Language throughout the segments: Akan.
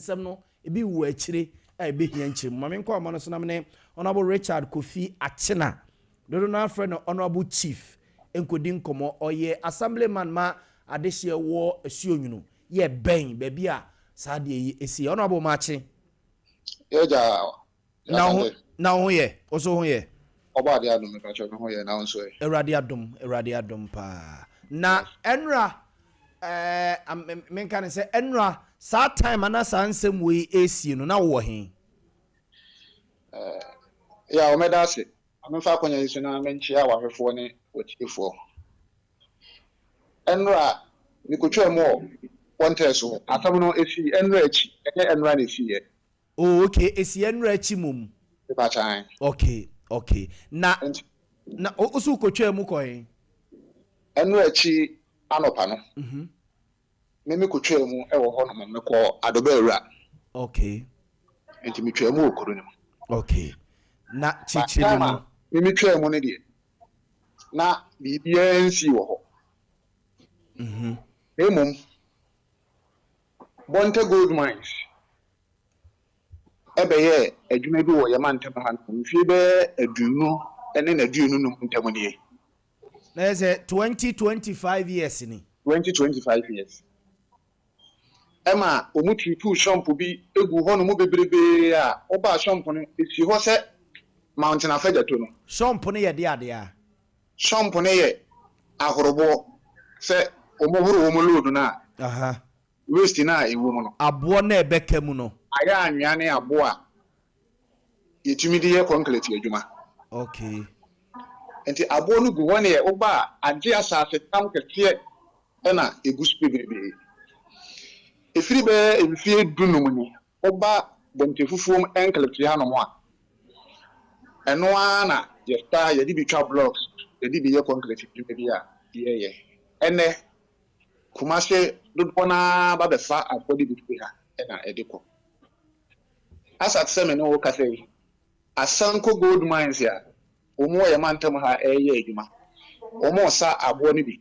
Nsɛm no ebi wɔ akyire a ɛbɛhia nkyerɛmu. Ma menkɔ ɔma no so nam ne Honorable Richard Kofi Akyena, dodo no afrɛ no Honorable Chief, nkɔdi nkɔmmɔ. Ɔyɛ assemblyman ma adehyeɛ wɔ Asuonwunu, yɛ bɛn baabi a saa adeɛ yi ɛsi. Honorable, maakye. Yɛgya. Na ho na ho yɛ wo so ho yɛ? Ɔba ade adom, mepakyɛ, me ho yɛ, na wo nso ɛ? Awurade adom, Awurade adom paa. Na ɛnora menka ne sɛ ɛnora saa time ana saa nsɛm wei ɛsie no, na wowɔ he? Yɛ a wɔmɛda ase. Memfa akɔnya yi so na menkyea wahwɛfoɔ ne watiefoɔ. Ɛnora mekotwaa mu wɔ Pɔntɛɛ so hɔ. Asɛm no ɛsi ɛnora akyi, ɛnyɛ ɛnora na ɛsiiɛ. Oh okay, ɛsi ɛnora akyi mom. Mepakyɛ. Okay, na nti na wo so wokɔtwaa mu kɔ he? Ɛnora akyi anɔpa no, me mekotwaa mu wɔ hɔ nom, mekɔ Adɔba Awura. Nti metwaa mu wɔ kuro no mu. Okay, na kyekyere time mu. A me metwaa mu no deɛ, na biribiara nsii wɔ hɔ, na mmom Bɔntɛ Gold Mines ɛbɛyɛ adwuma bi wɔ yɛma ntam ha no mfie bɛyɛ 25 ntam nie. Na yɛ sɛ 20 25 years ni. 20 25 years ɛma ɔmu tutu sump bi egu hɔ nom bebrebee a ɔbaa sump no esi hɔ sɛ Mountain Afadjato no. Sump no yɛ de adeɛ a? Sump no yɛ ahoroboɔ sɛ ɔmo horo wɔn load no a, waste no a ɛwɔ mu no. Aboɔ na ɛbɛka mu no. Ayɛ anwea ne aboɔ a yɛtumi de yɛ concrete adwuma. Nti aboɔ no gu hɔ ne yɛ woba a, agye asase tam kɛseɛ ɛna egu so bebrebee. Efiri bɛyɛ mfie 15 ni, woba Bɔnte Fufuom enclave hanom a, ɛno ara na yɛsa yɛde bi twa blocks, yɛde bi yɛ concrete adwuma bi a yɛyɛ. Ɛnɛ Kumase dodoɔ naa ba bɛfa aboɔ de bi firi ha ɛna ɛde kɔ. Asa te sɛ me ne wo kasa yi, Asanko Gold Mines a wɔn wɔ yɛn mantam ha ɛreyɛ adwuma, wɔn sa aboɔ no bi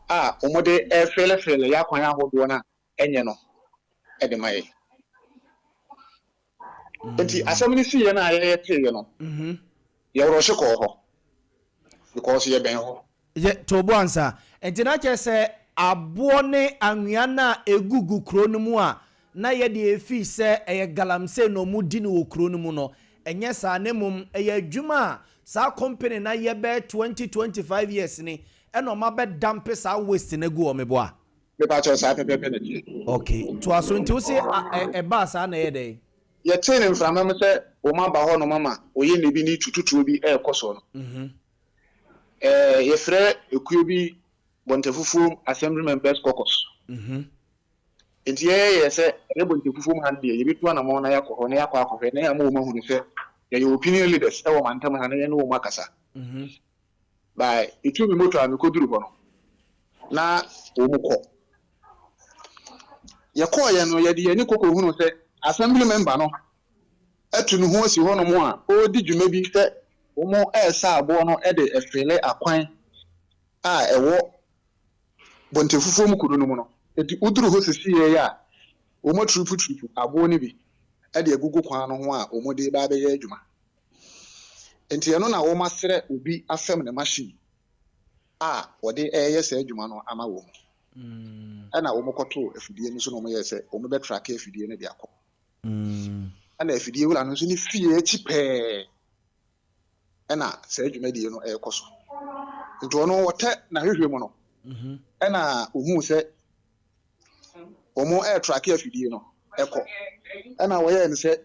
a wɔn de ɛfeelefeele yɛ akwan ahodoɔ no a ɛnyɛ no ɛde ma yɛ. Nti asɛm no si yɛ no a yɛyɛ teeɛ no, yɛworɔhye kɔɔ hɔ because yɛbɛn hɔ. Yɛ tobo ansa. Nti na kyerɛ sɛ aboɔ ne anwea no a ɛgugu kuro no mu a na yɛde efi sɛ ɛyɛ galamsey na ɔmo di no wɔ kuro no mu no, ɛnyɛ saa, ne mmom ɛyɛ adwuma a saa company na yɛbɛ 20 25 years ni ɛna ɔmo abɛdump saa waste no agu wɔ meboa? Mepa kyɛw, saa pɛpɛpɛ na tie. Okay, toa so. Nti wo se ɛbaa saa na ɛyɛ dɛn? Yɛtee ne mframa mu sɛ wɔn aba hɔ nom ama oyɛ ne bi ne tututuo bi ɛrekɔ so no, yɛfrɛ ekuo bi Bɔntɛfufuom Assembly Members Caucus. Nti yɛyɛ sɛ ɛyɛ Bɔntɛfufuom ha no deɛ, yɛbɛtu anammɔn na yɛakɔ hɔ na yɛakɔ akɔhwɛ na yɛama wɔn ahunu sɛ yɛyɛ opinion leaders ɛwɔ mantam ha na yɛne wɔn akasa. By etu mi moto a mekɔduru hɔ no na wɔn kɔ, yɛkɔɔyɛ no, yɛde yɛn ani kɔkɔ hunu sɛ assembly member no atu ne ho asi hɔnom a ɔredi dwuma bi sɛ wɔn ɛresa aboɔ no de ɛfeele akwan a ɛwɔ Bɔntɛfufuo mu kuro no mu no. Eti woduru hɔ sisi yɛ yi a, wɔn aturuputurupu aboɔ no bi de agugu kwan no ho a wɔn de ba abɛyɛ adwuma. Nti ɛno na wɔn asrɛ obi afɛm ne machine a wɔde ɛreyɛ saa adwuma no ama wɔn. Ɛna wɔn kɔtoo afidie no so na wɔn yɛ sɛ wɔn bɛtrack afidie no de akɔ. Ɛna afidie wura no nso ne fie akyi pɛɛ ɛna saa dwumadie no ɛrekɔ so. Nti ɔno wɔtɛ n'ahwehwɛ mu no, ɛna ohuu sɛ wɔn ɛretrack afidie no ɛkɔ, ɛna wɔyɛɛ no sɛ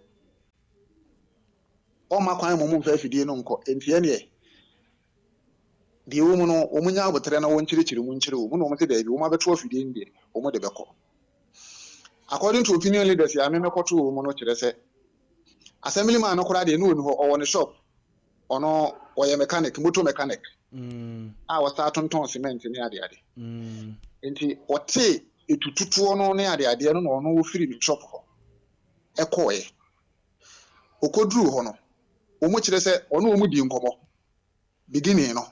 ɔmma kwan ma wɔn mfa afidie no nkɔ. Nti ɛneɛ deɛ ɛwɔ mu no, wɔn nya abotire na wɔn kyerɛkyerɛ mu nkyerɛ wɔn na wɔn sɛ daabi, wɔn abɛto afidie no deɛ, wɔn de bɛkɔ. According to opinion leaders a mɛmɛkɔto wɔn mu no, kyerɛ sɛ assembly man no koraa deɛ ne wɔn hɔ, ɔwɔ ne shop, ɔno ɔyɛ mechanic, motor mechanic a wɔsan tontɔn cement ne adeade. Nti ɔte etututuo no ne adeadeɛ no na ɔno ofiri ne shop hɔ ɛkɔɔɛ. Okoduru hɔ no, wɔn kyerɛ sɛ ɔno wɔn di nkɔmɔ beginning no,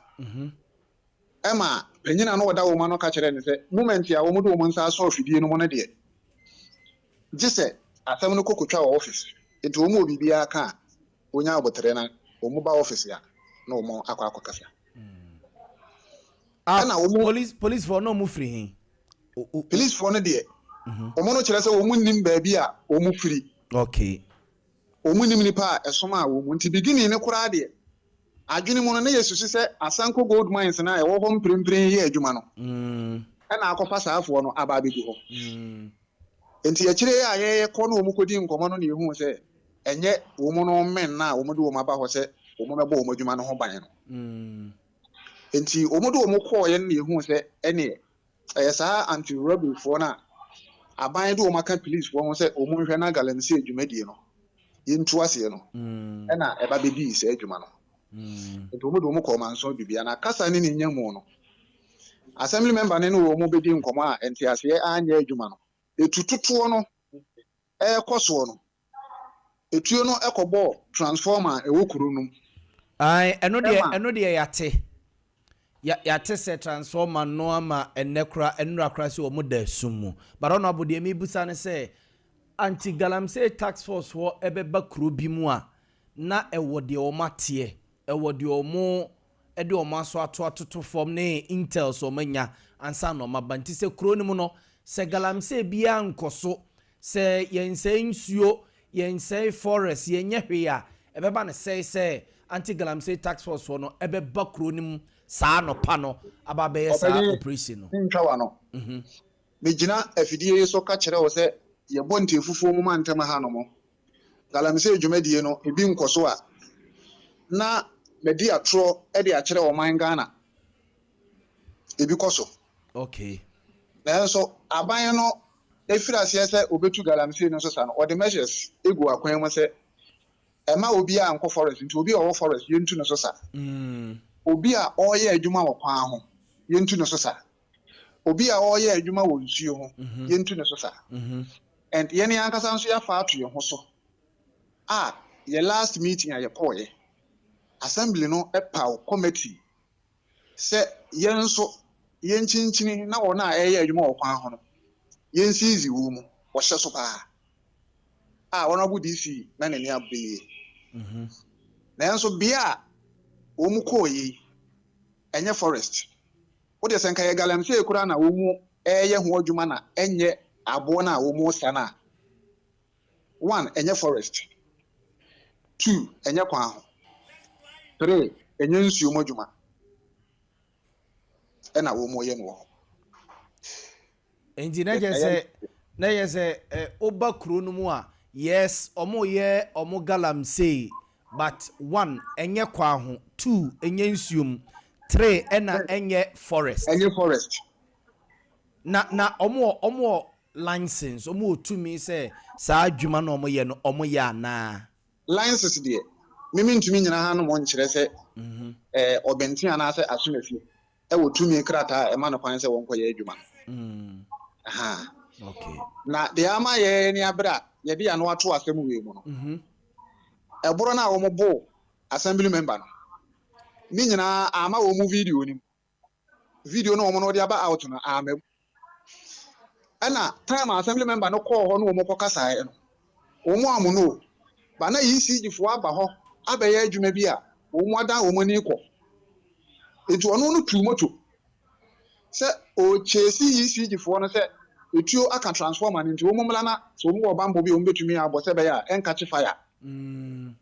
ɛma panyin a na ɔda wɔn ano ka kyerɛ ne sɛ moment a wɔn de wɔn nsa asɔ afidie no mu no deɛ, gye sɛ Asɛm no kɔ kotwa wɔ office. Nti wɔn wɔ biribiara ka a, wɔnya aboterɛ na wɔn ba office a na wɔn akɔ akɔkasa. Ah, Ɛna wɔn police policefoɔ na wɔn firi he? O, o, o. Policefoɔ no deɛ, wɔn no kyerɛ sɛ wɔn nnim baabi a wɔn firi. Wɔn nnim nipa a ɛsomaa wɔn. Nti beginning no koraa deɛ, adwene mu no na yɛsusu sɛ Asanko Gold Mines no a ɛwɔ hɔ mprempren reyɛ adwuma no na akɔfa saa afoɔ no aba abɛgu hɔ. Nti akyire yi a yɛkɔ ne wɔn kɔdi nkɔmmɔ no na yɛhuu sɛ ɛnyɛ wɔn no men no a wɔde wɔn aba hɔ sɛ wɔmmɛbɔ wɔn adwuma no ho ban no. Nti wɔde wɔn kɔeɛ no na yɛhuu sɛ ɛneɛ ɛyɛ saa anti-robbery foɔ no a aban de wɔn aka police foɔ ho sɛ wɔn nhwɛ na galamsey dwumadie no yɛntu aseɛ no ɛna ɛba bɛdii saa adwuma no. Nti wɔn de wɔn kɔɔ Manso Dubia na kasa ne ne nya mu no assembly member ne ne wɔn bɛdi nkɔmmɔ a nteaseɛ anyɛ adwuma no ɛtu totoɔ no ɛrekɔ soɔ no etuo no kɔbɔɔ transformer a ɛwɔ kuro no mu. Ae, ɛno deɛ, Ɛma. ɛno deɛ yɛate. Ya, yɛate sɛ transformer no ama ɛnnɛ koraa, ɛnnora koraa sɛ wɔn da sum mu. But Honourable, deɛ mebusa ne sɛ, anti-galamsey task force foɔ ɛbɛba kuro bi mu a, na ɛwɔ deɛ wɔn ateɛ, ɛwɔ deɛ wɔn de wɔn aso ato atoto fam ne intels wɔn anya ansa na wɔn aba. Nti sɛ kuro no mu no, sɛ galamsey biara nkɔ so, sɛ yɛnsɛe nsuo, yɛnsɛe forest, yɛnyɛ hwee a, ɛbɛba no sɛe sɛ anti-galamsey task force foɔ no ɛbɛba kuro no mu saa anɔpa no aba abɛyɛ saa Ɔpanyin, operation no. Mentwa w'ano. Megyina afidie yi so ka kyerɛ wo sɛ yɛbɔ ntefufuo mu mantam hanom. Galamsey dwumadie no, ebi nkɔ so a, na madi atorɔ de akyerɛ ɔman Ghana. Ebi kɔ so. Nanso aban no efiri aseɛ sɛ obetu galamsey no nso sa no, ɔde measures egu akwan mu sɛ ɛma obiara nkɔ forest, nti obi a ɔwɔ forest yɛntu no so sa. Obi a ɔreyɛ adwuma wɔ kwan ho yɛntu no so sa. Obi a ɔreyɛ adwuma wɔ nsuo ho yɛntu no so sa. And yɛn ankasa nso yɛafa ato yɛn ho so a yɛ last meeting a yɛkɔɔyɛ, assembly no paw committee sɛ yɛn nso yɛnkyinkyini na wɔn a ɛreyɛ adwuma wɔ kwan ho no yɛnsiizi wɔn mu wɔhyɛ so paa a Honourable DC na n'ani abere yie. Nanso bea a wɔn kɔɔ yi ɛnyɛ forest. Wodeɛ sɛ nka yɛ galamsey koraa na wɔn mu ɛreyɛ ho adwuma na ɛnyɛ aboɔ no a wɔn sa no a, one, ɛnyɛ forest, two, ɛnyɛ kwan ho, three, ɛnyɛ nsuo mu adwuma ɛna wɔn yɛ no wɔ hɔ. Nti na kyerɛ sɛ na yɛ sɛ ɛ woba kuro no mu a, yes, ɔmo yɛ ɔmo galamsey, but one, ɛnyɛ kwan ho, two, ɛnyɛ nsuo mu, three, ɛna ɛnyɛ forest. Ɛnyɛ forest. Na ɔmo wɔ license, ɔmo wɔ tumi sɛ saa adwuma na ɔmo yɛ no ɔmo yɛ anaa? License deɛ, mímí ntumi nyina ha nom nkyerɛ sɛ ɔbɛnten anaasɛ asomafie ɛwɔ tumi krataa a ɛma no kwan sɛ wɔnkɔyɛ adwuma no. Aha. Na deɛ ama yɛn ni abere a yɛde ano ato asɛm wei mu no, ɛborɔ no a wɔn bo assembly member no ne nyinaa ama wɔn mu video nim video no wɔn no wɔde aba out no ama mu, ɛna time a assembly member no kɔɔ hɔ no wɔn kɔ kasaeɛ no wɔn amu no ba na ECG foɔ aba hɔ abɛyɛ adwuma bi a wɔn adan wɔn ani kɔ, nti ɔno no tu moto sɛ ɔkyɛsi ECG foɔ no sɛ etuo aka transformer no, nti wɔn mmla na sɛ wɔn wɔ bambɔ bi a wɔn bɛtumi abɔ sɛ ɛbɛyɛ a ɛnkakye fire. Nti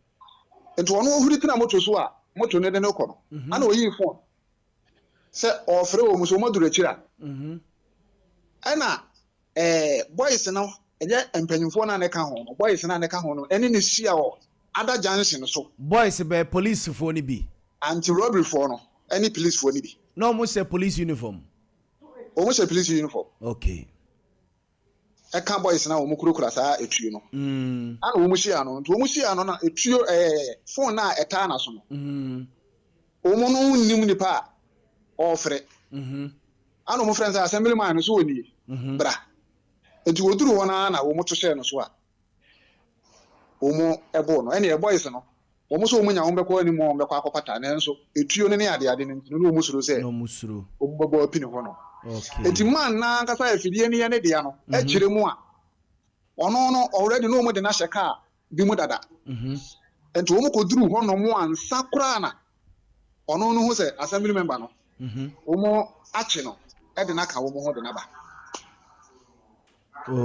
ɔno ohuri tena moto so a moto no de no kɔ no, ana oyii phone sɛ ɔfrɛ wɔn so wɔn aduru akyire a, ɛna boys no, ɛnyɛ mpanyinfoɔ no a ne ka ho no, boys no a ne ka ho no ɛne ne hyia wɔ ada junction so. Boys bɛ polisifoɔ no bi? Anti robbery foɔ no ɛne police foɔ no bi. Na ɔmo hyɛ police uniform? Wɔn hyɛ police uniform. Ɛka boys na wɔn kurakura saa etuo no, ana wɔn hyia no, nti wɔn hyia no na etuo phone na ɛtaa na so no, wɔn no nim nipa a ɔɔfrɛ, ana wɔn frɛ no sɛ assembly man no so wɔ nie, bra. Nti wɔduru hɔ naa na wɔn to hyɛ no so a wɔn ɛbɔ no. Ɛnna boys no wɔn nso wɔn nya wɔn bɛkɔ anim, wɔn bɛkɔ akɔpata, nanso etuo no ne adeade no nti no na wɔn suro sɛ Na ɔmo suro. Wɔn bɛbɔ apini hɔ no. Eti man n'ankasa afidie no yɛ ne dea no akyerɛ mu a. Ɔno no already na wɔn de no ahyɛ kaa bi mu dada. Nti wɔn kɔduru hɔ nom ansa koraa na ɔno no hu sɛ assembly member no wɔn akye no de no aka wɔn ho de no aba.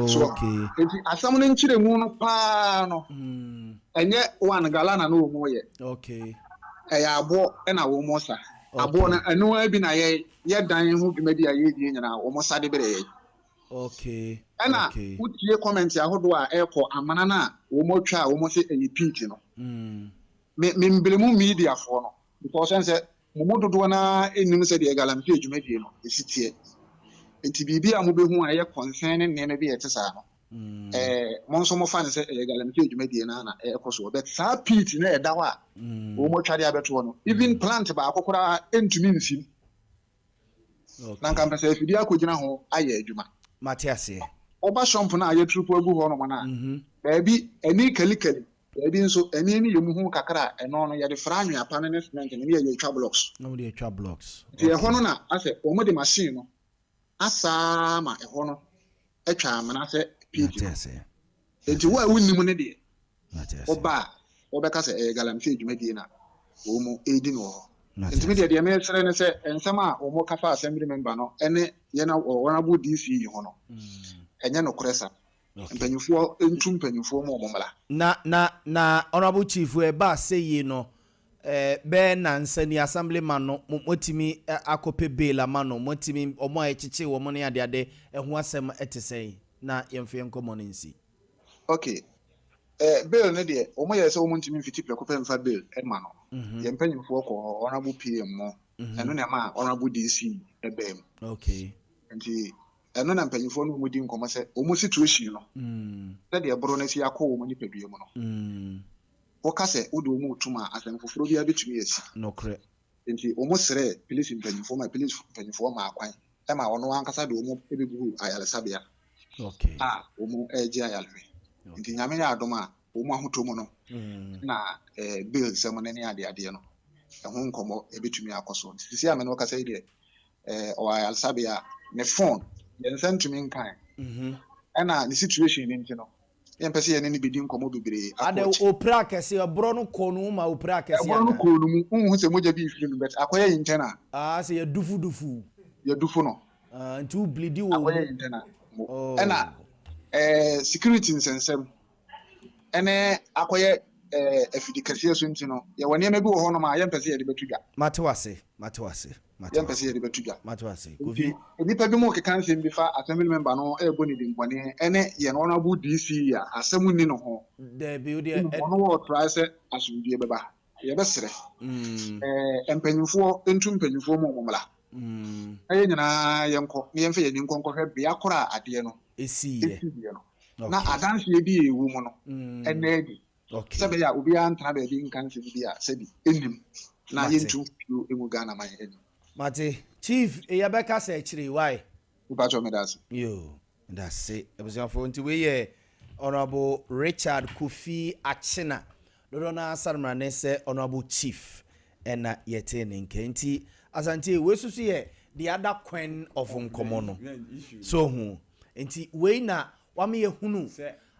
So Okay. nti asɛm no nkyerɛmu no paa no ɛnyɛ one gala na na wɔn yɛ. Okay. Ɛyɛ aboɔ na wɔn sa. Aboɔ no ɛno ara bi na yɛ yɛ dan ho dwumadi a yɛredie nyinaa wɔn sa de brɛ yɛn. Okay. Ɛna Okay. wotie comment ahodoɔ a ɛrekɔ amena no a wɔn atwa a wɔn sɛ ɛyɛ pit no. Me me mbremu mediafoɔ no because ɛn sɛ mo mu dodoɔ no ara nnim sɛdeɛ galamsey dwumadie no ɛsi teɛ. Nti biribi a mobɛhu a ɛyɛ concerning nneɛma bi a ɛte saa no, ɛɛ mo nso mofa no sɛ ɛyɛ galamsey dwumadie no ara na ɛrekɔ soɔ. But saa pit no a ɛda hɔ a wɔn atwa de abɛtoɔ no, even plant baako koraa ntumi nsim. Na nka mpɛ sɛ afidie akɔgyina ho ayɛ adwuma. Mate aseɛ. Woba shop no a yɛaturupu agu hɔnom no a, baabi ani kalikali, baabi nso ani no yɛ muhu kakra a, ɛno no yɛde fra anwea pa no ne cement no ne yɛde atwa blocks. Na wɔde atwa blocks. Nti ɛhɔ no na asɛ wɔde machine no asa ara ma ɛhɔ no atwa amena sɛ pit Mate no. aseɛ. Enti wo a wonnim no deɛ, Mate aseɛ. woba a, wɔbɛka sɛ ɛyɛ galamsey dwumadie na wɔredi no wɔ hɔ. Mate Enti me deɛ aseɛ. deɛ meresrɛ ne sɛ nsɛm a wɔka fa assembly member no ne yɛn honourable DC yi ho no, ɛnyɛ nokorɛ saa. Okay. Mpanyinfoɔ ntu mpanyinfoɔ mu wɔn mmra. Na na na honourable chief ɛbaa sɛ yie no eh, bɛyɛ nansa ni assembly man no mo moatumi akɔpɛ bail ama no moatumi wɔn a yɛkyekyee wɔn ne adeade ɛho asɛm ɛte sɛn na yɛmfa yɛn nkɔmmɔ no nsi. Okay. Eh, bail no deɛ, wɔn yɛɛ sɛ wɔn ntumi mfiti prɛko pɛ mfa bail mma no. Yɛn mpanyinfoɔ kɔɔ hɔ, Honourable PM mo, ɛno na ɛmaa Honourable DC baa mu. Okay. Nti ɛno na mpanyinfoɔ ne wɔn di nkɔmmɔ sɛ wɔn situation no, sɛdeɛ ɛboro no asi akɔ wɔn nipadua mu no, woka sɛ wode wɔn retom a, asɛm foforɔ biara bɛtumi asi. Nokorɛ. Nti wɔn srɛɛ polisi mpanyinfoɔ ma polisi mpanyinfoɔ maa kwan ma ɔno ankasa de wɔn bɛguu ayaresabea a wɔn regye ayarehwɛ. Nti Nyame yɛ adom a wɔn ahotɔ mu no na bail nsɛm no ne adeadeɛ no ɛho nkɔmmɔ ɛbɛtumi akɔ so. Nti sisi a me ne wo kasa yi deɛ ɔwɔ ayaresabea a ne phone yɛn nsa ntumi nkae ɛna ne situation no nti no yɛmpɛ sɛ yɛne no bɛdi nkɔmmɔ bebree akɔ Adɛ akyiri. opira kɛse, ɛborɔ no kɔɔ no mu ma opira kɛse Ɛborɔ no anaa? kɔɔ no mu, wonhu sɛ mogya bi refiri no but akɔyɛ internal. Ah, sɛ yɛdufudufu. Yɛdufu no. Ah, nti wo bleedi wɔ Akɔyɛ mu. internal mo. Oh. Ɛna eh, security nsɛnsɛm ɛne akɔyɛ eh, afidi kɛseɛ so nti no, yɛwɔ nneɛma bi wɔ hɔnom a yɛmpɛ sɛ yɛde bɛto dwa. Mate wase, mate wase. Mate Yɛmpɛ sɛ wase. yɛde bɛto dwa. Mate wase. Nti Kofi. nnipa binom rekeka nsɛm bi fa assembly member no rebɔ ne dimmɔne ɛne yɛn honourable DC a asɛm nni ne ho. Dabi, wo deɛ Mmom ɛ. ɔno ɔretrae sɛ asomdwoeɛ bɛba. Yɛbɛsrɛ eh, mpanyimfoɔ ntu mpanyimfoɔ mu wɔn mmra na yɛn nyinaa yɛnkɔ na yɛmfa yɛn ani nkɔ nkɔhwɛ bea korɔ a adeɛ no Ɛsiiɛ. ɛsiiɛ no na Okay. adanseɛ bi a ɛwɔ mu no ɛnna adi. Sɛ ɛbɛyɛ a obiara ntena baabi nka nsɛm bi a sɛbi ɛnnim na Mate. yɛntu mfuturo ngu Ghana man anim. Mate. Chief, yɛbɛka sɛ akyire yi, wai? Mepakyɛw meda ase. Yoo, medase abusuafoɔ. Nti wei yɛ Honourable Richard Kofi Akyena, dodoɔ no ara sane ne sɛ Honourable Chief ɛna yɛtee ne nka. Nti Asante, wei nso so yɛ the other quen of nkɔmmɔ no. So ho. Nti wei na wama yɛhunu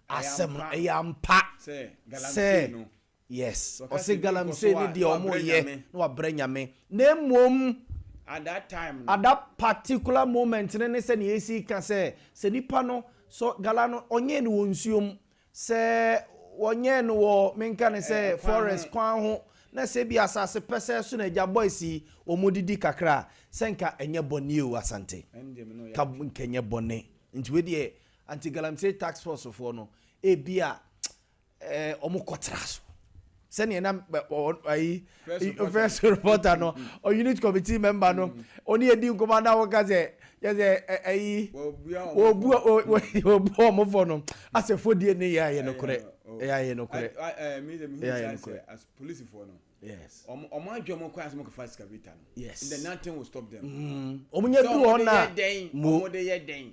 asɛm no ɛyɛ ampa sɛ yes ɔse galamsey ne deɛ ɔmo yɛ na wabrɛ Nyame na mmom At that time no. At that particular moment no ne sɛnea yɛsi ka sɛ sɛ nipa no sɔ gala no ɔnyɛɛ no wɔ nsuo mu sɛ wɔnyɛɛ no wɔ menka ne sɛ forest kwan ho na sɛ bi asase pɛsɛɛ so na agya boys yi wɔn didi kakra a sɛ nka ɛnyɛ bɔne o Asante ka nka ɛnyɛ bɔne nti wei deɛ Anti Galamsey Task Force foɔ no ebia eh, wɔn kɔtra so sɛnea na ayi first reporter no unit committee member no ɔne yɛ di nkɔmɔ na wɔka sɛ yɛ sɛ ayi wɔbu wɔbu wɔn fɔ no asɛ fodie ne yɛ ayɛ nokorɛ ɛyɛ ayɛ nokorɛ ɛyɛ ayɛ nokorɛ. Polisifoɔ no. Yes. Wɔn wɔn adwene wɔn kɔ asɛm kɔfa excavator no. Yes. And then nothing will stop them. Wɔn nyɛ duru hɔ na mo. Wɔn de yɛ dɛn.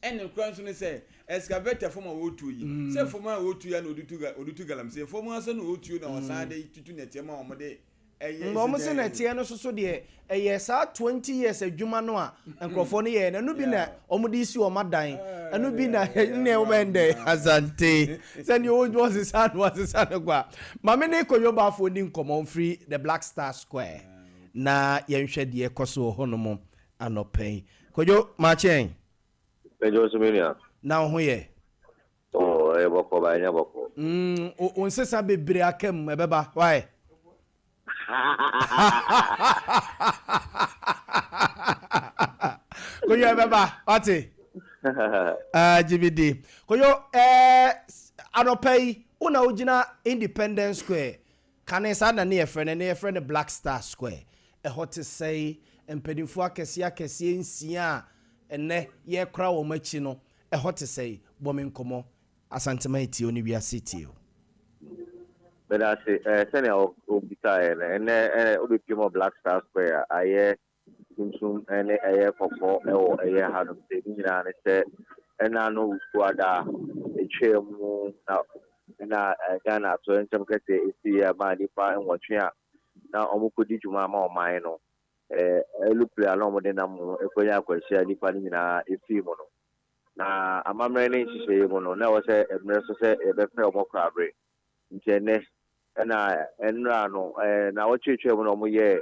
Ɛna kura nso ne sɛ excavator fam a wɔretuo yi sɛ fam a wɔretuo yi na wɔde tu wɔde tu galamsey fam ase na wɔretuo na wɔsan de tutu nɛteɛ ma wɔn de. Ɛyɛ Wɔn se nɛteɛ no soso deɛ ɛyɛ saa 20 years adwuma no a nkurɔfoɔ no yɛɛ no, ɛno bi na wɔn de si wɔn adan, ɛno bi na nneɛ wɔn ɛndɛ Asante sɛdeɛ wɔn wɔsesa no wɔsesa no kwa. Maame ne Kojo Baffour ni nkɔmɔ mfiri the Black Star Square na yɛnhwɛ deɛ ɛkɔ so wɔ hɔnom anɔpa yi. Kojo, maakye ɛn? Mɛgye wo so me nua. Na wo ho yɛ? Oh, ɛyɛ bɔkɔ ba ɛnyɛ bɔkɔ. Mm, wo nsesa bebree aka mu, ɛbɛba, why? Koyo ɛbɛba, wate? Uh, gyimidi. Koyo, eh, anɔpa yi, wo na wogyina Independence Square. Kane saa na ne yɛfrɛ no, ne yɛfrɛ no Black Star Square. Ɛhɔ te sɛe, mpanimfoɔ akɛseɛ akɛseɛ nsia a ɛnɛ yɛkora wɔn akyi no, ɛhɔ te sɛe. Bɔ me nkɔmmɔ. Asanteman tie o ne wiase tie o. Meda ase. Eh, sɛnea wobisaeɛ no, ɛnnɛ eh, wobɛpie mu wɔ Black Star Square a ayɛ tuntum ne ɛyɛ kɔkɔɔ wɔ ɛyɛ hanom sɛ ne nyinaa ne sɛ ɛna no Wukuada ɛtwaa mu na na Ghana atoyerɛnkyɛm kɛseɛ ɛsiiɛ a maa nnipa nwɔtwe a na wɔkɔdi dwuma ama ɔman no eh, aeroplane a na wɔde nam ho ɛkɔnya akwanhyia a nnipa no nyinaa ɛfii mu no. Na amammerɛ ne nhyehyɛeɛ mu no, na ɛwɔ sɛ mmerɛ so sɛ yɛbɛpɛ wɔn korabere. Nti ɛnnɛ, ɛna nnora no, nnawɔtwe atwa mu na wɔyɛɛ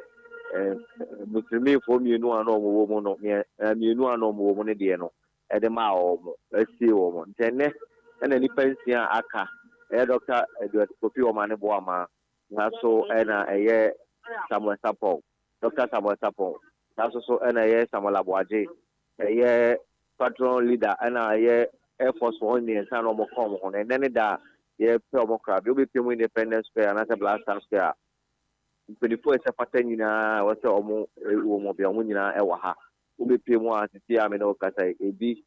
Muslimifoɔ mmienu a na wɔwɔ mu no, mmienu a na wɔwɔ mu no deɛ no, ɛde maa wɔn, asie wɔn. Nti ɛnnɛ, ɛna nnipa nsia a aka, ɛyɛ Dɔkta Edward Kofi Omane Boamah, saa so ɛna ɛyɛ Samuel Sarpong, Dɔkta Samuel Sarpong, saa nso so ɛna ɛyɛ Samuel Aboagye, Ɛyɛ squadron leader ɛna ɛyɛ air force wɔn mmiɛnsa na wɔn ka wɔn ho no. Ɛnɛ ne da a yɛpɛ wɔn korabea. Wobɛpie mu Independence Square anaasɛ Black Star Square a, mpanimfoɔ a ɛsɛ fata nyinaa ɛwɔ sɛ wɔn wɔ mu bia wɔn nyinaa ɛwɔ ha. Wobɛpie mu a sisi a me ne wo kasa yi, ebi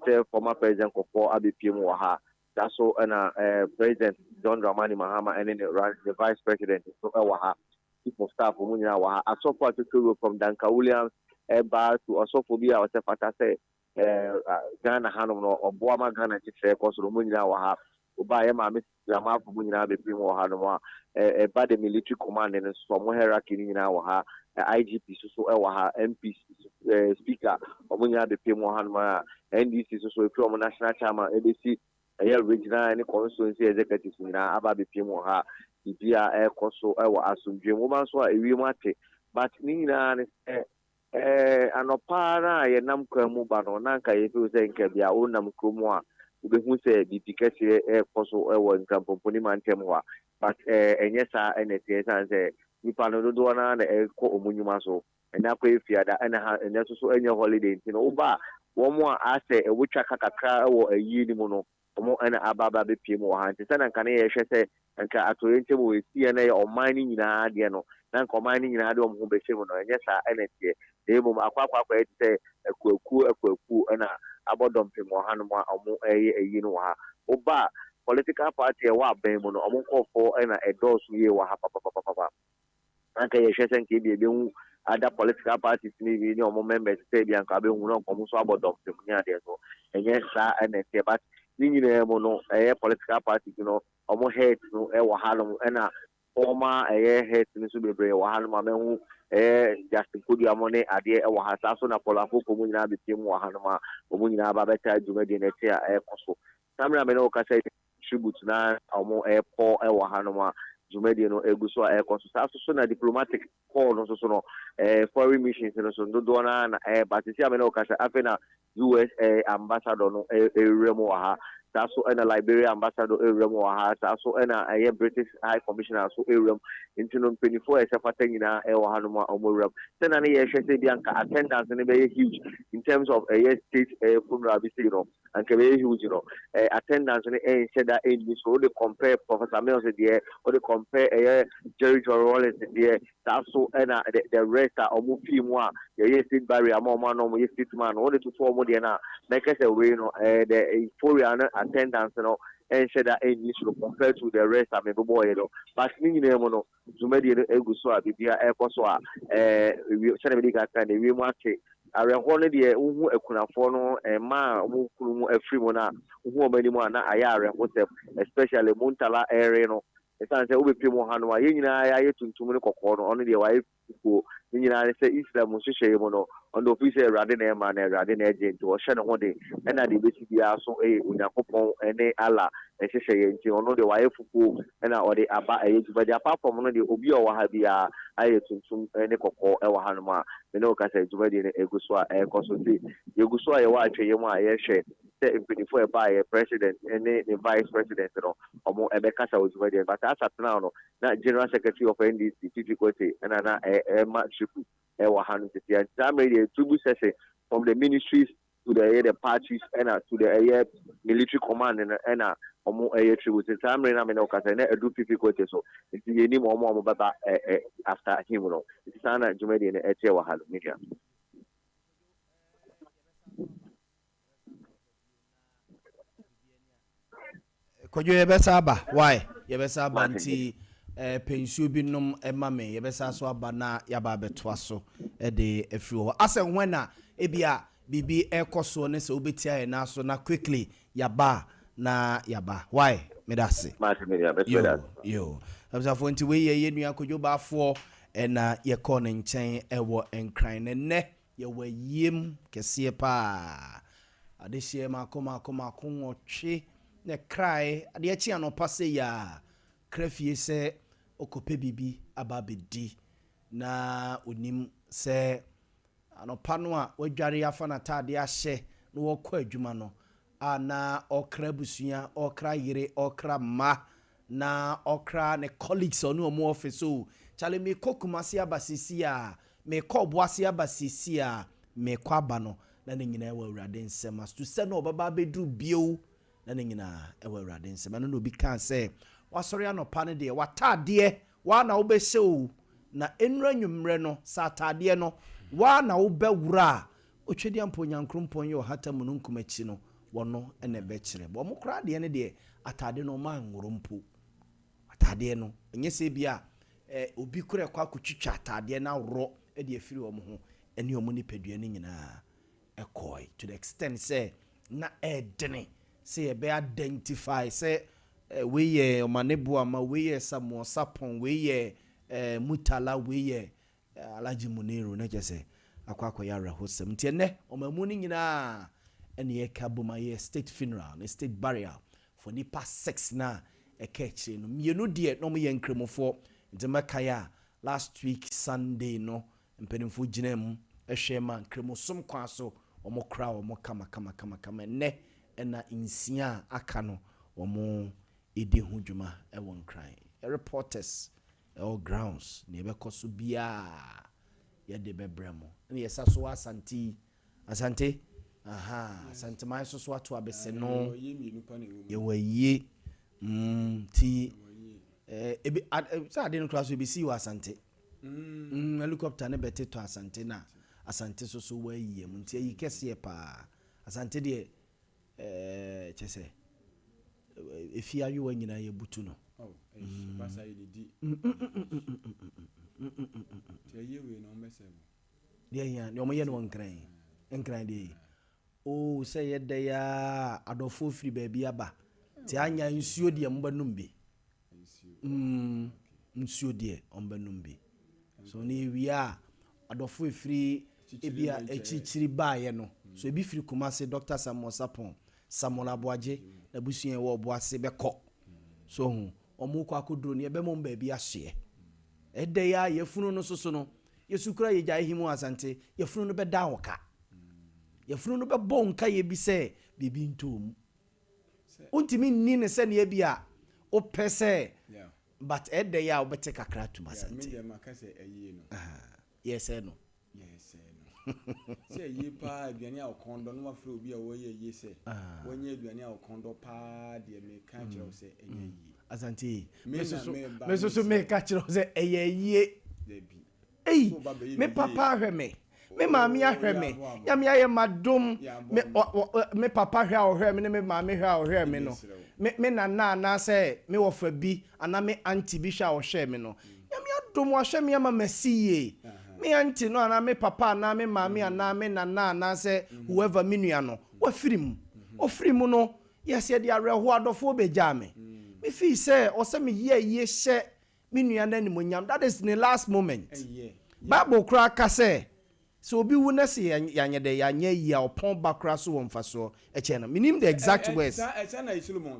sɛ former president Kufuor abɛpie mu wɔ ha. Da so ɛna eh, President John Dramani Mahama ɛne ne, ne vice president nso ɛwɔ ha. Chief of staff wɔn nyinaa wɔ ha. Asɔfo a twetwe from Duncan Williams ɛba to ɔsɔfo bi a ɔsɛ fata sɛ ɛɛ Ghana hanom no ɔboa ma Ghana nkyekyerɛ kɔ so no wɔn nyinaa wɔ ha. Ɔbaa yɛ maame Gramafo mu nyinaa bɛpem wɔ hanom a ɛba the military command no nso wɔn hierarchy no nyinaa wɔ ha. IGP nso so wɔ ha, MP, speaker wɔn nyinaa bɛpem wɔ hanom a NDC nso so ɛfiri wɔn national chairman ɛbɛsi ɛyɛ regional ne constituency executives nyinaa aba abɛpiem wɔ ha. Biribiara ɛrekɔ so wɔ asomdwoe mu. Woba nso a ewiem ate. But ne nyinaa ne sɛ ɛɛ anɔpa ara a yɛnam kwan mu ba no na anka yɛfeel sɛ nka bia wonam kurom a wobɛhu sɛ biribi kɛseɛ ɛrekɔ so wɔ Nkrampɔmpɔni mantam hɔ a. But ɛɛ ɛnyɛ saa ɛna ɛteɛ ɛsiane sɛ nnipa no dodoɔ no ara na ɛrekɔ wɔn nnwuma so. Ɛnnɛ akɔyɛ fiada ɛna ha ɛnnɛ nso so ɛnyɛ holiday nti no woba a wɔn a asɛ wɔtwa ka kakra wɔ ayie no mu no wɔn ɛna aba aba abɛpue mu wɔ ha nti sɛdeɛ nka ne yɛhwɛ sɛ nka atoyerɛnkyɛm wɔ ɛsiiɛ na ɛyɛ ɔman no nyinaa deɛ no na nka ɔman no nyinaa de wɔn ho bɛhyɛ mu no ɛnyɛ saa ɛna ɛteɛ na mmom akɔ akɔ akɔyɛ te sɛ akuakuo akuakuo ɛna abɔ dɔmpem wɔ hanom a wɔn ɛreyɛ ayie no wɔ ha. Woba a political party a ɛwɔ aban mu no wɔn nkorɔfoɔ ɛna ɛdɔɔso yie wɔ ha papapapapa. Na anka yɛhwɛ sɛ nka ebia yɛbɛhu other political parties no bi ne wɔn members sɛ ebia nka wobɛhu na nka wɔn nso abɔ dɔmpem ne adeɛ so. Ɛnyɛ saa ɛna ɛteɛ but ne nyinaa mu no ɛyɛ political parties no wɔn heads no ɛwɔ hanom ɛna former ɛyɛ heads no nso bebree wɔ hanom a mahu ɛyɛ Justin Kodua mo ne adeɛ ɛwɔ ha saa so na Paul Afoko mu nyinaa bɛpie mu wɔ hanom a wɔn nyinaa ba bɛtaa dwumadie no akyi a ɛrekɔ so. Saa mmerɛ a me ne wo kasa yi tribute na wɔrepɔ wɔ hanom a dwumadie no gu so a ɛrekɔ so. Saa nso so na diplomatic corps no nso so no, foreign missions no so dodoɔ no ara na ɛreba. Sisi a me ne wo kasa, afei na US ambassador no rewura mu wɔ ha. Saa nso na Liberia ambassador rewura mu wɔ ha. Saa nso na ɛyɛ British High Commissioner nso rewura mu. Nti no mpanimfoɔ a ɛsɛ fata nyinaa wɔ hanom a wɔrewura mu. Sɛnea ne yɛhwɛ sɛ bi anka attendance no bɛyɛ huge in terms of ɛyɛ state funeral bi sei no, anka ɛbɛyɛ huge no eh, attendance no ɛnhyɛ da ɛnni so wode compare Professor Mills deɛ wode compare ɛyɛ Jerry John Rawlings deɛ saa so ɛna the, the rest a ɔmo fii mu a yɛyɛ state barrier ma ɔmo a na ɔmo yɛ state man no wode toto ɔmo deɛ no a mɛkɛ sɛ wei no eh, the euphoria no attendance no ɛnhyɛ da ɛnni soro compared to the rest a mebobɔɔyɛ no but ne nyinaa mu no Dwumadie no gu so a biribiara rekɔ so a ɛɛ sɛdeɛ mede kan kan no ewiem ate. Awerɛhoɔ no deɛ wohu akunafoɔ no mmaa a wɔn kunu mu afiri mu no a wohu wɔn anim a na ayɛ awerɛhosɛm especially Muntala Ere no. Ɛsiane sɛ wobɛpue mu wɔ hanom a, yɛn nyinaa yɛayɛ tuntum ne kɔkɔɔ no, ɔno deɛ wayɛ fufuo. Ne nyinaa ne sɛ Islam nhyehyɛeɛ mu no, ɔno deɛ ɔfiri sɛ Awurade na ɛma na Awurade na ɛgye, nti ɔhyɛ ne ho den. Ɛna deɛ ɛbɛsi biara nso yɛ Onyankopɔn ne Allah nhyehyɛeɛ, nti ɔno deɛ wayɛ fufuo na ɔde aba ɛyɛ dwumadie. Apart from no deɛ, obi a ɔwɔ ha biara ayɛ tuntum ne kɔkɔɔ wɔ hanom a me ne wo kasa yi, dwumadie no ɛgu so a ɛrekɔ so. Nti yɛgu so a yɛwɔ atwɛyɛ mu a yɛrehwɛ sɛ mpanyinfoɔ a ɛbaeɛ, president ne ne vice president no, wɔn ɛbɛkasa wɔ dwumadie no. But as at now no, na General Secretary of NDC, Fifi Kwetey, ɛna na ɛrema tribute ɛwɔ ha no sisi. Nti saa mmerɛ yi deɛ tribute session from the ministries to the ɛyɛ the parties ɛna to the ɛyɛ military command no ɛna wɔn ɛyɛ tribute. Nti saa mmerɛ na me ne wo kasa na ɛdu Fifi Kwetey so. Nti yɛnim wɔn a wɔn bɛba ɛ after him no. Nti saa na dwumadie no ɛteɛ wɔ ha no, me nua. Kwadwo yɛbɛsa aba why yɛbɛsa aba nti eh, pɛ nsuo bi nom ma me yɛbɛsa so aba na yɛaba abɛtoa so de afiri hɔ asɛ hwɛn na ebia biribi ɛkɔ soɔ ne sɛ wobɛtia yɛn nan so na quickly yɛaba na yɛaba why meda ase yo yo abusuafoɔ nti wei yɛ yɛn nua Kwadwo Baafoɔ ɛna yɛkɔɔ ne nkyɛn ɛwɔ Nkran na nnɛ Yɛwɔ ayiem kɛseɛ paa. Adehyeɛ mako mako mako nwɔtwe na ɛkrae. Adeɛ kye anɔpa sei a, kra fie sɛ ɔkɔpɛ biribi aba abɛdi. Na ɔnim sɛ anɔpa no a wadware afa n'ataadeɛ ahyɛ na ɔrekɔ adwuma no, a na ɔrekra abusua, ɔrekra yere, ɔrekra mma, na ɔkra ne colleagues a ɔne wɔn wɔ office o, Charlie mekɔ Kumasi aba seesei a, mekɔ Obuasi aba seesei a, mekɔ aba no, na ne nyinaa wɔ Awurade nsam. As to sɛ na ɔbɛba abɛduru bio, na ne nyinaa wɔ Awurade nsam. Ɛno na obi kaa sɛ, wasɔre anɔpa no deɛ, w'ataadeɛ, woa na wobɛhyɛ o, na ɛnnuru anwummerɛ no, sɛ ataadeɛ no, woa na wobɛworɔ a, Otwedeampo Onyankrompɔn yi ɔhata mununkum akyi no, wɔno na ɛbɛkyerɛ. Bɔ wɔn koraa deɛ no deɛ, ataade no wɔn anworɔ mpo. Ataadeɛ no, ɛnyɛ sɛ ebia eh, obi koraa ɛkɔ akɔtwitwa ataadeɛ no aworɔ de afiri wɔn ho, ɛne wɔn nipadua no nyinaa ɛkɔe to the extent sɛ na ɛɛdene sɛ yɛbɛ identify sɛ eh, wei yɛ Ɔmane Boama, wei yɛ Samuel Sarpong, wei yɛ eh, Murtala, wei yɛ Alhaji Muniru na kyerɛ sɛ akɔ akɔyɛ awerɛhosɛm. Nti ɛnnɛ ɔmanmu no nyinaa ɛna yɛka bom ayɛ state funeral ne state burial for nnipa six no a ɛka akyire no. Mmienu deɛ na wɔyɛ nkramofoɔ nti mɛkae a last week Sunday no mpanimfoɔ gyinaa mu hwɛɛ ma nkramosom kwan so wɔn koraa wɔn kama kama kama kama. Ɛnnɛ ɛna nsia a aka no wɔn redi ho dwuma wɔ Nkran. Reporters Ɛwɔ grounds, nea ɛbɛkɔ so biaa yɛde bɛbrɛ mo. Ɛna yɛsa so wɔ Asante yi, Asante, ahaa, Asanteman nso so ato abese no, yɛwɔ ayie, mm, nti, eh, ebi, ad, eh, sɛ ade no koraa so ebesii wɔ Asante. Mm, helicopter no bɛte tɔ Asante na Asante so so wɔ ayie mu, nti ayi kɛseɛ paa. Asante deɛ, Ɛɛ kyerɛ sɛ efie ayowa nyinaa yɛbutu no. Deɛ hia deɛ wɔyɛ no wɔ nkran yi nkran deɛ yi oo sɛ yɛ dɛ ya adɔfoɔ firi baabi aba te anya nsuo deɛ mobɛnom bi. Mm, nsuo deɛ ɔmbɛnom bi. So ne yɛwie a, adɔfo ɛfiri ebi a akyirikyiri baeɛ no, so ebi firi Kumasi, Doctor Samuel Sarpong, Samuel Aboagye, n'abusua ɛwɔ Ɔboase bɛkɔ. So ho, wɔn rekɔ akɔduro no, yɛbɛma wɔn baabi asoɛ. Ɛdɛ yi a yafunu no soso no, yɛsu koraa yɛgyae him wɔ Asante, yafunu no bɛda wo ka. Yafunu no bɛbɔ wo nkaeɛ bi sɛ biribi ntɔ wo mu. Wontumi nni no sɛnea ebia wopɛ sɛ but ɛdɛ yi a wobɛte kakra atum asante. Me deɛ maka sɛ ayie no. Yɛsɛe no. Yɛsɛe no. Sɛ ayie paa aduane a ɔkɔn dɔ na wafrɛ obi a wɔyɛ ayie sɛ wɔnyɛ aduane a ɔkɔn dɔ paa deɛ meka kyerɛ wo sɛ ɛnyɛ ayie. Asante. Me nso so meka kyerɛ wo sɛ ɛyɛ ayie. Dabi. Ei me papa ahwɛ me, me maame ahwɛ me, Nyame ayɛ m'adom, me ɔ me papa hwɛ a ɔhwɛɛ me ne me maame hwɛ a ɔhwɛɛ me no, me me nana anaasɛ me wɔfa bi anaa me aunty bi hwɛ a ɔhwɛɛ me no, Nyame adom wahwɛ me ama masi yie. Me aunty no anaa me papa anaa me maame anaa me nana anaasɛ whoever me nua no, wafiri mu. Ɔfiri mu no, yes yɛde awerɛhoɔ adɔfoɔ bɛgyaa me. Me feel sɛ ɔsɛ me yɛ ayie hyɛ me nua no animuonyam, that is ne last moment. Bible koraa ka sɛ, sɛ obi wu na sɛ yɛanyɛ dɛ, yɛanyɛ ayie a, ɔpɔn ba koraa so wɔ mfasoɔ kyɛn no. Menim the exact words. Nti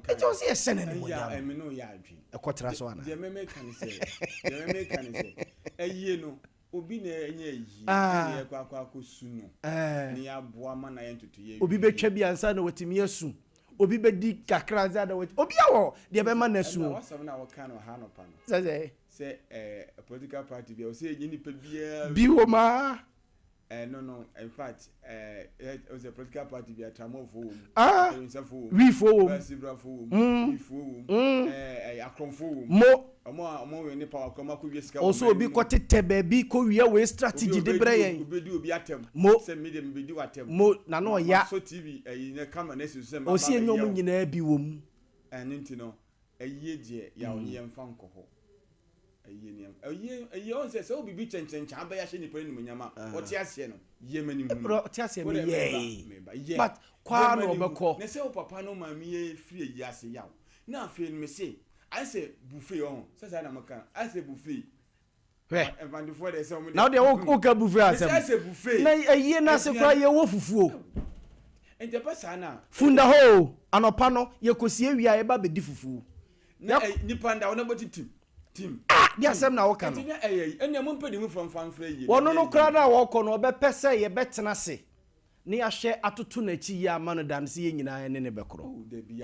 ɔsɛ yɛhyɛ no animuonyam. Ɛkɔtra so anaa? Deɛ mɛmɛka ne sɛ, deɛ mɛmɛka ne sɛ, ayie no, Obi na ɛnyɛ ayie na yɛkɔ akɔ akɔsu no na yɛaboa ma no ayɛ ntotoeɛ awie. Obi bɛtwa bi ansa na watumi asu. Obi bɛdi kakra ansa na watumi. Obi awɔ deɛ ɛbɛma no asu o. Ɛna w'asɛm no a woka no ha anɔpa no. Sɛ sɛ. Sɛ ɛɛ political party bi a ɔsɛ ɛnyɛ nipa biara. Bi wɔ mu aa. Ɛno no in fact ɛɛ ɔsɛ political party bi a tramɔfoɔ wɔ mu. Ah. Awinsafo wɔ mu. Wiifoɔ wɔ mu. Basibrafoɔ wɔ mu. Wiifoɔ wɔ mu. Ɛɛ akorɔmfoɔ wɔ mu. Mo. Ɔmo a ɔmo wɛ ne power kɔ ɔmo akɔ wia sika wɔ Ɔsɛ obi kɔ tetɛ baabi kɔ wia wei strategy de brɛ yɛn. Obi bedi obi atɛm. Mo. Sɛ me deɛ me bedi w'atɛm. Mo na na ɔya. Masɔ TV ɛyi ne camera na esi so sɛ maba Ɔsɛ yɛnya abɛyɛ ɔmo wo. nyinaa bi wɔ mu. Ɛno nti no ayie deɛ yaw ne yɛnfa nkɔ hɔ. Ayie ne yɛnfa ayie ayie ɔn sɛ sɛ wo biribi kyɛnkyɛnkyɛn abɛyɛ ahyɛ nipa no animuonyam a ɔte aseɛ no yɛ ma ne hunu. Ɛbrɛ ɔte aseɛ Wo me deɛ meba yɛɛ. meba yɛ But kɔ yɛ ara ma na ne hu. ɔbɛkɔ. Na sɛ wo papa ne wo maame yɛ firi ayie ase yaw na afei no mese Ayɛ sɛ buffet ɔho sɛ saa na mo ka ayɛ sɛ buffet. Hwɛ. Mfantefoɔ deɛ sɛ wɔn deɛ. Na wodeɛ wo wo ka buffet asɛm. Mesi ayɛ sɛ buffet. Na ayie no ase koraa yɛ wɔ fufuo. Nti ɛba saa na. Funda hɔ o anɔpa no yɛ kɔ sie wie a yɛ ba bɛ di fufuo. Na nipa nda hɔ na bɔ ti tim tim. Ah deɛ asɛm na wo ka no. Nti na ɛyɛ yi ɛnna mo mpɛ de mu fam fa nfrɛ yie. Wɔno no koraa no a wɔkɔ no ɔbɛpɛ sɛ yɛ bɛ tena ase ne yɛahwɛ atoto n'akyi yie ama no da no sɛ yɛn nyinaa yɛne no bɛkorɔ.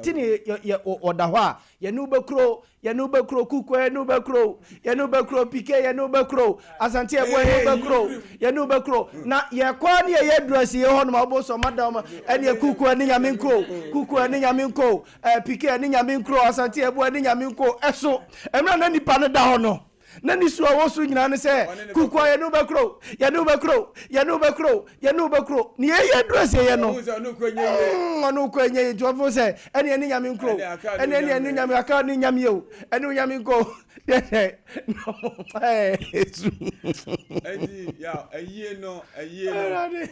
Nti ne yɛ, yɛ, ɔda hɔ a, yɛne wo bɛkorɔ o, yɛne wo bɛkorɔ o, Kukua yɛne wo bɛkorɔ o, yɛne wo bɛkorɔ o, Pike yɛne wo bɛkorɔ o, Asante Ɛboa yɛne wo bɛkorɔ o, yɛne wo bɛkorɔ o. Na yɛkɔ ara ne yɛyɛ aduru asieɛ hɔ nom a, wobɛhu sɛ ɔma da ɔma, ɛneɛ Kukua ne Nyame nkɔ o, Kukua ne Nyame nkɔ o, ɛɛ, Pike ne Nyame nkorɔ o, Asante Ɛboa ne Nyame nkɔ o. Ɛso, mmerɛ a na nipa no da hɔ no, Na ne su a ɔwɔ so nyinaa ne sɛ, Kuku a yɛne wo bɛkorɔ o, yɛne wo bɛkorɔ o, yɛne wo bɛkorɔ o, yɛne wo bɛkorɔ o. Nea ɛyɛ aduru asieeɛ no, ɔne wo kɔ ɛnyɛ yie. Nti ɔfo sɛ, ɛne ɛne Nyame nkorɔ o, ɛne ɛne ɛne Nyame, aka ne Nyame o, ɛne wo Nyame nkɔ o. Deɛ sɛ, na ɔmo ɛɛ su. Ɛnti, yaw, ayie no, ayie no.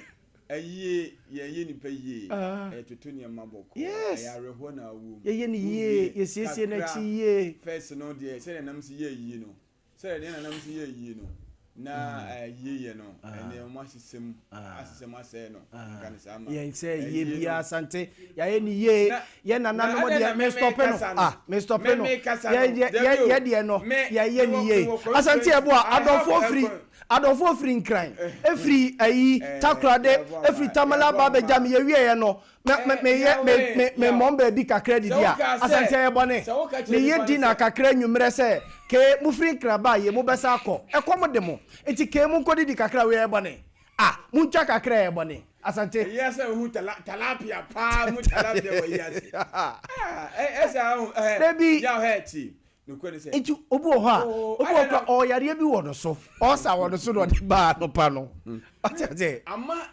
Ayie, yɛyɛ nipa yie, yɛtoto nneɛma bɔkɔɔ, Yes. ɛyɛ awerɛhoɔ na awɔ mu. Yɛyɛ no yie, Wowie yɛsiesie kakra, n'akyi yie. First no deɛ sɛdeɛ nam si yɛ ayie no, sɛdeɛ deɛ nanam si yɛ ayie no, na ayie yɛ no, ɛnɛ wɔn ahyehyɛ mu, ahyehyɛ mu asɛe no, nka no saa ma. Yɛn sɛ yie Ayie no. biara Asante, yɛayɛ no yie, Na, yɛn na nananom adɛn deɛ na me me stɔpe no, mekasa no, ah, me stɔpe me no, mekasa yɛ no, yɛ dabi yɛ o, yɛ deɛ no, me, yɛayɛ no mewɔ, yie. mewɔ Asante constituency, Ɛboa, I have adɔfoɔ a firi con. Adɔfoɔ firi Nkran, ɛfiri ayi Takorade, ɛfiri Tamale aba abɛgya me, yɛwieɛ no, me, me, meyɛ, me, me, me mmɔm baabi kakra didi a, Asante ɛyɛ bɔne? Meyɛ dinner kakra anwummerɛ sɛ, kee, mofiri Nkran baa yei, mobɛsan akɔ, ɛkɔm de mo, nti kee monkɔdidi kakra, wei ɛyɛ bɔne? Ah, montwa kakra ɛyɛ bɔne? Asante. Ɛyɛ sɛ wohu tala, talapia paa, mu talapia wɔ yi ase. Ah, ɛsɛ ahu, ɛhɛ, Dabi. yaw hɛ ti. Nokorɛ ne sɛ. Nti obi wɔ hɔ a, Oh, obi wɔ adɛn hɔ na. koraa ɔwɔ yareɛ bi wɔ no so, ɔɔsa wɔ no so na ɔde baa anɔpa no. Ɔte aseɛ? Ama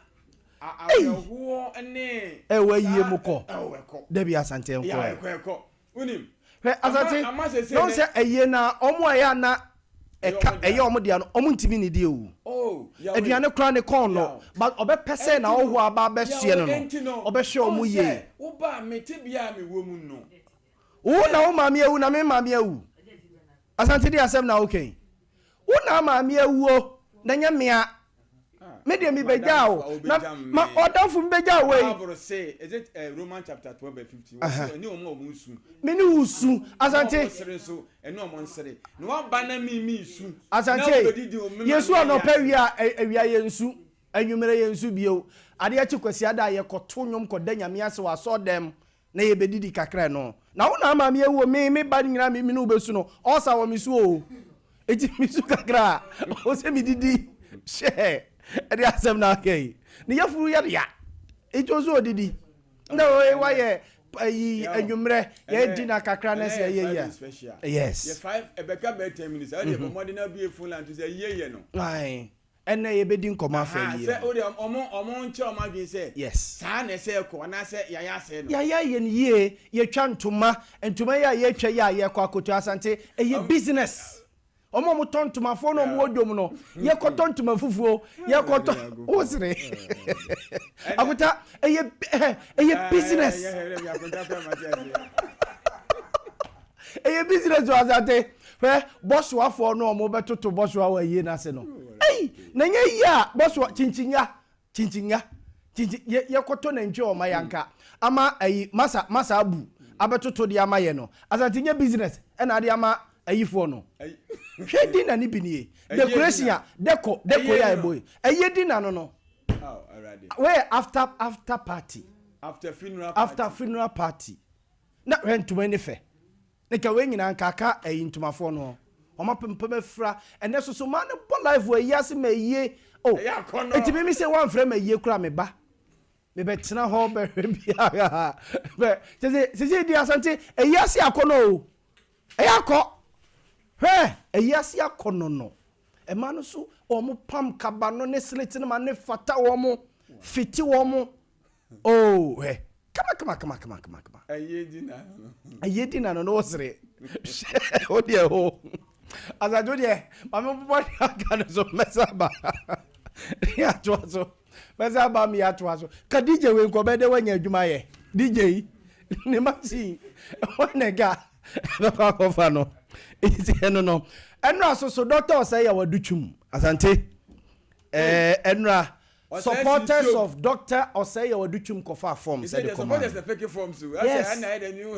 Ei! awerɛhoɔ ne. Ɛwɔ ayie saa mu kɔ. ɛwɔ ɛkɔ. Dabi Asante ɛnkɔ Ya ɛ. ɛkɔ ɛkɔ. Wonim? Hwɛ Ama Asante, ama sese na wohu nɛ. sɛ ayie no a, wɔn a ɛyɛ a na Ɛyɛ ɛka wɔn dea. ɛyɛ wɔn dea no, wɔn ntumi nnidi o. Oh, Yahweh. Aduane koraa ne kɔn nnɔ, Yaw. but ɔbɛpɛ sɛ Ɛnti no, n'ahɔhoɔ aba abɛsoɛ Yahweh, no no, ɛnti no, ɔbɛhwɛ ɔhu wɔn sɛ yie. woba a me tebea a mewɔ mu no. Wo na wo maame awu na me maame awu. Asante de asɛm na woka yi. Wo na maame awuo na nyɛ mea. Me deɛ me bɛgyaa wo. Na ma ɔdamfo mi bɛgyaa wo yi. Bible se, is it uh, Roman chapter 12 verse 15? Wɔse ɛne wɔn a wɔn su. Me ne wo su. Asante. Wɔn sere nso ɛne wɔn nsere. Na waba na mi mi su. Asante. Yesu anɔpa wia awia yɛ nsu. Anwummerɛ yɛ nsu bio. Adeɛ kye Kwasiada a yɛkɔto nnwom kɔda Nyame ase wɔ asɔɔdɛm na yɛbɛdidi kakra ɛno na wo na ama me awu o me me ba no nyinaa me ne wo bɛsu no ɔsa wɔ me so o eti me su kakra a ɔwɔ sɛ medidi hyɛ ɛde asɛm na aka yi ne yafuru yɛ ya eti ɔsɛ ɔdidi na ɔyɛ wayɛ ayi anwummerɛ yɛdi na kakra na sɛ ɛyɛ yɛ yes yɛ five ɛbɛka bɛyɛ 10 minutes ɛde bɔ mmɔden abue phone line to sɛ yie yɛ no. Ɛnnɛ yɛbɛdi nkɔmmɔ afa Aha, ayie sɛ ho. wodeɛ ɔmo ɔmo nkyerɛ ɔmo adwene sɛ Yes. saa na ɛsɛ ɛkɔ anaasɛ yɛayɛ asɛe no. Yɛayɛ ayɛ no yie, yɛtwa ntoma, ntoma yi a yɛtwa yi a yɛkɔ akoto Asante, ɛyɛ business. Wɔn a wɔtɔ ntomafoɔ na wɔn wɔ dwom no, yɛkɔtɔ ntoma fufuo, yɛkɔtɔ, wosere. Akota, ɛyɛ ɛyɛ business. Ɛyɛ business o Asante. Hwɛ bɔsoafoɔ no a wɔbɛtoto bɔsoa wɔ ayie no ase no. Ei, na ɛnyɛ yie a bɔsoa kyinkyinya kyinkyinya kyinkyin yɛ yɛkɔtɔ nantwie a ɔma yanka ama ayi masa masa abu abɛtoto de ama yɛ no. Asante nyɛ business ɛna ade ama ayifoɔ no. Hwɛ dinner no bi nie. Decoration a deco deco yi a ɛbɔ yi. Ayie dinner no no. Wei yɛ after after party. After funeral party. After funeral party. Na hwɛ ntoma yi ne fɛ. Nka wei nyinaa nka aka ayi ntomafoɔ no wɔn apempem afira ɛnɛ soso maa no bɔ life wɔ ayi ase ma ayie oh eti mimi sɛ wɔnfrɛ ma ayie koraa me ba me bɛ tena hɔ bɛhwɛ biara bɛ sese sese di asante ayi ase akɔ no o ɛyɛ akɔ hwɛ ayi ase akɔ no no ɛma no so wɔn pam kaba no ne slit no ma ne fata wɔn fiti wɔn. Oh, hwɛ. Kama kama kama kama kama kama. Ɛyɛ di na no. Ɛyɛ di na no no wosere. Hwɛ o deɛ o. Asante o deɛ maame bobɔ ne aka no so mɛsa ba. Ne atoa so. Mɛsa ba mi atoa so. Ka DJ wei nkɔ bɛyɛ dɛ wanya adwuma yɛ. DJ yi ne machine wɔn na ɛka ɛbɛkɔ akɔfa no. Nti ɛno no. Ɛnora so so dɔkta ɔsɛ yɛ wadu twum. Asante. Ɛɛ ɛnora Supporters of Doctor Osei Adutwum kɔfaa forms de kɔmaa no. Yes,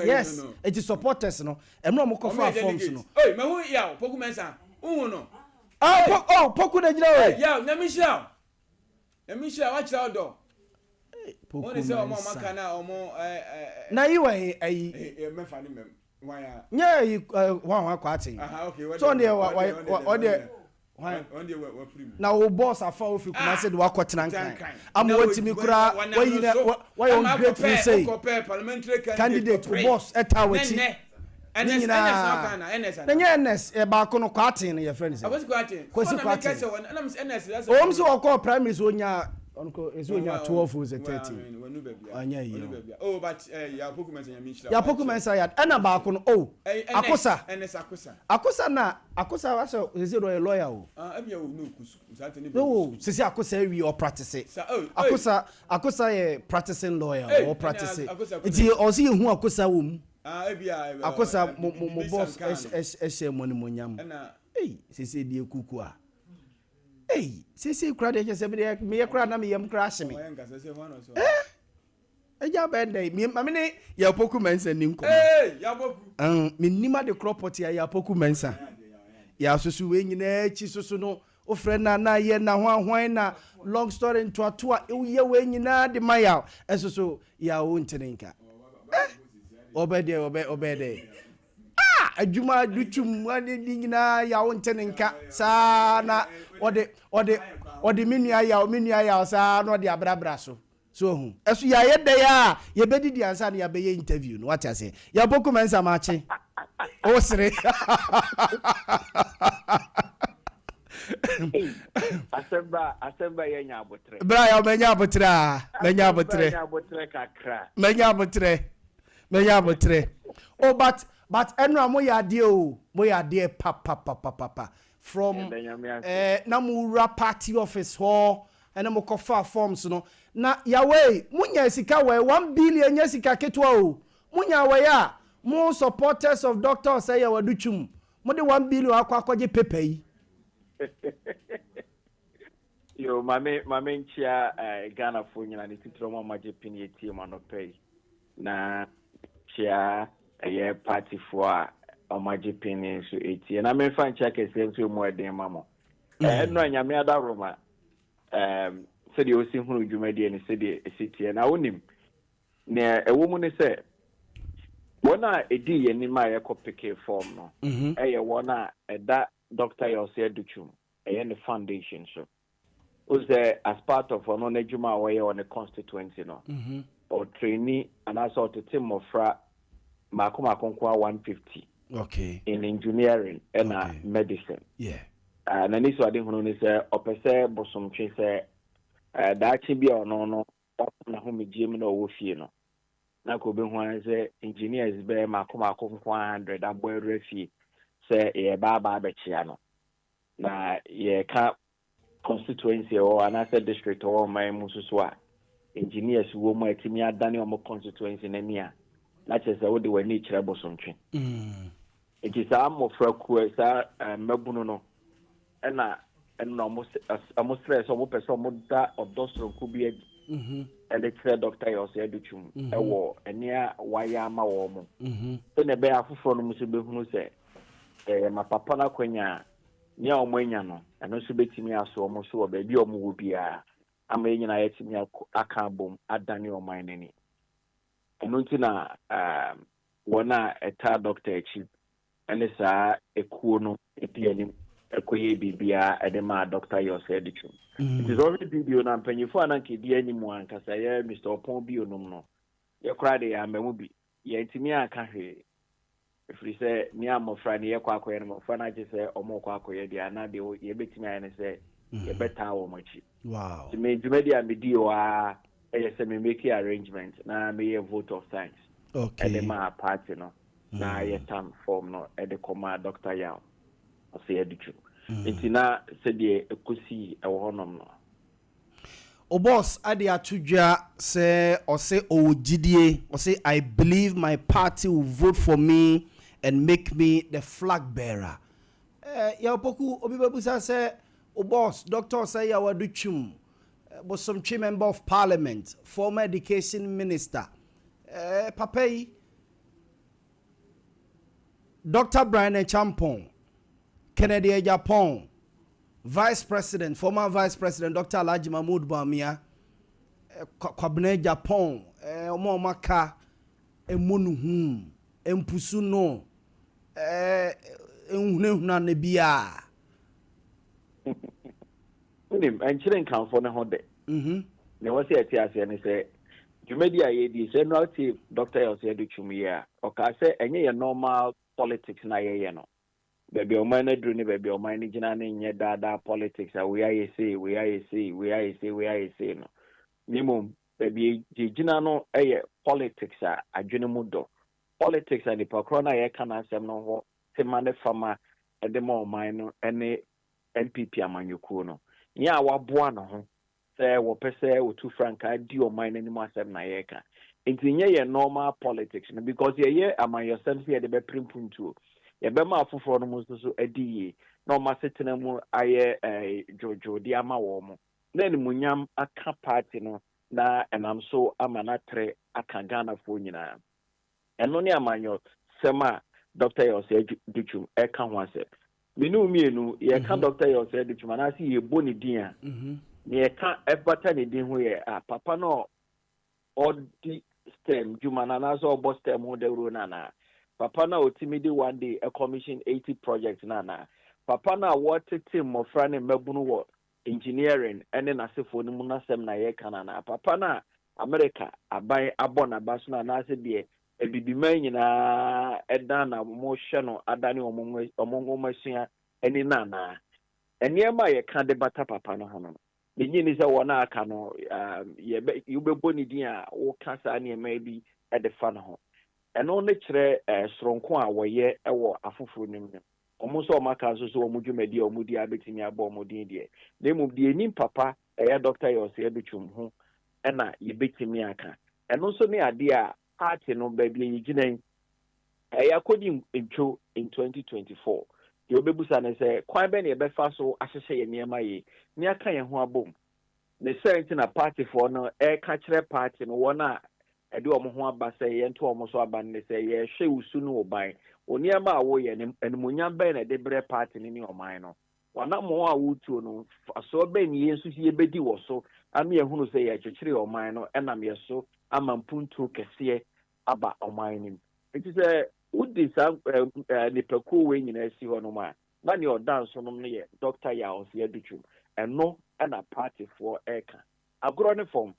yes, eti supporters no, ɛmmerɛ ɔmo kɔfaa forms no. Oi, mahu Yaw Poku Mensah, wohu no? Ah, po, oh, Poku na gyina hɔ yi. Yaw, Nyame nhyira wo. Nyame nhyira wo, wakyerɛ wo dɔ. Poku Wɔn sɛ ɔmo a ɔmo Mensah. aka na ɔmo ɛ ɛ. Na yi wɔ he ayi? Ɛ mɛfa ne mɛm. Hwan a? Nyɛ ayi ɛ hwan hwan Kwaaten. Aha, okay, So ɔno deɛ wa wa wa ɔdeɛ hwan? Ɔno deɛ wa wapiri mu. Na wo boss afa wo firi Kumasi de wakɔ tena Nkran. Nkran ama watumi koraa wayi na wayɛ ungrateful sei. Candidate wo boss ɛtaa w'akyi ne nyinaa na nyɛ Ernest ɛ baako no Kwaaten no yɛfrɛ no sɛ Kwasi Kwaaten. Ɔwom sɛ ɔkɔɔ primaries ɔnyaa ɔno kɔ ɛsɛ ɔnyaa 12 o sɛ 13 ɔnyɛ yie o. Oh, but Yapoku Mensah Nyame nhyira. Yapoku Mensah yɛ ɛna baako no oh Akosa Akosa na Akosa asɛ sese de ɔyɛ lawyer o. Ah, ebi o no kusu. No sese Akosa awie ɔpratese. Akosa Akosa yɛ practicing lawyer o ɔpratese. Nti ɔsi yɛ hu Akosa wɔ mu. Akosa mo mo mo boss ɛhyɛ mo animonyam. Ei sese deɛ kuku a. Ei sese kura deɛ kyɛ sɛ meyɛ meyɛ kura na meyam kura ahye me. Eh Agya bɛn dɛn? Me ma me ne Yapoku Mensah ni nkɔmmɔ. Hey, Yapoku. Um, menim ade korɔ pɔte a Yapoku Mensah. Yɛasoso wei nyinaa akyi soso no, wofrɛ na na yɛ na hwan hwan na long story ntoatoa, woyɛ wei nyinaa de ma yaw. Ɛso so yaw wo ntene nka. Eh, ɔbɛ deɛ ɔbɛ ɔbɛ dɛ. Ah, adwuma dutum ne ne nyinaa yaw ntene nka saa na ɔde ɔde ɔde me nua yaw me nua yaw saa na ɔde abrabra so. So wahu? Ɛso yɛayɛ dɛn a yɛbɛdidi ansa na yɛabɛyɛ interview no, wate aseɛ? Yɛabɔ kum ɛnsa makye. Wosere. Asɛm ba asɛm ba yɛnya abotrɛ. Bra yɛ manya abotrɛ a manya abotrɛ. Manya abotrɛ kakra. Manya abotrɛ. Manya abotrɛ. Oh but but ɛnora mo yɛ adeɛ o. Mo yɛ adeɛ papapapapa. From eh, na mo wura party office hɔ ɛne mo kɔ faa forms no na yawei mo nyaa sika wɛɛ 1 billion nyɛ sika ketewa o mo nyaa wɛɛ a mo supporters of Doctor Osei Yaw Adutwum mo de 1 billion akɔ akɔgye paper yi. Yo, mame mame nkyia eh, Ghanafoɔ nyina ne titiri ɔmo a magye pin yɛtie mu anɔpa yi na kyia ɛyɛ partyfoɔ a ɔmo agye pin nso etie na memfa nkyia kɛseɛ nso emu ɛden ma mo. Ɛno a Nyame adaworoma sɛdeɛ ɔsi hunu dwumadie no sɛdeɛ ɛsi teɛ na wonim nea ɛwɔ mu ne sɛ wɔn a ɛdii yɛn anim a yɛkɔ pick form no ɛyɛ wɔn a ɛda Dr. Yaw Osei Adutwum ɛyɛ ne foundation so o sɛ as part of ɔno n'adwuma a ɔyɛ wɔ ne constituency no ɔtrain anaasɛ ɔtete mmɔfra mmaako mmaako nko a 150 in engineering ɛna medicine. N'ani so ade hunu ne sɛ ɔpɛ sɛ bosomtwe sɛ daakye bi a ɔno no wapɔ n'ahomegye mu na ɔwɔ fie no na ka obehu ara sɛ engineers bɛyɛ mako mako nko a 100 abɔ awura fie sɛ yɛba aba abɛkyea no na yɛka constituency ɛwɔ anaasɛ district ɛwɔ ɔman mu nso so a engineers wɔ mu a ɛtumi adane ɔmo constituency n'ani a na kyerɛ sɛ wode w'ani kyerɛ bosomtwe. Nti saa mmɔfra kuo, saa mmabunu no, ɛna ɛno na wɔn srɛ sɛ wɔn pɛ sɛ wɔn da ɔdɔ soronko bi adi ɛde kyerɛ Dɔkta Yaw Osei Adutwum ɛwɔ ɛnea wayɛ ama wɔn mo, sɛnea ɛbɛyɛ afoforɔ no nso bɛhunu sɛ ɛyɛ ma papa no akwanya a nea wɔn anya no, ɛno nso bɛtumi aso wɔn so wɔ baabi a wɔn wɔ biara, ama yɛn nyinaa yɛatumi aka abom adane ɔman no ani. Ɛno nti na wɔn a ɛtaa dɔkta akyi ne saa ekuo no di anim kɔyɛɛ biribiara de maa Dɔkta Yaw Osei Adutwum. Nti sɛ wohwɛ video no a, mpanyinfoɔ a na anka ɛdi anim ankasa yɛ Mister Ɔpɔn Bio nom no, yɛ koraa deɛ yɛamma mu bi. Yɛantumi anka hwee, ɛfiri sɛ nea mmɔfra no yɛkɔ akɔyɛ no, mmɔfra no agye sɛ wɔrekɔ akɔyɛ deɛ a, na deɛ yɛbɛtumi ayɛ ne sɛ yɛbɛtaa wɔn akyi. Nti me dwumadi a medii hɔ ara yɛ sɛ me make arrangement na meyɛ vote of thanks de maa party no na yɛtan form no de kɔmaa Doctor Yaw Osei Adutwum. Nti na sɛdeɛ ɛkɔsii wɔ hɔnom no. O boss de ato dwa sɛ ɔse ɔwɔ gyidie, ɔse I believe my party will vote for me and make me the flag bearer. Eh, Yaw Poku, obi bɛbusa sɛ o boss, Doctor Osei Yaw Adutwum, Bosomtwe Member of Parliament, former Education Minister, eh, papa yi, Doctor Bryan Acheampong, Kennedy Agyapong, Vice President, former Vice President Doctor Alhaji Mahmood Bawumia, eh, Kwabena Agyapong, eh, wɔn a wɔaka mmɔ no hu, mpusu no, eh, nhunahuna no biara. Wonim, ɛnkyere nkamfo no ho de. Nea ɛwɔ sɛ yɛte aseɛ ne sɛ, dwumadi a yɛredi, sɛ nnora wotie Dɔkta Elsie Adutwum yi a, ɔkaa sɛ ɛnyɛ yɛn normal politics no a yɛyɛ no. Baabi a ɔman no aduru ne baabi a ɔman no gyina no nyɛ daa daa politics a wei ayɛ sei, wei ayɛ sei, wei ayɛ sei, wei ayɛ sei no. Na mmom, baabi a yɛgyina no yɛ politics a adwene mu dɔ. Politics a nipa korɔ no a yɛreka n'asɛm no hɔ tema ne fama de ma ɔman no ne NPP amanyɔkuo no. Nea waboa ne ho sɛ wɔpɛ sɛ wɔtu frankaa di ɔman no anim asɛm na yɛreka. Nti nyɛ yɛn normal politics no because yɛyɛ amanyɔsɛm sɛ yɛde bɛpere mpuntuo. Yɛbɛma afoforɔ nom nso so adi yie na wɔn asetena mu ayɛ dwoodwoo de ama wɔn. Na animuonyam aka party no na ɛnam so ama no atrɛ aka Ghanafoɔ nyinaa. Ɛno ne amanyɔsɛm a Dɔkta Yaw Osei Adutwum reka ho asɛm. Me ne wo mmienu, yɛreka Dɔkta Yaw Osei Adutwum anaasɛ yɛrebɔ ne din a, nea yɛka bata ne din ho yɛ a, papa no a ɔdi STEM dwuma no anaasɛ ɔbɔ STEM ho dawuro no anaa? Papa no a ɔtumi de one day commission 80 projects no anaa? Papa no a wɔtete mmɔfra ne mmabunu wɔ engineering ne n'asefoɔ no mu no asɛm na yɛreka no anaa? Papa no a Amerika aban abɔ n'aba so no anaasɛ deɛ Abibiman nyinaa dan na wɔhwɛ no adane wɔn nwomasua ani no anaa? Nneɛma a yɛka de bata papa no ho no, minnye nni sɛ wɔn a aka no, yɛbɛ, wobɛbɔ ne din a woka saa nneɛma yi bi de fa ne ho. Ɛno ne kyerɛ soronko a wɔyɛ wɔ afoforo no mu no. Wɔn nso a wɔaka nso sɛ wɔn dwumadi a wɔdi ara betumi abɔ wɔn din deɛ, na mmom deɛ ɛnim papa ɛyɛ Dɔkta Yossi Adutwum ho na yɛbɛtumi aka. Ɛno nso ne adeɛ a party no baabi a yɛgyina yi, ɛyɛ akɔdi ntwo in 2024. Deɛ wobɛbusa ne sɛ, kwan bɛn na yɛbɛfa so ahyehyɛ yɛn nneɛma yie na yɛaka yɛn ho abom? Ne saa nti na partyfoɔ no reka kyerɛ party no wɔn a ɛde wɔn ho aba sɛ yɛnto wɔn so aba no ne sɛ, yɛrehwɛ wo su ne wo ban. Wo nneɛma a woyɛ no, animuonyam bɛn na ɛde brɛ party no ne ɔman no? W'anammɔn a woretuo no, mfasoɔ bɛn na yɛn nso yɛbɛdi wɔ so ama yɛahunu sɛ yɛrekyekyere ɔman no nam yɛn so ama mpuntuo kɛseɛ aba ɔman no mu? Enti sɛ wode saa nnipakuo wei nyinaa si hɔnom a, na nea ɔda nsonom no yɛ Dɔkta Yaw Osei Adutwum. Ɛno na partyfoɔ reka. Agorɔ ne fam.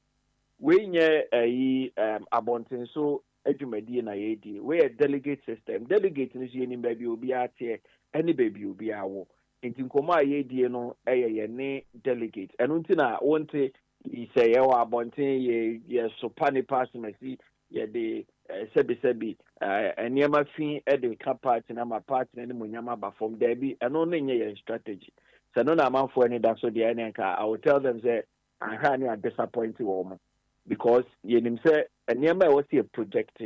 Wei nyɛ ayi abɔntenso dwumadie na yɛredie. Wei yɛ delegate system. Delegate no nso yɛnim baabi a obiara teɛ ne baabi a obiara wɔ. Nti nkɔmmɔ a yɛredie no yɛ yɛne delegate. Ɛno nti na wonte sɛ yɛwɔ abɔnten yɛ yɛsopa nipa asomasi, yɛde sɛbisɛbi nneɛma fi de ka party no ama party no animuonyam aba fam. Daabi, ɛno no nyɛ yɛn strategy. Sɛ ɛno na amanfoɔ ani da so deɛ ɛne nka I will tell them sɛ anhwɛ a ne a disappoint wɔn because yɛnim sɛ nneɛma a ɛwɔ sɛ yɛ project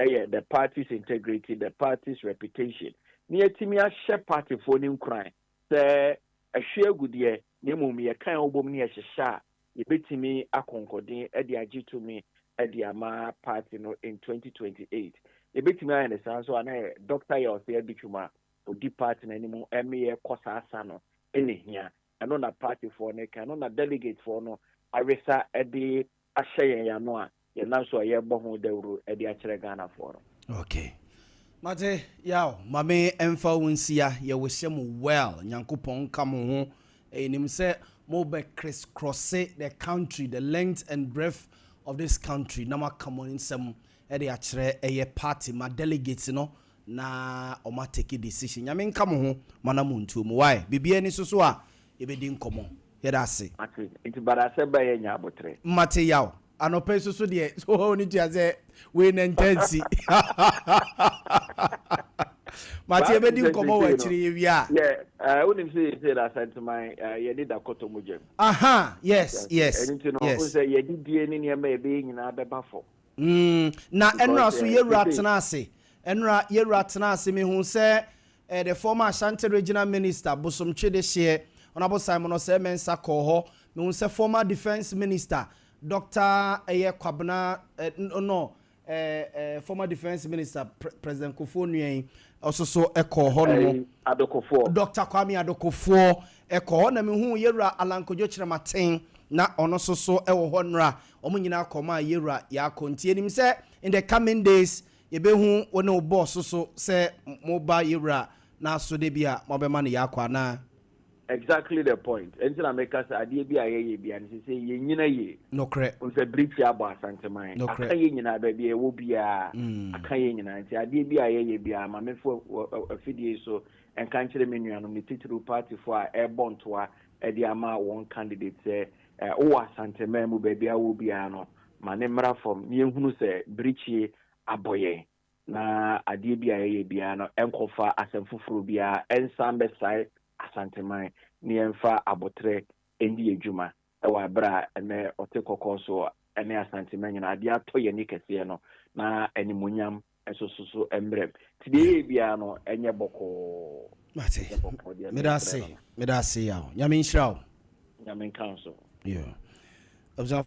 Ɛyɛ the party's integrity, the party's reputation, na yɛatumi ahyɛ partyfoɔ no nkuran sɛ ɛhwe agu deɛ, na mmom yɛka yɛn ho bom ne yɛhyehyɛ a, yɛbɛtumi akɔnkɔden de agye tumi de ama party no in 2028. Yɛbɛtumi ayɛ no saa nso a, na yɛ Doctor Yaw Osei Adutwum a ɔdi party no anim ɛme yɛkɔ saa sa no ɛna hia. Ɛno na partyfoɔ no ka, ɛno na delegatefoɔ no awesa de ahyɛ yɛn ano a yɛnam so a yɛrebɔ ho dawuro de akyerɛ Ghanafoɔ no. Okay. Mate, Yaw, ma me ɛmfa wo nsia, yɛwish mo well, Nyankopɔn nka mo ho. Ɛnim sɛ mobɛ crisscross the country, the length and breadth of this country, na moaka mo nsɛm ɛde akyerɛ ɛyɛ party ma delegates no na ɔma take decision. Nyame nka mo ho, ma na mo ntuo mu. Why? Biribiara ni so so a yɛbɛdi nkɔmmɔ. Yɛda ase. Mate, nti badasɛ ba yɛ nya abotrɛ. Mate, Yaw. Anɔpɛ yi soso deɛ, so hɔ ne tua sɛ wei na ntɛnsi. Mate, yɛbɛdi nkɔmmɔ wɔ akyire yɛwie a. Yɛ, wonim sɛ yɛsɛ da Asanteman yɛde da kɔtɔ mu gyam. Aha, yes. Ɛno nti no, wo sɛ yɛdidie ne nneɛma a yɛbɛyɛ nyinaa bɛba fam. Na ɛnora so yɛwura tena ase, ɛnora yɛwura tena ase, mehu sɛ the former Ashanti Regional Minister, Bosomtwe de hyeɛ, Honorable Simon Osei Mensah kɔɔ hɔ. Mehu sɛ former Defence Minister, Dr. ɛyɛ Kwabena no, former Defence Minister, President Kufuor nua yi, ɔso so ɛkɔɔ hɔ nom. Adokofoɔ. Dr. Kwame Adokofoɔ ɛkɔ hɔ, na mehu yɛwura Alan Kojo Kyerematen na ɔno nso so ɛwɔ hɔ nnora. Wɔn nyinaa kɔma a yɛwura yɛakɔ, nti yɛnim sɛ in the coming days yɛbɛhu wo ne wo bɔɔso so sɛ moba yɛwura n'aso de bi a mobɛma no yɛakɔ anaa? Exactly the point. Ɛnti na meka sɛ adeɛ bi a yɛyɛ bia no sɛ yɛnyina yie. Nokorɛ. Sɛ birikyi abɔ Asanteman. Aka yɛ nyinaa, baabi a ɛwɔ biara aka yɛ nyinaa, nti adeɛ bi a yɛyɛ biara, ma mefo afidie so nka nkyerɛ me nuanom, ne titiriw partyfoɔ a ɛrebɔ ntoa de ama wɔn candidate sɛ wowɔ Asanteman mu, baabi a wɔ biara no, ma ne mmra fam na yɛhunu sɛ birikyie abɔ yɛn, na adeɛ bi a yɛyɛ biara no ɛnkɔfa asɛm foforɔ biara ɛnsan bɛsae Asanteman, ne yɛmfa abotrɛ ndi adwuma ɛwɔ abere a ɛnɛ ɔte kɔkɔɔ so ɛne Asanteman nyinaa adeɛ atɔ yɛn ani kɛseɛ no, na animonyam nso so so mmerɛm, nti deɛ yɛyɛ biara no ɛnyɛ bɔkɔɔ. Mate, meda ase, meda ase, Yaw. Nyame nhyira wo. Nyame nka so. Yeah. Abusuafoɔ,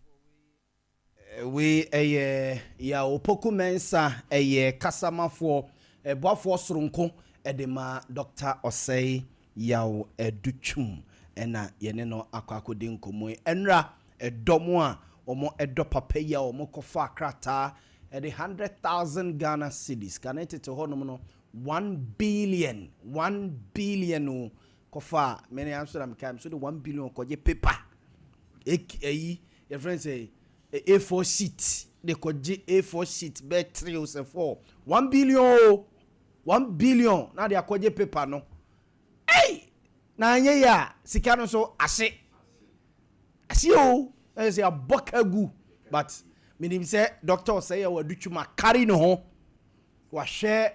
wei ɛyɛ Yaw Opoku Mensa, ɛyɛ kasamafoɔ, ɛboafoɔ soronko ɛde ma Dr. Osei Yaw Adutwum, ɛna yɛne no akɔ akɔdi nkɔmmɔ yi. Ɛnra ɛdɔm a wɔn ɛdɔ papa yi a wɔn kɔfa krataa ɛde 100,000 Ghana cedis, kane tete hɔnom no 1 billion, 1 billion o, kɔfa a mene Amsterdam kan so de 1 billion kɔgye paper ɛyi yɛfrɛ sɛ A4 sheet, de kɔgye A4 sheet bɛɛ three o sɛ four. 1 billion o, 1 billion na de akɔgye paper no. Ɛy, na anyɛ yi a sika no so ahye ahye o, ɛyɛ sɛ abɔ ka gu, but menim sɛ Doctor Osei Yaw Adutwum akari ne ho, wahwɛ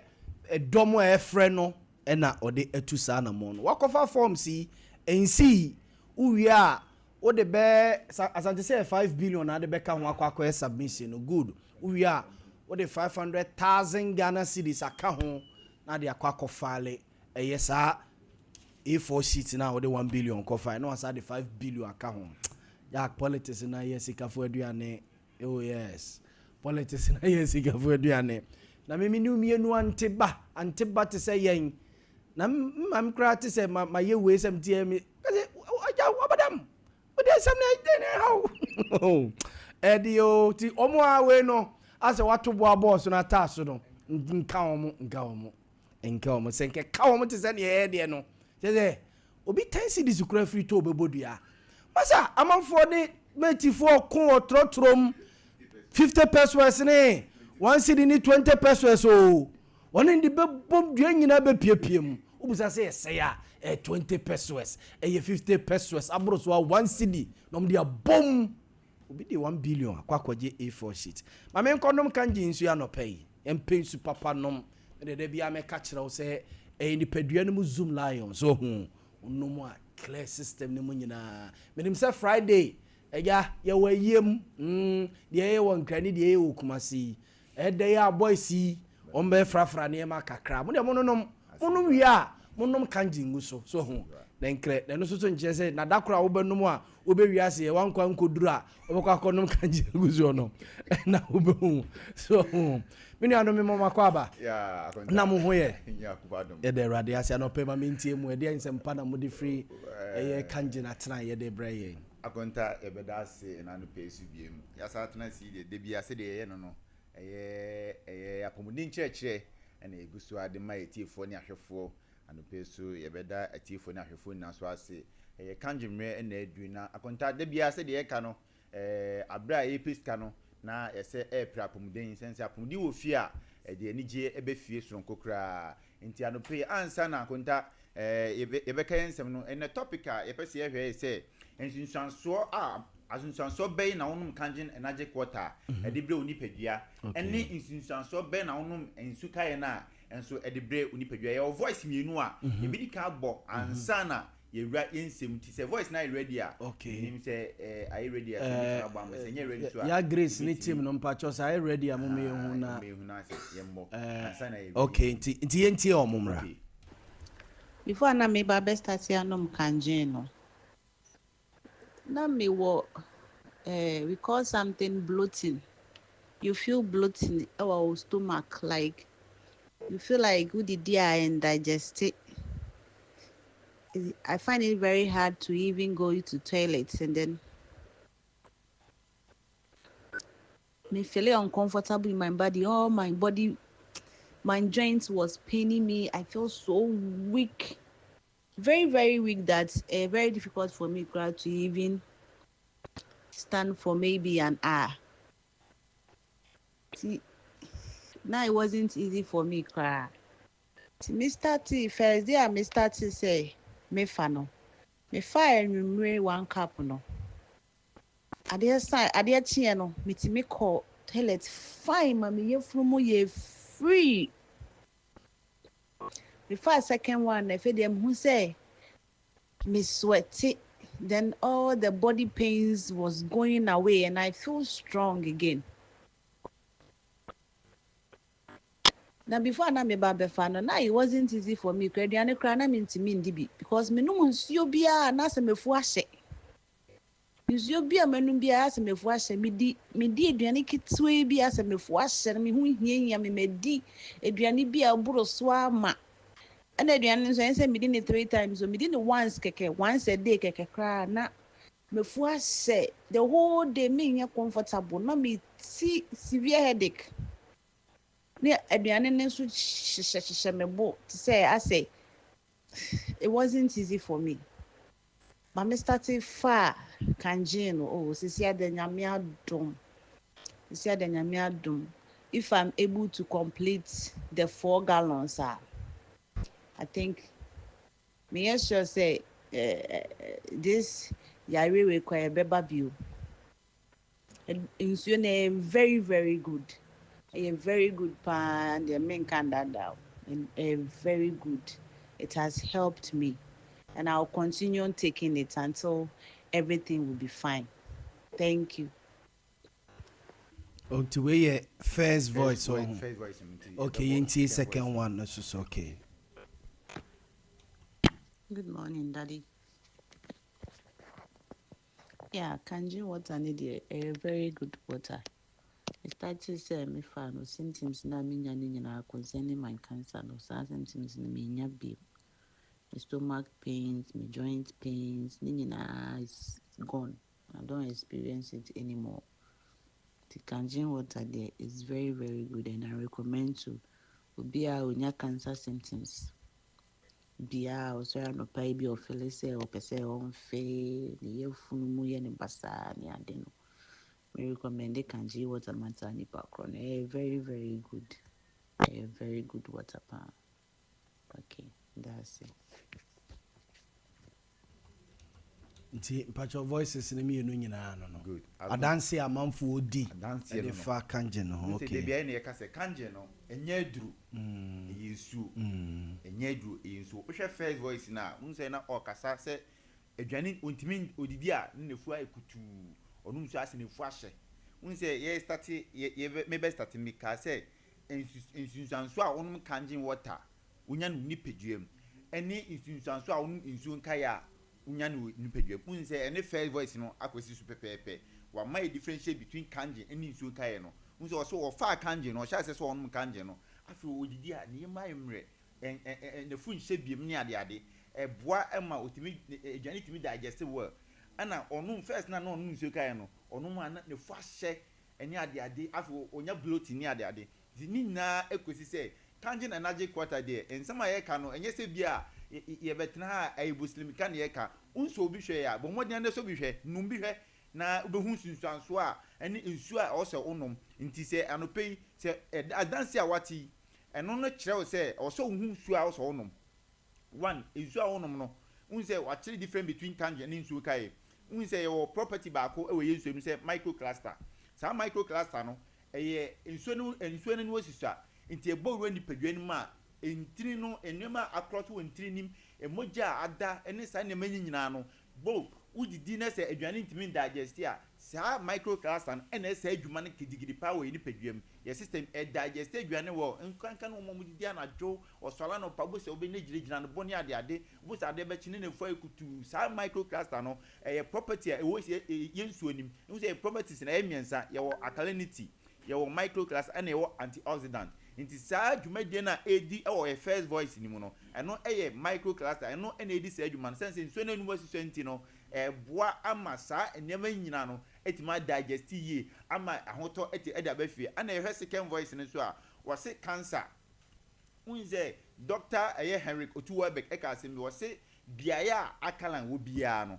ɛdɔm a ɛfrɛ no, ɛna ɔde atu saa anamɔ no. Wakɔfa forms yi nsi wowie a wode bɛɛ Asante sɛ 5 billion na ade bɛka ho akɔ akɔyɛ submission no. Good, wowie a wode 500,000 Ghana cedis aka ho na de akɔ akɔ file ɛyɛ saa A4 sheet na wode 1 billion kɔ file na wasa de 5 billion aka ho. Jack, politics na yɛ sikafo aduane. Oh yes, politics na yɛ sikafo aduane, na mimi ne mmienu ante ba ante ba te sɛ yɛn na mma koraa te sɛ ma yɛ wei sɛm tiɛ mi kasi ɔgya wabadam wode nsɛm na ɛdɛ na ɛha wo ɛde o, ti ɔmo a wei no asɛ wato boa bɔɔso no ataa so no, nka wɔn, nka wɔn, nka wɔn sɛ nkɛka wɔn te sɛ deɛ ɛyɛ deɛ no kyɛ sɛ obi 10 cedis kura firi to obɛbɔ dua masa amanfoɔ ne mɛtifoɔ ko wɔ trɔtrɔm 50 pesewas ne 1 cedi ne 20 pesewas o, wɔne de bɛbɔ dua nyinaa bɛpiepie mu. Wobusa sɛ yɛsɛe a ɛyɛ 20 pesewas, ɛyɛ 50 pesewas, aboro so a 1 cedi na ɔmo de abom. Obi de 1 billion akɔ akɔgye A4 sheet. Maame, nkɔnom kangye nsuo anɔpɛ yi, yɛmpɛ nsu papa nom. Dede bia mɛka kyerɛ wo sɛ ɛyɛ nipadua no mu Zoom Lion so ho nom a clear system no mu nyinaa. Menim sɛ Friday agya yɛwɔ ayie mu, deɛ ɛyɛ wɔ Nkrani, deɛ ɛyɛ wɔ Kumasi. Ɛdɛ yi a boys yi wɔn bɛ frafra nneɛma kakra. Mo deɛ mo nonom, monom wie a monom kanji ngu so so ho. Na nkrɛ na ɛno nso so nkyerɛ sɛ na da koro a wobɛnom a wobɛwie ase yɛ wankɔ ankɔduru a wobɛkɔ akɔnom kanji ngu soɔ no ɛna wobɛhu so ho. Me nuanom me mɔ makɔ aba na mo ho yɛ yɛda Awurade ase anɔpɛ ma mentie mu ɛdeɛ nsɛmpa na mode firi ɛyɛ kanji na atena yɛde brɛ yɛn. Akonta, yɛbɛda ase ɛna anɔpa yi so biom. Yɛasan atena ase yi deɛ, da biara sɛdeɛ yɛyɛ no no, ɛyɛ ɛyɛ apɔmuden nkyerɛkyerɛ ɛna yɛgu so ara de ma yɛn atiefoɔ ne ahwɛfoɔ. Anɔpa yi so yɛbɛda atiefoɔ ne ahwɛfoɔ nyinaa so ase. Ɛyɛ kangye mmerɛ ɛna aduru na Akonta, da biara sɛdeɛ yɛka no, ɛɛ aberɛ a yɛrepɛ sika no, na yɛsɛ ɛrepere apɔmuden. Sɛne sɛ apɔmuden wɔ fie a, ɛde anigyeɛ ɛba fie soronko koraa. Nti anɔpa yi, ansa na Akonta ɛɛ yɛbɛ yɛbɛka yɛn nsɛm no, ɛnnɛ topic a yɛpɛ sɛ yɛhwɛ yɛ sɛ, nsunsuansoɔ a asunsuansoɔ bɛn na wonom kangen energetic water a ɛde brɛ wo nipadua, ɛne nsunsuansoɔ bɛn na wonom nsu kaeɛ no a nso ɛde brɛ wo nipadua. Yɛwɔ voice mmienu a yɛbɛdi kan abɔ ansa na yɛwura yɛn nsɛm nti sɛ voice no ayɛ ready a, menim sɛ ɛɛ ayɛ ready a sɛ yɛbɛtumi abɔ ama sɛ ɛnyɛ ready so a Ya Grace ne yɛbɛtumi team no mpakyɛw sɛ ayɛ ready a momma yɛnhu na momma yɛnhu na sɛ yɛmmɔ ansa na yɛwura Okay yɛn nti nti yɛntie wɔn mmra. Okay. Before a na meba abɛ starte anom kangen no, na mewɔ eh, we call something bloating. You feel bloating ɛwɔ wo stomach like you feel like wodidi a ɛndigeste. I find it very hard to even go to toilet and then me feel uncomfortable in my body. All my body, my joints was paining me. I feel so weak, very very weak. That's very difficult for me to even stand for maybe an hour. See, now it wasn't easy for me, cry. Me start first day I me start sɛ me fa no. Me fa anwummere one cup no. Adeɛ san adeɛ kyeɛ no metumi kɔ toilet fine ma me yafunu mu yɛ free. Me fa second one na afei deɛ mehu sɛ me sweat then all the body pains was going away and I feel strong again. Na before na me ba bɛfa no na it wasn't easy for me. Kura aduane koraa na mentumi ndi bi because menom nsuo biara na sɛ mefu ahyɛ. Nsuo bi a manom biara sɛ mefu ahyɛ medi medi aduane ketewa bi asɛ mefu ahyɛ no me ho hiahia me madi aduane bi a ɛboro so ama ɛna aduane no nso ɛnyɛ sɛ medi ne three times o medi ne once kɛkɛ once a day kɛkɛ koraa na mefu ahyɛ the whole day menyɛ comfortable na me ti severe headache ne aduane no nso hyehyɛ hyehyɛ me bo te sɛ asɛ it wasn't easy for me. Ma me started fa kangen no oh sisi ada nyame adom sisi ada nyame adom if I'm able to complete the 4 gallons ah I think me yɛ sure sɛ this yare wei kɔ ɛbɛba bio. Nsuo no ɛyɛ very very good ɛyɛ very good paa deɛ menka ndaadaa o ɛyɛ very good. It has helped me and I will continue taking it until everything will be fine. Thank you. Nti wei yɛ first voice First voice, ɔho. first voice no nti Okay, yɛbɛbɔ yɛntie second voice second no. one no so so okay. Good morning, Daddy. Yeah, kangen water ne deɛ ɛyɛ very good water. I started sɛ mefa no symptoms na menya no nyinaa concerning my cancer no saa symptoms no menya bio. My stomach pains, my joint pains, ne nyinaa is gone. I don't experience it anymore. The kangen water there is very very good and I recommend to obiara a onya cancer symptoms biara a ɔsɔre anɔpa yi bi a ɔfeel sɛ ɔpɛ sɛ ɔmfe ne yafunu mu yɛ ne basaa ne ade no me recommend kangen water ma saa nipa korɔ no ɛyɛ very very good ɛyɛ very good water paa. Okay, that's it. Nti mpakyɛw voices no mmienu nyinaa no Good. Adanse a amanfoɔ di Adanseɛ ɛde no. fa kangen no ho. Sɛ Okay. dabi ayɛ na yɛka sɛ kangen no ɛnyɛ aduro, ɛyɛ nsuo. Ɛnyɛ aduro, ɛyɛ nsuo. Wohwɛ first voice no a, wohu sɛ na ɔkasa sɛ aduane ontumi odidi a ne n'afu ayɛ kutuu, ɔnom nsuo asɛ n'afu ahyɛ. Wohu sɛ yɛ starte yɛ yɛ mebɛ starte mekaa sɛ nsu nsunsuansoɔ a wonom kangen water wonya no wo nipadua mu ɛne nsunsuansoɔ a wonom nsuo nkaeɛ a wonya no wo nipadua mu. Wohu sɛ ɛne first voice no akɔsi so pɛpɛɛpɛ. Wama yɛ differentiate between kangen ɛne nsuo nkaeɛ no. Wohu sɛ ɔse ɔfaa kangen no ɔhyɛ aseɛ sɛ ɔnom kangen no afei ɔdidi a ne yam ayɛ mmerɛ ɛ ɛ ɛ n'afu nhyɛ biom ne adeade. Ɛboa ma ɔtumi aduane tumi digest well. Ɛna ɔnom first no a na ɔnom nsuo kaeɛ no, ɔnom a na n'afu ahyɛ ne adeade, afei ɔnya bloating ne adeade. Nti ne nyinaa kɔsi sɛ Kangen Energy Quarter deɛ, nsɛm a yɛreka no, ɛnyɛ sɛ bi a yɛbɛtena ha a ɛyɛ bosilimika na yɛreka. Wonsɔ obi hwɛ a, bɔ mmɔden ara na sɔ bi hwɛ, nom bi hwɛ na wobɛhu nsunsuansoɔ a ɛne nsuo a ɛwɔ sɛ wonom. Nti sɛ anɔpa yi, sɛ adanseɛ a woate yi, ɛno no kyerɛ wo sɛ ɛwɔ sɛ wohu nsuo a ɛwɔ sɛ wonom. One, nsuo a wonom no, wohu sɛ wɔakyerɛ difference between kangen ne nsuo kaeɛ. Wohu sɛ yɛwɔ property baako wɔ yɛn nsuo mu sɛ micro cluster. Saa micro cluster no, ɛyɛ nsuo no nsuo no aniwa susua, nti ɛbɔ wura nipadua no mu a, ntini no, nneɛma a akorɔto wɔ ntini no mu, mogya a ada ne saa nneɛma yi nyinaa no, Bo, wodidi na sɛ aduane ntumi ndigest a, saa microcluster no na ɛyɛ saa adwuma no gidigidi paa wɔ yɛn nipadua mu. Yɛn system, ɛdigest aduane wɔ nkanka ne wɔn a wɔdidi anadwo, wɔsɔre anɔpa, wobɛhu sɛ wobɛnya gyinagyina no bɔ ne adeade, wobɛhu sɛ adeɛ bɛkye ne n'afu ayɛ kutuu. Saa microcluster no, ɛyɛ property a ɛwɔ yɛn nsuo no mu. Wohu sɛ properties no ɛyɛ mmiɛnsa, yɛwɔ alkalinity, Yɛwɔ microclass ɛna yɛwɔ antioxidant. Nti saa dwumadie no a ɛredi wɔ yɛ first voice no mu no, ɛno yɛ microcluster, ɛno na ɛredi saa adwuma no. Sɛne sɛ nsuo no anum asusua nti no, ɛreboa ama saa nneɛma yi nyinaa no atumi a digest yie ama ahotɔ ati de aba fie. Ɛna yɛhwɛ second voice no nso a, wɔse cancer. Wohu sɛ Doctor ɛyɛ Henrik Otto Welbeck ɛka asɛm bi, ɔse beaeɛ a alkaline wɔ biara no,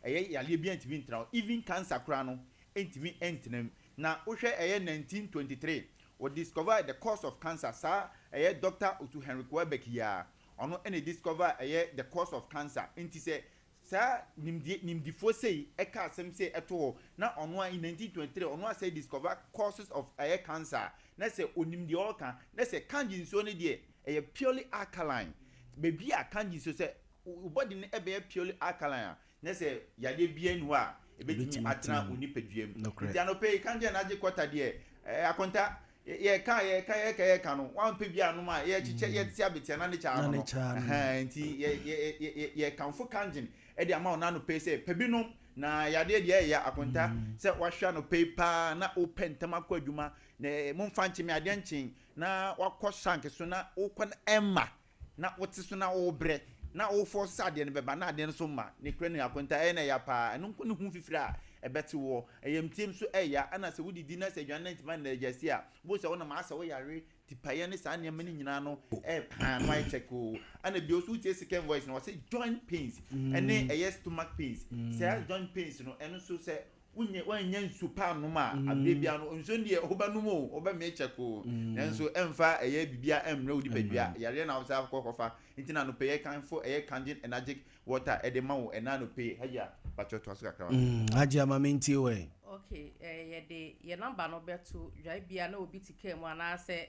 ɛyɛ yareɛ biara ntumi ntena hɔ, even cancer koraa no ntumi ntena mu. Na wohwɛ ɛyɛ 1923 wɔ discover the cause of cancer saa ɛyɛ Doctor Otto Henrik Welbeck yi ara ɔno na discover ɛyɛ the cause of cancer nti sɛ saa nimdie nimdifoɔ sei ɛka asɛm sei ɛto hɔ na ɔno ara in 1923 ɔno ara sɛ discover causes of ɛyɛ cancer a na sɛ ɔnim deɛ ɔreka na sɛ kanji nsuo no deɛ ɛyɛ purely alkaline baabi a kanji nsuo sɛ wo body no ɛbɛyɛ purely alkaline a Na sɛ yadeɛ biara nni hɔ a ɛbɛtumi atena wo nipadua mu. Nti anɔpa yi, kankyɛ na agye kɔta deɛ, ɛɛ akonta, yɛka yɛka yɛka yɛka no, wampɛ bi anom a, yɛkyekyɛ mm. yɛte abetea na ne kyaa no no. Nti yɛkamfo kangyen de ama wo na anɔpa yi sɛ pɛ bi nom na yadeɛ deɛ ɛyɛ akonta mm. sɛ wahwɛ anɔpa yi paa na wopɛ ntɛm akɔ adwuma na momfa nkye me adeɛ nkyen na wakɔ shank so na wokɔ no ɛmma na wote so na wobrɛ na wo force sɛ adeɛ no bɛba na adeɛ no nso mma ne kura ne akonta ɛyɛ na ɛya paa ɛno nko ne ho fifire a ɛbɛte woɔ ɛyamtiem nso ɛya ɛna sɛ wodidi na sɛ aduane no antumi andigest a wobɛhu sɛ wonam asɛ woyare tipaeɛ ne saa nneɛma no nyinaa no ɛpaa no ayɛ kyɛkoo ɛna bio nso wotie second voice no wɔse joint pains ɛne ɛyɛ stomach pains saa joint pains no ɛno nso sɛ Wonyɛ woannya nsu pa annom a, aberɛ biara no, nsuo no deɛ wobɛnom o, wobɛmee kyɛk o, nanso ɛmfa ɛyɛ biribiara ɛmmrɛ wo nipadua, yareɛ na wosane akɔ kɔfa. Nti na anɔpa yi yɛkamfo ɛyɛ Kangen Enagic Water ɛde ma wo ɛnnɛ anɔpa yi. Hajia, pakyɛ toa so kakra ma me. Hajia ma mentie wo ɛ. Ok, yɛde yɛn number no bɛto dwa, ebia na obi te car mu anaasɛ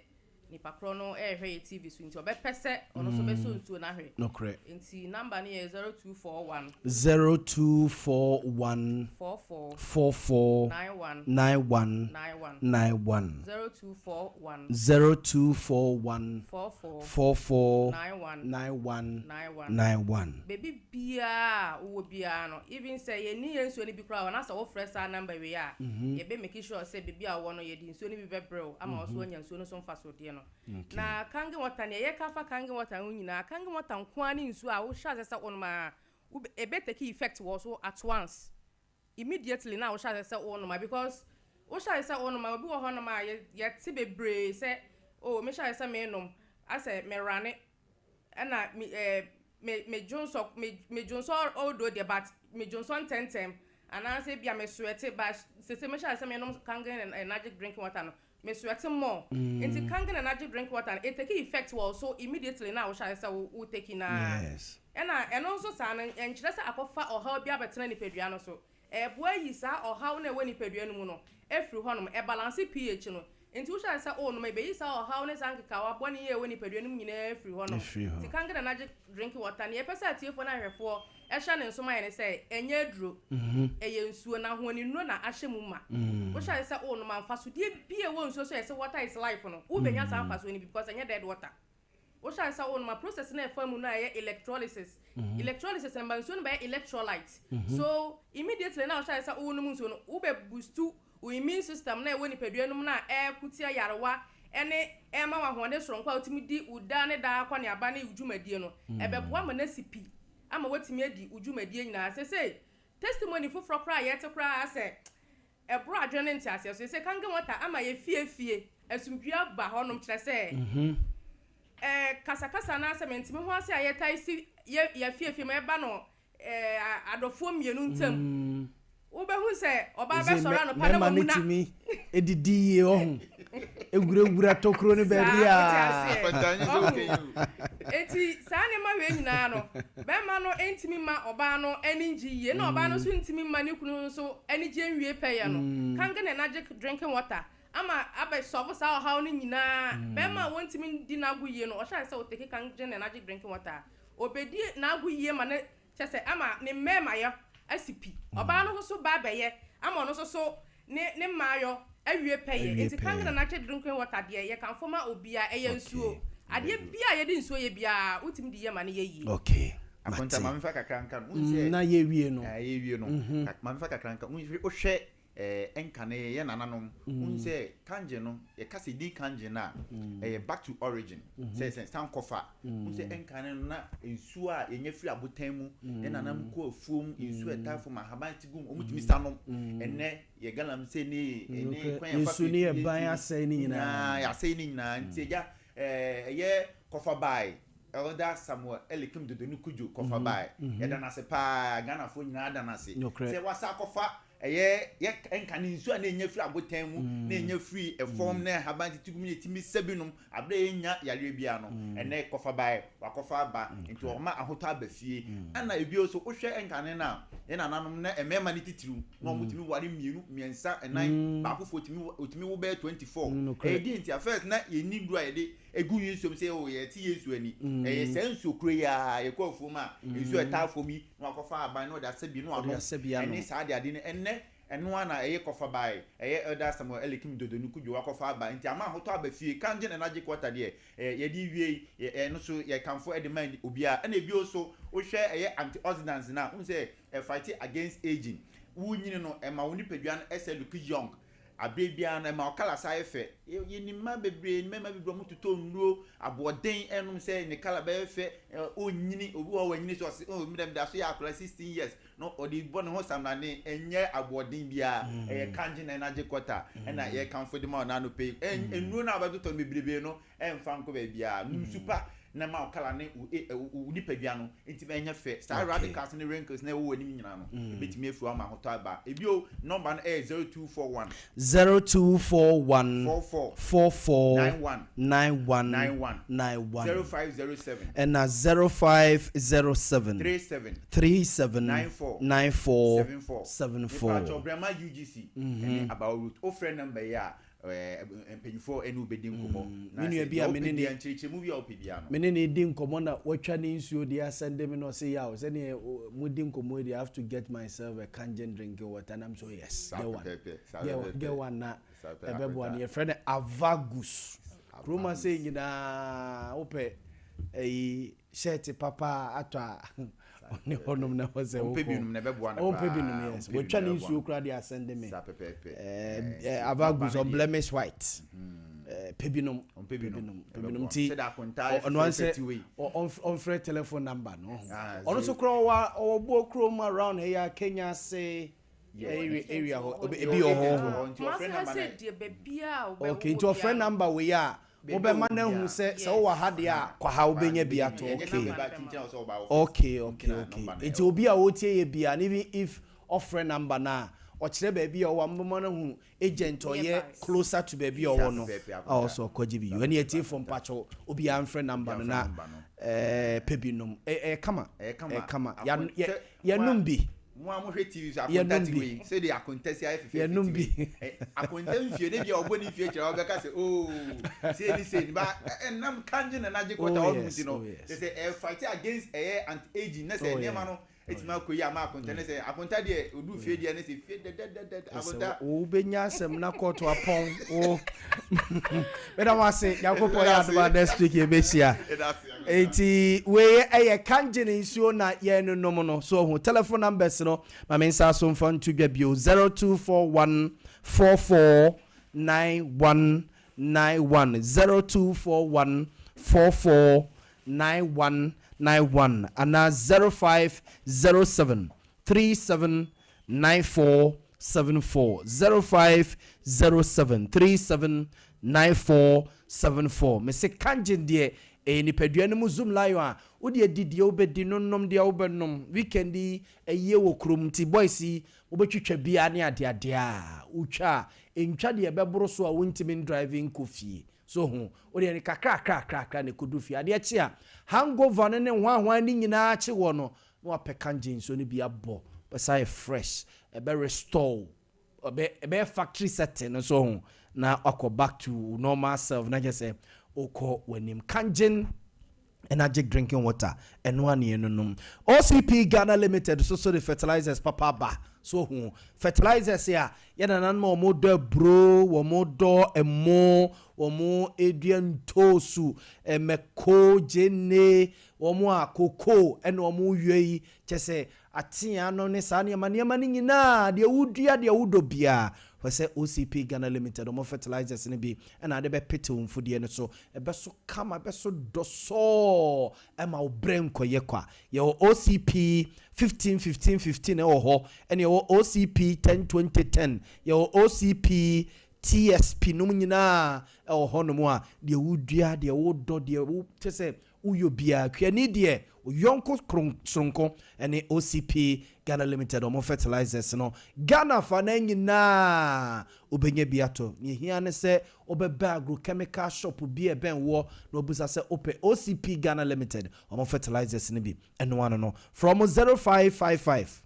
Nipa korɔ no rehwɛ yɛ TV so nti ɔbɛpɛ sɛ ɔno nso bɛsɔ nsuo no ahwɛ. Nokorɛ. Nti number no yɛ 0241. 0241. 44. 44. 91. 91. 91. 91. 0241. 0241. 44. 44. 91. 91. 91. 91. Baabi biara a wowɔ biara no, even sɛ yɛnni yɛn nsuo no bi koraa wɔ hɔ na sɛ wofrɛ saa number wei a, yɛbɛ make sure sɛ baabi a wowɔ no yɛde nsuo no bi bɛbrɛ wo ama wo nso woanya nsuo no so mfasodeɛ no. Na Kangen water, nea yɛka fa Kangen water ho nyinaa, Kangen water nko ara ne nsuo a wohyɛ aseɛ sɛ wonom a, ɛbɛ take effect wɔ wo so at once. Immediately na wohyɛ aseɛ sɛ wonom a, because wohyɛ aseɛ sɛ wonom a, obi wɔ hɔnom a yɛte bebree sɛ, oh mehyɛ aseɛ sɛ menom, asɛ me rane, ɛna me ɛɛ me me dwonsɔ me me dwonsɔ although deɛ but me dwonsɔ ntɛntɛm anaasɛ ebia me sweat but sese mehyɛ ase sɛ menom kangen and enagic drinking water no me sweat more nti kangen and enagic drinking water no it take effect wɔ wo so immediately na wohyɛ ase sɛ wo wo take naa Yes. ɛna ɛno nso saa no ɛnkyerɛ sɛ akɔfa ɔhaw bi abɛtena nipadua no so ɛboa yi saa ɔhaw no a ɛwɔ nipadua no mu no afiri hɔnom ɛbalance pH no. Nti wohyɛ ase sɛ worenom a, ebeyi saa ɔhaw ne saa nkekawa bɔne yi a ɛwɔ nipadua no mu nyinaa afiri hɔnom. Afiri hɔ. Nti Kangen Energy Drinking Water, nea yɛpɛ sɛ atiefoɔ ne ahwɛfoɔ hyɛ ne nso ma yɛn ne sɛ, ɛnyɛ aduro. Ɛyɛ nsuo, na ahoɔninnuro na ahyɛ mu ma. Wohyɛ ase sɛ worenom a, mfasodeɛ bi a ɛwɔ nsuo so a yɛse water is life no, wobɛnya saa mfasoɔ no bi because ɛnyɛ dead water. Wohyɛ ase sɛ wonom a, process no a ɛfa mu no a ɛyɛ electrolysis. Electrolysis no ma nsuo no bɛyɛ electrolyte. So immediately na wohyɛ ase sɛ wonom nsuo no, wobɛ boost wo immune system no a ɛwɔ nipadua no mu no a ɛreko tia yarewa ne ɛrema wo ahoɔden soronko a wotumi di wo daa ne daa akɔneaba ne wo dwumadie no. Ɛbɛboa ma no asi pi ama woatumi adi wo dwumadie nyinaa. Seesei testimony foforɔ koraa a yɛte koraa sɛ Ɛboro adwene ne nteaseɛ so. Seesei Kangen Water ama yɛn fie fie asomdwoeɛ aba hɔnom, kyerɛ sɛ, ɛɛ, kasakasa anaasɛ mente-me-ho-ase a yɛtae si yɛ yɛn fie fie ma ɛba no ɛɛ, adɔfoɔ mmienu ntam. Wobɛhu sɛ ɔbaa Seesei bɛsɔre anɔpa na mmarima no wamuna. tumi didi yie, ɔho, wurawura tokuro no Saa, baabi wote a. aseɛ. Akwantaa nyɛ sɛ Ɔho. woka yi o. Enti saa nneɛma wei nyinaa no, bɛrima no ntumi mma ɔbaa no ani ngye yie, na ɔbaa no nso ntumi mma ne kunu nso anigyeɛ nwie pɛyɛ no. Kangen Enagic Drinking Water ama abɛ sɔlve saa ɔhaw no nyinaa. Bɛrima a wɔntumi ndi n'ago yie no, ɔhyɛ ase sɛ ɔtake Kangen Enagic Drinking Water a, ɔbɛdi n'ago yie ma ne, kyerɛ sɛ ama ne mmarimayɛ asi pi. Ɔbaa no nso so ba abɛyɛ ama ɔno nso so ne ne mmaayɔ awie pɛyɛ. Awie Nti Kangen pɛyɛ. Enagic Drinking Water deɛ, yɛkamfo ma obiara. Ɛyɛ nsuo. Okay. Adeɛ biara a yɛde nsuo yɛ biara, wotumi de yɛ ma no yɛ yie. Okay, Akonta, mate. ma memfa kakra nka no. Wohu sɛ Na yɛwie no. Eh, yɛwie no. Ma memfa kakra nka. Wohu sɛ wohwɛ eh, ɛnkane yɛ nananom. Wohu sɛ kangye no, yɛka sɛ din kangye no a, ɛyɛ back to origin. Sɛ san kɔfa. Wohu sɛ ɛnkane no na nsuo a yɛnya firi abotan mu, yɛ nananom kɔ afuom, nsuo a ɛtaa fam, ahaban te gu mu, wɔtumi sa nom. Ɛnnɛ yɛ galamsey ne ɛne kwan yɛfa so Nsuo ne yɛtu yɛ ban yɛ asɛe ne nyinaa. nyinaa, yɛasɛe ne nyinaa. Nti agya, eh, ɛyɛ kɔfa bae. Elder Samuel Elikim Dodonu Kudjo kɔfa bae. Yɛda no ase paa, Ghanafoɔ nyinaa da no ase sɛ wasa akɔfa ɛyɛ yɛ nka ne nsuo a na ɛnya firi abotan mu, na ɛnya firi ɛfam, na ahaban tete gu mu, na ɛtumi sɛ binom aberɛ a yɛnnya yareɛ biara no. Ɛnnɛ kɔfa bae, wakɔfa aba, nti ɔma ahotɔ aba fie. Ɛna ebio nso wohwɛ nkane no a, yɛn nananom na mmarima no titiriw na wɔtumi ware mmienu, mmiɛnsa, nnan, baakofoɔ tumi ɔtumi wo bɛyɛ 24. Ɛyɛ deɛ nti a first na yɛnni nnuro a yɛde egu yɛn nsuom sɛ oh yɛte yɛn nsuo ani. Ɛyɛ saa nsuo koro yi ara, yɛkɔ afuom a nsuo a ɛtaa fam yi na wakɔfa aban na ɔde asɛ bi na wanom ɛne saa ade ade no. Ɛnnɛ ɛno ara na ɛyɛ kɔfa bae, ɛyɛ Elder Samuel Elikim Dodonu Kudjo wakɔfa aba nti ama ahotɔ aba fie. Kangen Enagic Water deɛ yɛde wie yi ɛno nso yɛkamfo de ma obiara. Ɛna ebio nso wohwɛ ɛyɛ antioxidants no a, wohu sɛ ɛfight against aging. Wonyini no ɛma wo nipadua no ɛsɛ look young. Aberɛ biara no ɛma wo colour san yɛ fɛ. Yɛnim mmaa bebree, mmarima bebree a wɔtotɔ nnuro aboɔden ɛnom sɛ ne colour bɛyɛ fɛ, ɔnyini, obi wɔ hɔ wanyini so ɔse oh me deɛ meda so yɛ akwadaa 16 years na ɔde bɔ ne ho samina ɛnyɛ aboɔden biara, ɛyɛ kangen energy quarter ɛna yɛkamfo de ma wo na anɔpa yi. Nnuro no a wobɛtotɔ no bebrebe no ɛmfa nkɔ baabiara. Nom nsu pa na ma wo colour ne wo nipadua no ntumi ɛnyɛ fɛ. Saa radicals ne wrinkles na ɛwɔ w'anim nyinaa no, ɛbɛtumi afiri hɔ ama ahotɔ aba. Ebio, nɔmba no ɛyɛ 0241. 0241. 44. 44. 91. 91. 91. 91. 0507. Ɛna 0507. 37. 37. 94. 94. 74. 74. Mepakyɛw Brɛma UGC ɛne Abawo Root. Wofrɛ nɔmba yi a, mpanyinfoɔ ɛne wo bɛdi nkɔmmɔ. Me nua bi a me ne ne nkyerɛkyerɛmu bi a wopɛ biara no. Me ne ne di nkɔmmɔ na watwa ne nsuo de asɛnde me na ɔse yaw sɛdeɛ mo di nkɔmmɔ yi deɛ I have to get myself a Kangen drinking water na me sɛ oh yes get one get one get one na ɛbɛboa no yɛfrɛ no Avagus kurom ase nyinaa wopɛ ɛyi Shirt papa atɔ a ɔne hɔnom na ɛwɔ sɛ wokɔ. Ɔmpɛ binom na ɛbɛboa no paa. Ɔmpɛ binom yes. Wɔtwa ne nsuo koraa de asɛnde me. Saa pɛpɛɛpɛ. Ɛɛ Avagus or blemish white. Pɛ binom. Ɔmpɛ binom. Pɛ binom nti ɔno ansɛ ɔmfrɛ telephone number no. Ɔno nso koraa ɔwɔ ɔwɔ buo kurom around ha yi a Kenya ase area area hɔ ebi wɔ hɔ. Kumasi ha sɛ deɛ baabiara a wobɛwɔ Okay nti ɔfrɛ number wei a Wobɛma no ahu sɛ sɛ wowɔ ha deɛ a, kɔ ha wobɛnya bi atɔ. Okay. Okay, okay, okay. Nti obi a ɔretie yɛ biara no, even if ɔfrɛ number no a, ɔkyerɛ baabi a ɔwɔ a, mobɛma no ahu agent a ɔyɛ closer to baabi a ɔwɔ no a ɔwɔ sɛ ɔkɔgye bi. Ɛne atiefoɔ mpakyɛw, obiara mfrɛ number no na pɛ bi nom. Ɛyɛ kama. Ɛyɛ kama. Yɛnom bi. Mo a mohwɛ TV so akonta ti wei sɛdeɛ akonta si ayɛ fɛfɛɛfɛ ti wei akonta mfie ne bia ɔbɔ ne mfie kyerɛ ɔbɛka sɛ oo sei ne sei ba ɛnam kangye na n'agye kɔta ɔnom ti no kyɛ sɛ ɛ fight against ɛyɛ anti aging ne sɛ nneɛma no ɛtumi akɔ yi ama akonta ne sɛ akonta deɛ ɔdu fie deɛ ne sɛ fie dɛdɛdɛdɛ akonta. Wobɛnya asɛm na kɔɔto apɔn wo. Meda mo ase. Nyankopɔn yɛ adom a next week yɛbɛhyia. Enti wei ɛyɛ Kangen nsuo na yɛnonom no. So ɔho telephone numbers no ma me nsa so mfa nto dwa bio 0241 44 91 91 0241 44 91 91 anaa 0507 37 94 74 0507 37 94 74. Mese Kangen deɛ ɛyɛ nipadua no mu Zoomlion a wode adi deɛ wobɛdi no nom deɛ wobɛnom. Weekend yi ayie wɔ kurom nti boys yi mobɛtwitwa bia ne adeadeɛ a wotwa a ɛntwa deɛ ɛbɛboro so a wontumi ndrive nkɔ fie. So ho wodeɛ no kakrakrakrakra na ɛkɔdu fie. Adeɛ kye a hangover no ne hwanhwan no nyinaa kye wɔ no na wapɛ Kangen nsuo no bi abɔ bɛsa yɛ fresh, ɛbɛ restore, ɛbɛ ɛbɛyɛ factory setting no so ho na wakɔ back to normal self na kyerɛ sɛ wokɔ w'anim. Kangen Energy drinking water ɛno a ne yɛnonom. OCP Ghana Limited so so de fertilizers papa ba so ho fertilizers a yɛ nananom a wɔn dɔ aburo, wɔn dɔ ɛmo, wɔn edua ntoosu, ɛmɛko, gyeene, wɔn a koko ɛna wɔn wie yi kyɛ sɛ atea no ne saa nneɛma nneɛma no nyinaa deɛ wodua deɛ wodɔ biara hɔ sɛ OCP Ghana Limited ɔmo fertilizers no bi ɛna ade bɛpete wo mfudeɛ no so ɛbɛso kama, ɛbɛso dɔsɔɔ ɛma wo brɛ nkɔyɛ kwa. Yɛwɔ OCP 15 15 15 ɛwɔ hɔ, ɛne yɛwɔ OCP 10 20 10, yɛwɔ OCP TSP nom nyinaa ɛwɔ hɔ nom a deɛ wodua deɛ wodɔ deɛ wo kyɛ sɛ woyɛ biara kuani deɛ oyɔnko soronko ɛne OCP Ghana Limited ɔmo fertilizers no. Ghana fa na nyinaa wobɛnya bi atɔ. Nea ehia ne sɛ wobɛbɛ agrochemical shop bi a ɛbɛn wɔ na obusa sɛ wopɛ OCP Ghana Limited ɔmo fertilizers no bi. Ɛno ano no from 0555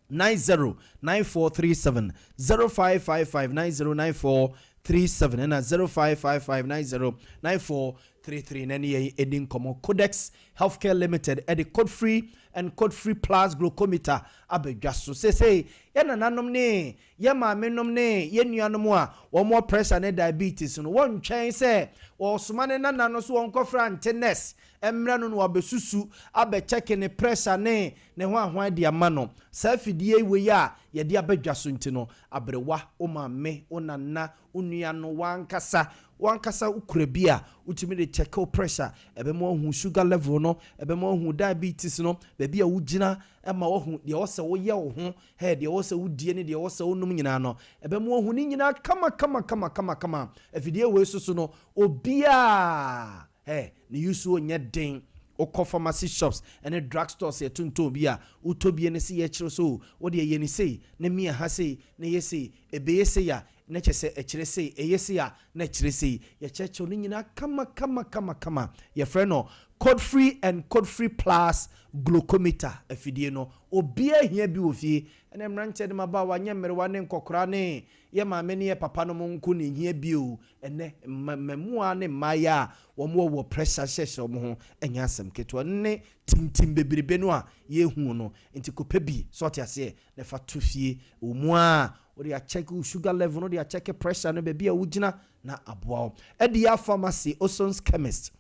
909437, 0555 909437 ɛna 0555 909433 na ne yɛn ɛdi nkɔmmɔ. Codex Healthcare Limited ɛde Code Free and Code Free Plus glucometer abɛdwa so. Seesei yɛn nananom ne yɛn maamenom ne yɛn nuanom a wɔn wɔ pressure ne diabetes no, wɔntwɛn sɛ wɔsoma ne nana no so wɔnkɔfra ante nurse mmerɛ no na wabɛsusu abɛkyɛke ne pressure ne ne ho ahoan de ama no. Saa afidie wei a yɛde abɛdwa so nti no, aberewa, wo maame, wo nana, wo nua no, wankasa wankasa wokura bi a wotumi de check wo pressure, ɛbɛma wahu sugar level no, ɛbɛma wahu diabetes no baabi a wogyina, ɛma wahu deɛ wɔsɛ woyɛ wo ho hɛ, deɛ wɔsɛ wodie ne deɛ wɔsɛ wonom nyinaa no, ɛbɛma wahu ne nyinaa kama kama kama kama kama. Afidie wei soso no obiaa ɛ ne yusuo nyɛ den. Wokɔ pharmacy shops ɛne drug stores yɛtontɔn bi a wotɔ bie ne sɛ yɛkyerɛ so wode ɛyɛ ne sei ne mia ha sei ne yɛ sei ɛbɛyɛ sei a na kyɛ sɛ ɛkyerɛ sei, ɛyɛ sei a na ɛkyerɛ sei. Yɛkyerɛkyerɛw no nyinaa kama kama kama kama. Yɛfrɛ no Code Free and Code Free Plus glucometer. Afidie no obiara hia bi wɔ fie, ɛnɛ mmeranteɛ de mabaawa nyɛ mmerewa ne nkɔkora ne yɛ maame ne yɛ papa no mo nko ne hia bio. Ɛnɛ mmamuwa ne mmaayɛ a wɔn wɔ wɔ pressure hyehyɛ wɔn ho ɛnyɛ asɛm ketewa ne tintim bebrebe no a yɛhu no. Nti kɔpɛ bi sɛ ɔte aseɛ na fa to fie wɔ mu a wode akyɛke wo sugar level no, wode akyɛke pressure no baabi a wogyina na aboa wo. Ɛde yɛ pharmacy, Osons Chemist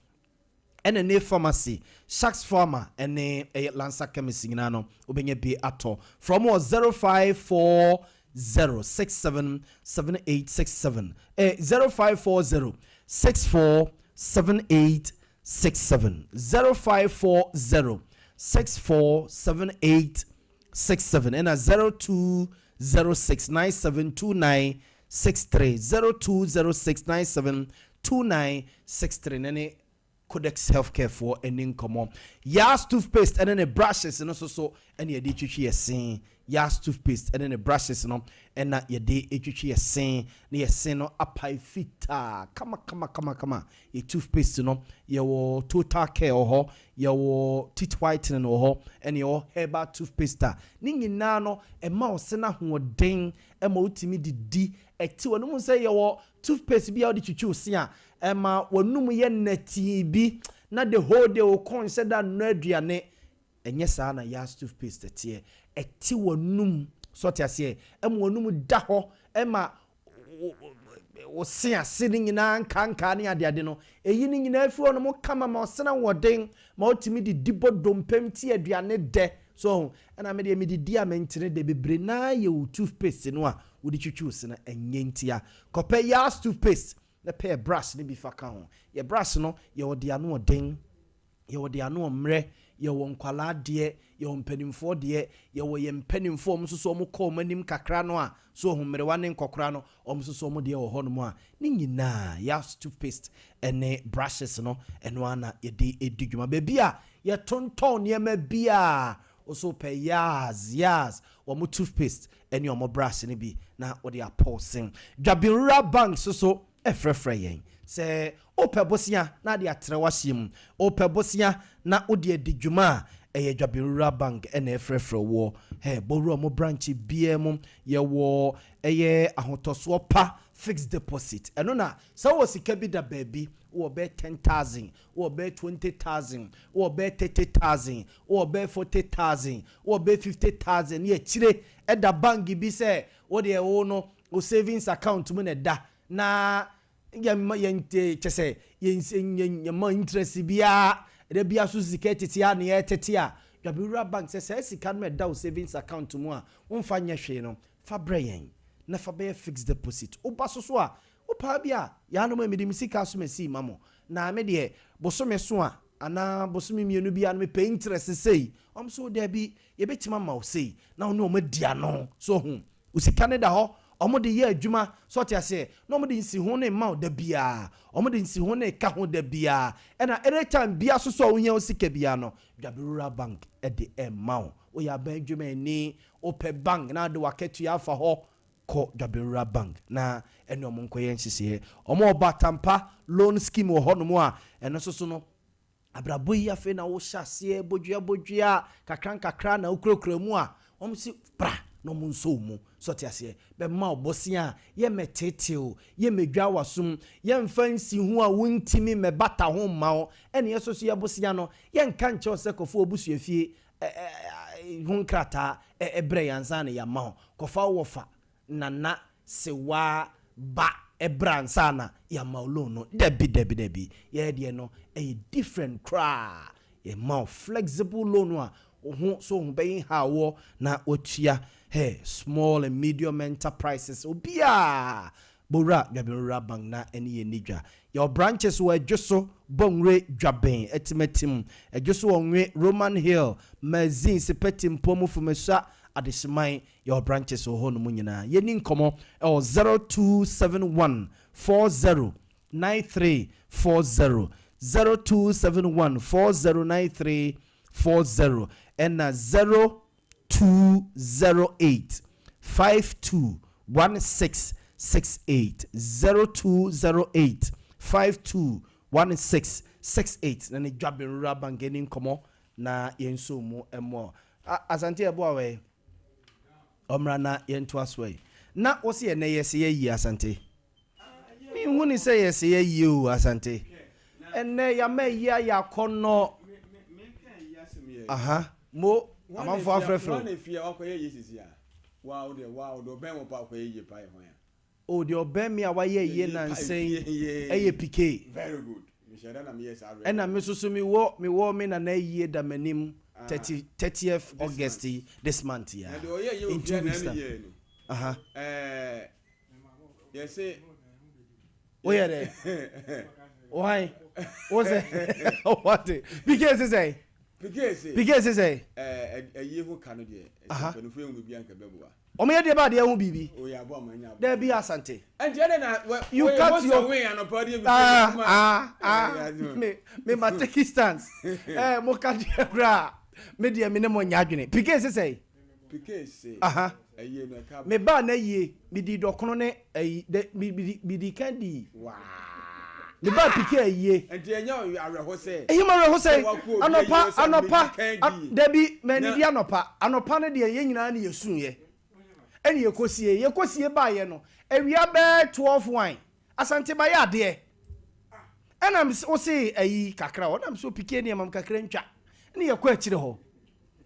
ɛna ne pharmacy, Sharks Pharma ɛne ɛyɛ Lancer Chemist nyinaa no wobɛnya bi atɔ. From wɔ 0540 67 7867, 0540 64 7867, 0540 64 7867 ɛna 0206 9729 63, 0206 972963 ne ne Codex Healthcare foɔ ani nkɔmmɔ. Yas toothpaste ɛne ne brushes no nso so ɛne yɛde twitwi yɛ sen. Yas toothpaste ne ne brushes no na yɛde twitwi yɛ se na yɛ se no apae fitaa kama kama kama kama. Yɛ toothpaste no yɛwɔ total care wɔ hɔ, yɛwɔ teeth whitening wɔ hɔ, ɛna yɛwɔ herbal toothpaste a ne nyinaa no ɛma wo se no ahoɔden ɛma wotumi didi ɛte w'anum sɛ yɛwɔ toothpaste bi a wode twitwi wo se a ɛma w'anum yɛ nɛtee bi na the whole day wo kɔn hyɛ da nnɔ aduane. Ɛnyɛ saa na Yas toothpaste teɛ. Ɛte w'anum, so ɔte aseɛ, ɛma w'anum da hɔ, ɛma wo se ase no nyinaa nkankaa ne adeade no. Ɛyi ne nyinaa firi hɔ nom kama ma ɔsene ahoɔden ma wotumi de di bɔ dompem te aduane dɛ. So ɔho, ɛna me deɛ medidi a mentene dɛ bebree naa yɛ wo toothpaste no a wode twitwi wo se no ɛnyɛ ntia. Kɔpɛ Yas toothpaste na pɛ brush no bi fa ka ho. Yɛ brush no yɛwɔ de ano ɔden. Yɛwɔ deɛ ano ɔmmerɛ, yɛwɔ nkwadaa deɛ, yɛwɔ mpanimfoɔ deɛ, yɛwɔ yɛn mpanimfoɔ a wɔn nso so wɔkɔ wɔn anim kakra no a, so wɔn mmerewa ne nkɔkora no, wɔn nso so wɔn deɛ wɔ hɔnom a, ne nyinaa Yas toothpaste ne brushes no, ɛno ara na yɛde di dwuma. Baabi a yɛtontɔn nneɛma biara, wo nso wopɛ Yas, Yas, wɔn toothpaste ne wɔn brush no bi na wode apɔ wo se. Dwabin Rural Bank nso so frɛfrɛ yɛn. Sɛ wopɛ bosea na ade atrɛ w'ahyeɛ mu, wopɛ bosea na wode adi dwuma a, ɛyɛ Dwabin Rural Bank na ɛfrɛfrɛ woɔ. Hɛ, bɔwura ɔmo branch biara mu, yɛwɔ ɛyɛ ahotɔsoɔ pa fixed deposit. Ɛno na sɛ wowɔ sika bi da baabi, wowɔ bɛyɛ 10,000, wowɔ bɛyɛ 20,000, wowɔ bɛyɛ 30,000, wowɔ bɛyɛ 40,000, wowɔ bɛyɛ 50,000 ne akyire ɛda bank bi sɛ wodeɛ wo no wo savings account mu na ɛda na yɛmma yɛn kyɛ sɛ yɛn yɛmma interest biara ɛda biara so sika tete a na yɛtete a Dwabe Rural Bank sɛ saa sika no ɛda wo savings account mu a womfa nyɛ hwee no, fa brɛ yɛn na fa bɛyɛ fixed deposit. Woba so so a wopaa bi a yɛanom a mede me sika so masii ma mo na me deɛ bosome so a anaa bosome mmienu bi a no mepɛ interest sei, ɔm so daabi, yɛbɛtumi ama wo sei na wo ne ɔmo adi ano so ho wo sika ne da hɔ, ɔmo de yɛ adwuma so ɔte aseɛ na ɔmo de nsi ho ne ma wo da biara, ɔmo de nsi ho ne ka ho da biara. Ɛna anytime bia so so a wohia wo sika biara no, Dwabe Rural Bank ɛde ɛma wo. Woyɛ aban adwumayɛni, wopɛ bank na ade wakatua afa hɔ, kɔ Dwabe Rural Bank na ɛne ɔmo nkɔyɛ nhyehyɛeɛ. Ɔmo ɔba tampa loan scheme wɔ hɔnom a ɛno nso so no abrabɔ yi afei na wohyɛ aseɛ bodua bodua kakra nkakra na wokurakura mu a, wɔn si bra na wɔn nso wo mu so ɔte aseɛ bɛma wo bosea a yɛmmɛtetew, yɛmmɛdwa w'asom, yɛmfa nsi ho a wontimi mmɛbata ho mma wo. Ɛne yɛ so so yɛ bosea no, yɛnka nkyɛw sɛ kɔfo obusua fie ho nkrataa ɛbrɛ yɛn ansa na yɛama wo. Kɔfa wo wɔfa nana sewaa ba ɛbrɛ ansa na yɛama wo loan no. Dabi dabi dabi, yɛyɛ deɛ no ɛyɛ different koraa. Yɛma wo flexible loan a wo ho so wo ho bɛyɛ ha na watua. Hey, small and medium enterprises, obiaa bowura Dwaben Rural Bank na ɛne yɛ ni dwa. Yɛwɔ branches wɔ Adwo Bɔnwure, Dwaben, Atimatim, Adwo so wɔ Nwe, Roman Hill, Mazin, Sepeti, Mpɔmu, Fumesua, Adehyeman. Yɛwɔ branches wɔ hɔ nom nyinaa. Yɛni nkɔmmɔ ɛwɔ 0271 40 9340, 0271 4093 40 ɛna 0208 52 1668, 0208 52 1668 na ne Dwaben Rural Bank ani nkɔmmɔ na yɛnso mu ɛmɔ Asante ɛboa wɛ ɔmmra na yɛntoa so yi na wo sɛ yɛnɛ yɛsɛ yɛyie. Asante, mehu ne sɛ yɛsɛ yɛyie o. Asante, ɛnɛ yɛama yi ayɛ akɔnnɔ aha mo amanfoɔ afrɛfrɛ o. Fie wakɔyɛ yie sisi a wa wo deɛ wa wo deɛ ɔbɛn wɔ pa akɔyɛ yie pa yɛ hɔn ya. O, deɛ ɔbɛn mi a wayɛ yie nansɛn ɛyɛ Pike. Very good, mehyɛ dɛ na meyɛ saa. Ɛna me soso mewɔ me nana yie da m'anim 30th August yi, this month ya. Na deɛ ɔyɛ yie in wɔ 2 fie weeks na time. ɛne yie no. Yɛsɛ. Woyɛ dɛ wan wo sɛ wate Pike sɛ Pike se Pike sɛ ɛyie ho ka no deɛ ɛsɛ mpanyinfoɔ ehu bibi anka bɛboa. Ɔmo yɛ deɛ ba adeɛ ho biribi. Oyɛ abo ama nya abo. Dɛbi, Asante. Ɛnti ɛdɛ na wɛ You cut your win anɔpa deɛ bi. Ah ah ah, me ma take stance. Mo ka deɛ koraa, me deɛ me ne mo nya adwene. Pike sɛ. Aha. Mebaa n'ayie, medii dɔkono ne ayi, dɛ, me, me, medii kan dii. Mebaa Pike ayie. Nti ɛnyɛ awerɛho sɛ. Ɛyɛ me awerɛho sɛ, anɔpa, anɔpa, dabi, mannidi anɔpa. Anɔpa no deɛ, yɛn nyinaa na yɛsuiɛ. Ɛna yɛkɔsie. Yɛkɔsie baeɛ no, awia bɛyɛ 12 one, Asante mayɛ adeɛ. Ɛna me, wose ayi kakra hɔ, ɛna me sɛ Pike nneɛma mu kakra ntwa. Ɛna yɛkɔ akyire hɔ.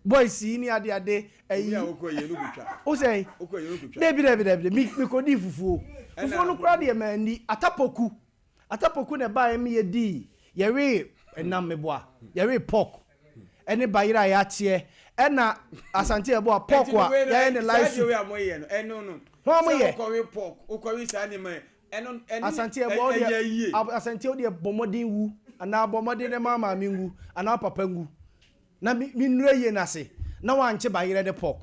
Boys yi ne ade ade ayi. Wo sɛn? Dabi dabi dabi me me kɔ dii fufuo. Fufuo no koraa deɛ manni. Atapoku atapoku na ɛbaeɛ me yɛ dii. Yɛwee ɛnam meboa. Yɛwee pork ɛne bayerɛ a yɛakyeɛ ɛna Asante yɛboa pork a yɛayɛ ne light soup. Hwan mo yɛ? Asante yɛboa wo deɛ Asante wo deɛ bɔ mmɔden wu anaa bɔ mmɔden na ma maame nwu anaa papa nwu. Na me me nnura yie no ase na wankye bayerɛ ne pork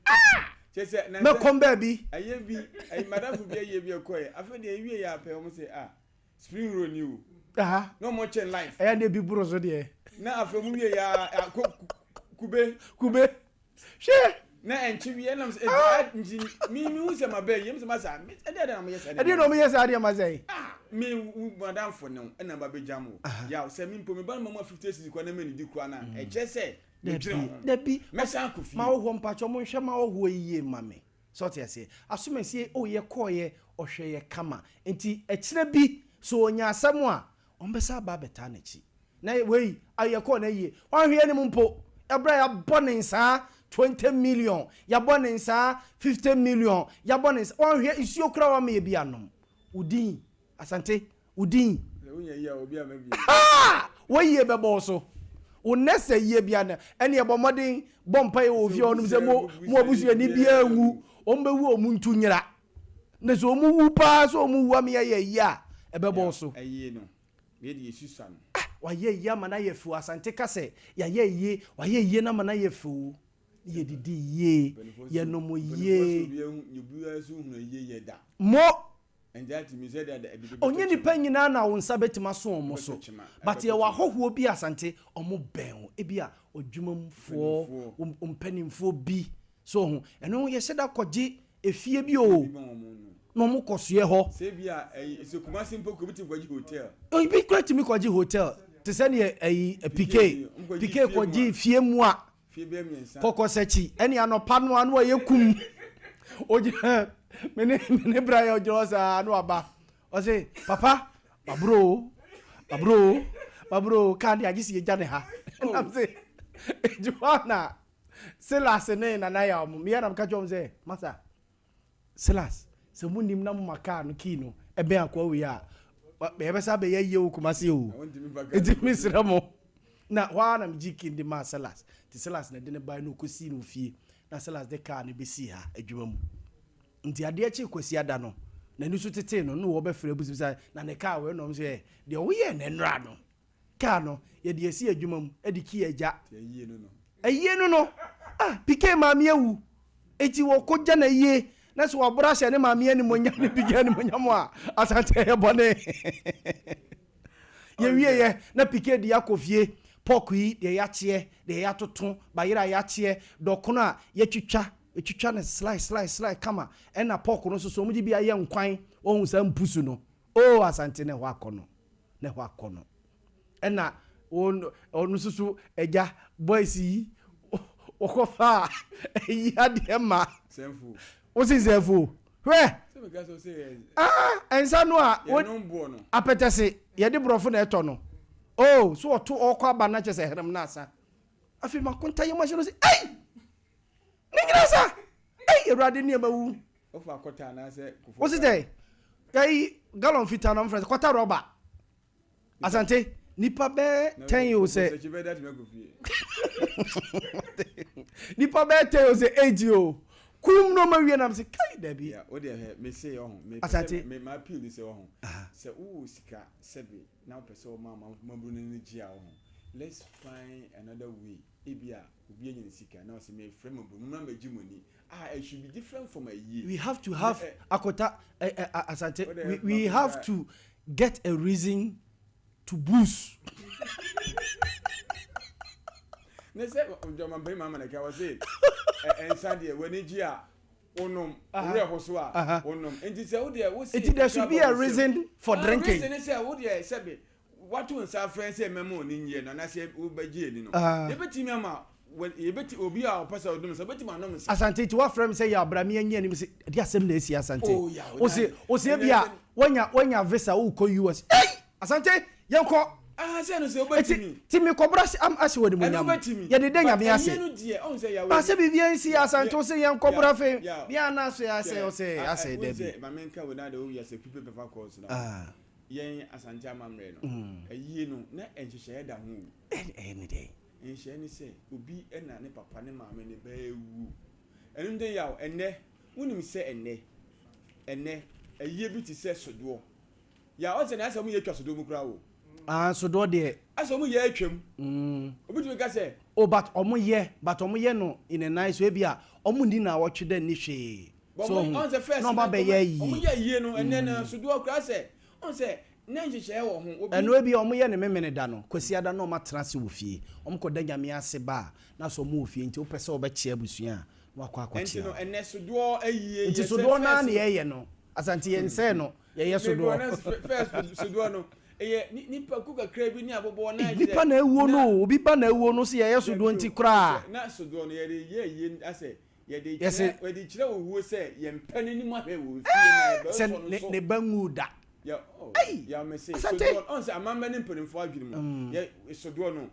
ah! Kyɛ na Mɛkɔm baabi. Ɛyɛ bi ɛyi madamfo bi ayie bi ɛkɔɛ afei deɛ ewie yɛ apɛ wɔn sɛ ah spring roll ni o. Aha. Na wɔn kyɛn life. Ɛyɛ na ebi boro so deɛ. Na afei wɔn wie yɛ a ko kube. Kube. Hwɛ. Na ɛnkye wie ɛnam sɛ ah! nti mi mi hu sɛ ma bɛɛ yie mi sɛ ma sa ɛdeɛ na wɔn yɛ saa deɛ. Ɛdeɛ na wɔn yɛ saa deɛ ma sɛ. Ah me wo madamfo ne wo ɛna ba bɛgya mo yaw sɛ me mpo me ba no ma mu a 50 cedis kora na mɛnidi kora no a mm. ɛkyerɛ sɛ medwene ho dabi mɛsan akɔ fie ma wo hɔ mpakyɛ mo nhwɛ ma wo hɔ yie ma me sɛ ɔte aseɛ asomasie o yɛ kɔɔyɛ ɔhwɛ yɛ kama nti ɛkyerɛ bi so ɔnya asɛm a ɔmbɛsa aba abɛtaa n'akyi na wei ayɛ kɔɔ na yie wanhwɛ anim mpo ɛberɛ a yɛabɔ ne nsaa 20 million yɛabɔ ne nsaa 50 million yɛabɔ ne nsaa wanhwɛ nsuo koraa wama yɛ bi anom Wo din, Asante, wo din. Haa! Wo yie bɛbɔ wo so. Wo next ayie bia no, ɛne ɛbɔ mmɔden bɔ mpaeɛ wɔ ofie hɔ nom sɛ mo mo abusuani biara nwu. Wɔn bɛwu a wɔn ntu nyera. Na sɛ wɔn wu paa sɛ wɔn wu ama yɛayɛ ayie a, ɛbɛbɔ wo so. Ah! Wayɛ ayie ama no ayɛ fɛ o. Asante ka sɛ, yɛayɛ ayie, wayɛ ayie no ama no ayɛ fɛ o. Yɛdidi yie, yɛnom yie. Mo! Ɔnyɛ nipa nyinaa na wo nsa bɛtumi aso wɔn so. But yɛwɔ ahɔhoɔ bi Asante, wɔn bɛn wo. Ebi a odwumamfoɔ, mpanimfoɔ bi. So ho, ɛno yɛhyɛ da kɔgye efie bi o. Na wɔn kɔ soɛ hɔ. Obi kura tumi kɔgye hotel. Te sɛ neɛ ɛyi PK, PK kɔgye fie mu a. Kɔkɔsakyi ɛne anɔpa no ano ɔyɛ kum ogyina mene mene bra yɛ ɔgyina hɔ saa no aba ɔse papa mabro o mabro o mabro o kaa de agye si yɛgya ne ha ɛnam se edwuma na Silas ne nana yɛ ɔmo meyɛ na meka kyerɛ ɔmo sɛ masa Silas, sɛ mo nim na mo ma car no key no ɛbɛn akoa wei a, yɛbɛsa abɛyɛ ayie wɔ Kumasi o. Nti mesrɛ mo. Na hɔ ara na megye key no de maa Silas. Nti Silas na ɛde no bae na ɔkɔsii no wɔ fie. Na Silas de car no bɛsii ha adwuma mu. Nti adeɛ kyee Kwasiada no, n'ani so tetee no, na wɔbɛfrɛ abisabisa na ne car wɔ ɛna ɔmo sɛ, deɛ woyɛɛ no nnora no, Car no, yɛde asi adwuma mu de key agya. Ayie no no. Ah, PK maame awu. Eti wɔkɔ gya no ayie na sɛ waboro ahyɛ ne maame animonyam ne PK animonyam a, Asante ɛyɛ bɔne. Yɛwie yɛ na PK de akɔ fie. Pork yi, deɛ yɛakyeɛ, deɛ yɛatoto, bayerɛ a yɛakyeɛ, dɔkono a yɛatwitwa, yɛtwitwa no slice slice slice kama, ɛna pork no nso so wɔde bi ayɛ nkwan, wɔhu saa mpusu no. Oh, Asante na ɛhɔ akɔnɔ. na ɛhɔ akɔnɔ. Ɛna wɔn ɔno nso so agya boys yi wɔkɔfa ayi adeɛ ma. Wosi nsɛmfo hwɛ ah nsa no a apɛtɛse yɛde borɔfo na ɛtɔ no oh so ɔto ɔkɔ aba na kyɛ sɛ hɛrɛm na asa afei makonta yɛ mu ahyɛ no sɛ ei ne nyina sa ei awurade nneɛma wu Wofa kɔta anaasɛ kofo. Wosi sɛ yɛyi gallon fitaa na wɔfrɛ sɛ kɔta rɔba. Asante nipa bɛɛ tɛn yi o sɛ. Nipa bɛɛ tɛn o sɛ eight o. Kum na ɔma wie nam sɛ kai dabi. O deɛ hɛ me se ɔho. Asante. Me ma appeal ni sɛ ɔho. Sɛ wowɔ sika sɛbe na wopɛ sɛ ɔma maburu no ani gye a ɔho. Let's find another way. Ebi a obi anya ne sika na ɔsɛ mefrɛ maburu mo mmra mmɛgye mo ani. Ah it should be different from ayie. We have to have Akota eh, eh, Asante we, we have to get a reason to boost. Ne sɛ ɔmampanin Mahama na ɛka ɔse nsa deɛ w'ani gye a wonom, wo werɛ ho so a wonom. Nti sɛ wo deɛ wo se Nti there should be a reason for drinking. Reason ne sɛ wo deɛ sɛbe wato nsa afrɛ sɛ mɛma ɔni nyeɛ no anaasɛ wobɛgye ani no, yɛbɛtumi ama yɛbɛti obi a ɔpɛ sɛ ɔnom nsa ɔbɛtumi anom nsa. Asante nti wafrɛ me sɛ yaw bra me anyi anim se ɛde asɛm na asi Asante. Oh, yaw, Ose ose ebia wanya wanya visa wokɔ US. Ei! Asante yɛnkɔ. Ah sɛ no sɛ wobɛtumi. Ti me kɔbra am ahyɛ wɔ animuonyam. Ɛno wobɛtumi. Yɛde da But Nyame ase. ɛyie no deɛ ɔhu sɛ yaw Ba sɛ biribi ansi Asante wo se yɛnkɔ bra fe me a na so asɛ ɔsɛ asɛ Wohu dabi. sɛ ma menka wei na de woyɛ sɛ people bɛfa calls no. Ah. Yɛn Asante amammerɛ no ayie no na nhyehyɛeɛ da ho o. Ɛyɛ ne dɛn? Nhyehyɛeɛ ne sɛ obi na ne papa ne maame ne ba awu. Ɛno nti yaw ɛnnɛ wonim sɛ ɛnnɛ ɛnnɛ ayie bi te sɛ sodoɔ. Ya ɔsɛ na asɛ ɔmo yɛ atwa sodoɔ mu koraa o. Ah sodoɔ deɛ. Asɛ ɔmo yɛ atwam. Obi tumi ka sɛ. Oh but ɔmo yɛ but ɔmo yɛ no in a nice way ebia ɔmo nni naawɔtwe dɛ nni hwee But so ɔmo ohu ɔn sɛ first na ɔmo no abɛyɛ ayie. Ɔmo yɛ ayie no ɛnɛ no sodoɔ koraa sɛ ɔn sɛ na nhyehyɛɛ wɔ ho obi. Ɛno ebia ɔmo yɛ no Memeneda no Kwasiada na ɔmo atena ase wɔ fie ɔmo kɔ da Nyame ase ba a na sɛ ɔmo wɔ fie nti wopɛ sɛ ɔbɛkyea abusua a na wakɔ Ɛnti akɔkyea no wɔn. ɛnɛ sodoɔ ayie Nti yɛ sɛ sodoɔ no ara first na no. yɛyɛ no Asante yɛnsɛɛ no Yɛyɛ so Meboa doɔ. na first sodoɔ no ɛyɛ nipa ku kakra bi ne aboboɔ na Ei nipa na awuo no o obi ba na awuo no se yɛyɛ so doɔ nti koraa. Na sodoɔ no yɛde yɛ yie asɛ yɛde Yɛse. kyerɛ yɛde kyerɛ owuo sɛ yɛn pɛ n'anim ahwɛ wɔ fie na yɛbɛ Sɛ sɔ no ne so. ne ba nwuu da. Yɛ oh Ei yɛ mese Asante. sodoɔ ɔn sɛ amammerɛ ne mpanimfoɔ adwene mu yɛ sodoɔ no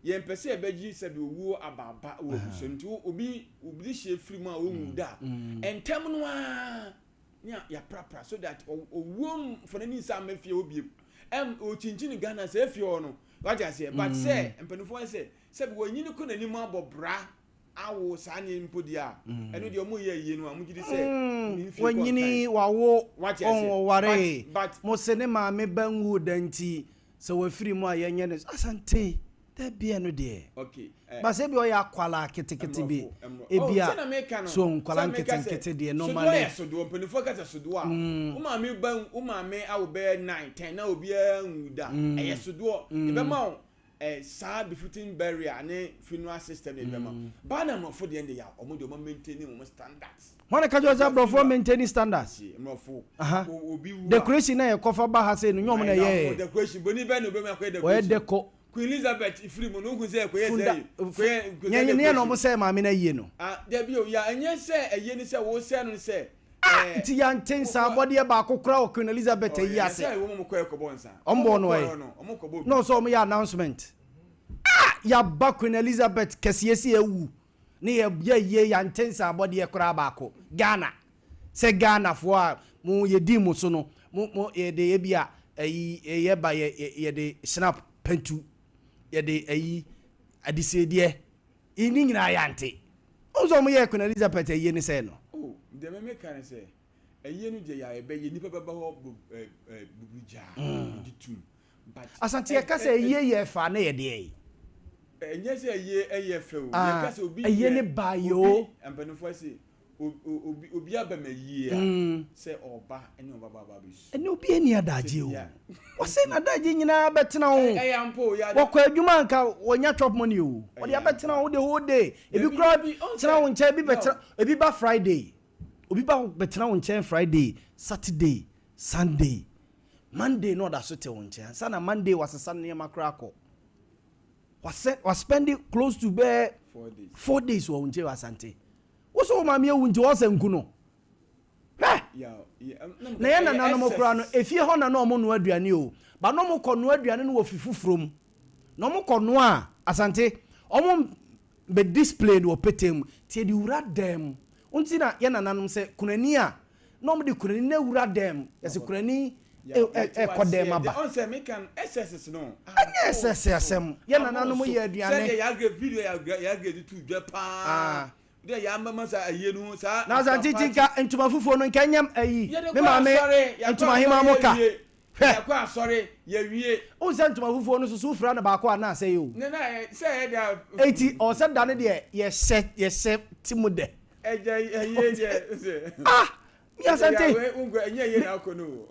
yɛn pɛ sɛ yɛbɛgye sɛbi owuo abaaba wɔ abusua mu nti obi obi de hyɛ firi mu a ɔnwu da a ntɛm no ara. ne a yɛaprapra so that owuo mfa n'ani nsa mma fie hɔ biem ɛm ɔkyinkyini Ghana sɛ efie hɔ no wate aseɛ but sɛ mpanimfoɔ ayɛ sɛ sɛbi wɔnyini kɔ n'anim abɔ bra awo saa ne mpo deɛ a ɛno deɛ ɔmo yɛ ayie no a ɔmo gye di sɛ ne mfie kɔ Wanyini nkan wawo wate aseɛ ɔnwaree but but mo se ne maame ba nwuu da nti sɛ wafiri mu a yɛnyɛ no Asante dabi ɛno deɛ okay eh. But sɛ ebi ɔyɛ akwalaa ketekete bi Mmorɔfo, mmorɔ. ebi Oh, a sɛ na meka no, so nkwalaa sɛ meka sɛ, nketenkete deɛ sodoɔ normally yɛ sodoɔ, mpanimfoɔ ka sɛ sodoɔ a, wo maame ba, wo maame awo bɛyɛ 9, 10 na obiara nwu da, ɛyɛ sodoɔ. Yɛbɛma wo eh, saa befitting burial ne funeral system na yɛbɛma wo. Baa na mmorɔfo deɛ deɛ, wɔn deɛ wɔn maintain wɔn standards. Hwan na ɛka kyerɛ wo sɛ Ebi aborɔfoɔ a maintain standards? Tie, mmorɔfo, Aha. o- obi wu a, Decoration na yɛkɔfa ba ha sei no, nyɛ wɔn na I know, ɛyɛɛ. decoration, boni bɛn na obɛma akɔyɛ Wɔyɛ decoration? deco. Queen Elizabeth firi mu no wohu sɛ ɛkɔyɛ Funda sɛ kɔyɛ nyɛ nyɛ na ɔmo sɛ maame no ayie no. Ah dabi o ya ɛnyɛ sɛ ɛyie ne sɛ wo sɛ no sɛ. Ah nti yante nsa abɔdeɛ baako koraa wɔ Queen Elizabeth ayi ase. Sɛ wɔn mo kɔ ɛkɔbɔ nsa. Ɔmo bɔ no ɛ. Na ɔsɛ ɔmo yɛ announcement. Ah yaba Queen Elizabeth kɛseɛ si awu ne yɛ yɛ yie yante nsa abɔdeɛ koraa baako Ghana sɛ Ghana foɔ a mo yɛ di mo so no mo mo yɛ de ebi a ɛyi yɛ ba yɛ yɛ de snap Pantu, yɛde ayi, adesiedeɛ, yi ne nyinaa yɛante. Wohu sɛ wɔyɛɛ Queen Elizabeth ayie ne sɛɛ no? Oh, deɛ me meka ne sɛ, ayie no deɛ yɛ a yɛbɛyɛ, nnipa bɛba hɔ bu eh, eh, buburugyaa, mm. gye tum. But Asante yɛka sɛ ayie yɛ fɛ a na yɛ deɛ? Ɛnyɛ sɛ ayie ɛyɛ fɛ o, Ah, yɛka sɛ obi ayie yɛ, ne baayɛ o. obi, mpanimfoɔ se, obi obi aba ma yie a mm. sɛ ɔba ne ɔba ba bɛsu. Ɛne obi ani adagye o. Wɔsɛ n'adagye nyinaa bɛtena wo. Wɔkɔ adwuma nka wɔnya chop money o. Wɔde abɛtena wo the whole day. Ebi kura tena wo nkyɛn ebi bɛtena ebi ba Friday. Obi ba bɛtena wo nkyɛn Friday, Saturday, Sunday. Monday na ɔda so te wo nkyɛn. Ansa na Monday wasesa nneɛma koraa kɔ. Wasɛ waspend close to bɛɛ 4 days wɔ wo nkyɛn wɔ Asante. Wo so wo maame awu nti wɔsɛ nku no. Hwɛ! Na yɛn nananom koraa no, efie hɔ na na wɔn noa aduane o. Ba na wɔn kɔ noa aduane no wɔ fi foforɔ mu. Na wɔn kɔ noa a, Asante, wɔn bɛ display no wɔ petee mu. Nti yɛde wura dan mu. Nti na yɛn nananom sɛ kunani a, na wɔn de kunani no awura dan mu. Yɛsɛ kunani ɛkɔ dan mu aba. Ɛnyɛ ɛsɛsɛ asɛm. Yɛn nananom yɛ aduane. Sɛdeɛ yɛagre video yɛagre de tu dwa paa. Deɛ yɛamama saa ayie no ho saa. Na Asante ti nka ntoma fufuo no nka ɛnyɛ ayi. Me maame ntoma hema mo ka. Hwɛ. Yɛkɔ asɔre yɛwie. Wohu sɛ ntoma fufuo no soso wofira no baako a na asɛe o. Ne na sɛ ɛyɛ deɛ. Eti ɔsɛ da no deɛ yɛhyɛ yɛhyɛ ti mu dɛ. Ɛgya ayie deɛ. Ah! Me Asante. Ɛnyɛ ayie na akɔ no o.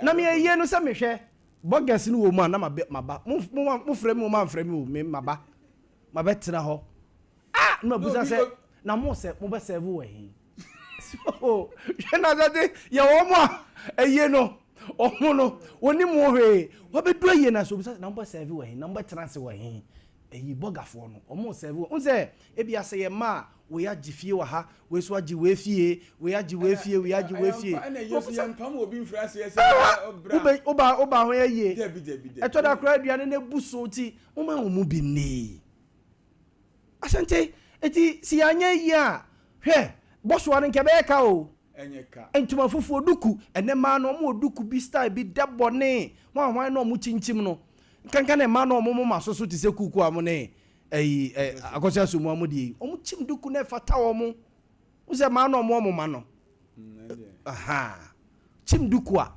Na me ayie no sɛ mehwɛ burgers no wɔ mu a na maba. Mo mo mo frɛ me o mo amfrɛ me o me maba. Mabɛtena hɔ. Ah! Na mabusa sɛ, na mo sɛ mobɛ serve wɔ he? So, hwɛ na sɛ yɛ wɔn a ɛyie no, wɔn no, wɔnim ho hwee. Wɔbɛdu ayie no ase, obisa sɛ, na mobɛ serve wɔ he? Na mobɛtena ase wɔ he? Ɛyi bɔgafoɔ no, wɔn serve wɔ, wohu sɛ, ebia sɛ yɛ mma a, wei agye fie wɔ ha, wei nso agye wei fie, wei agye wei fie, wei agye wei fie. Wobɛ, woba, woba ho ayie. Ɛtɔ da koraa aduane no abu so nti, momma wɔn mu bi nni. Asante, enti sɛ yɛanyɛ yie a, hwɛ, bɔsoa no nka ɛbɛyɛ ka o. Ntoma fufuo, duku, ɛnɛ mmaa no wɔn wɔ duku bi style bi dɛbɔ ne hwan hwan na wɔn kyinkyim no. Nkanka ne mmaa no wɔn moma so so te sɛ kuku a wɔn ne ɛyi ɛ akɔsi asomu a wɔn deɛ yi. Wɔn kyim duku na ɛfata wɔn. Wo sɛ mmaa no wɔn wɔn moma no. Aha. Kyim duku a.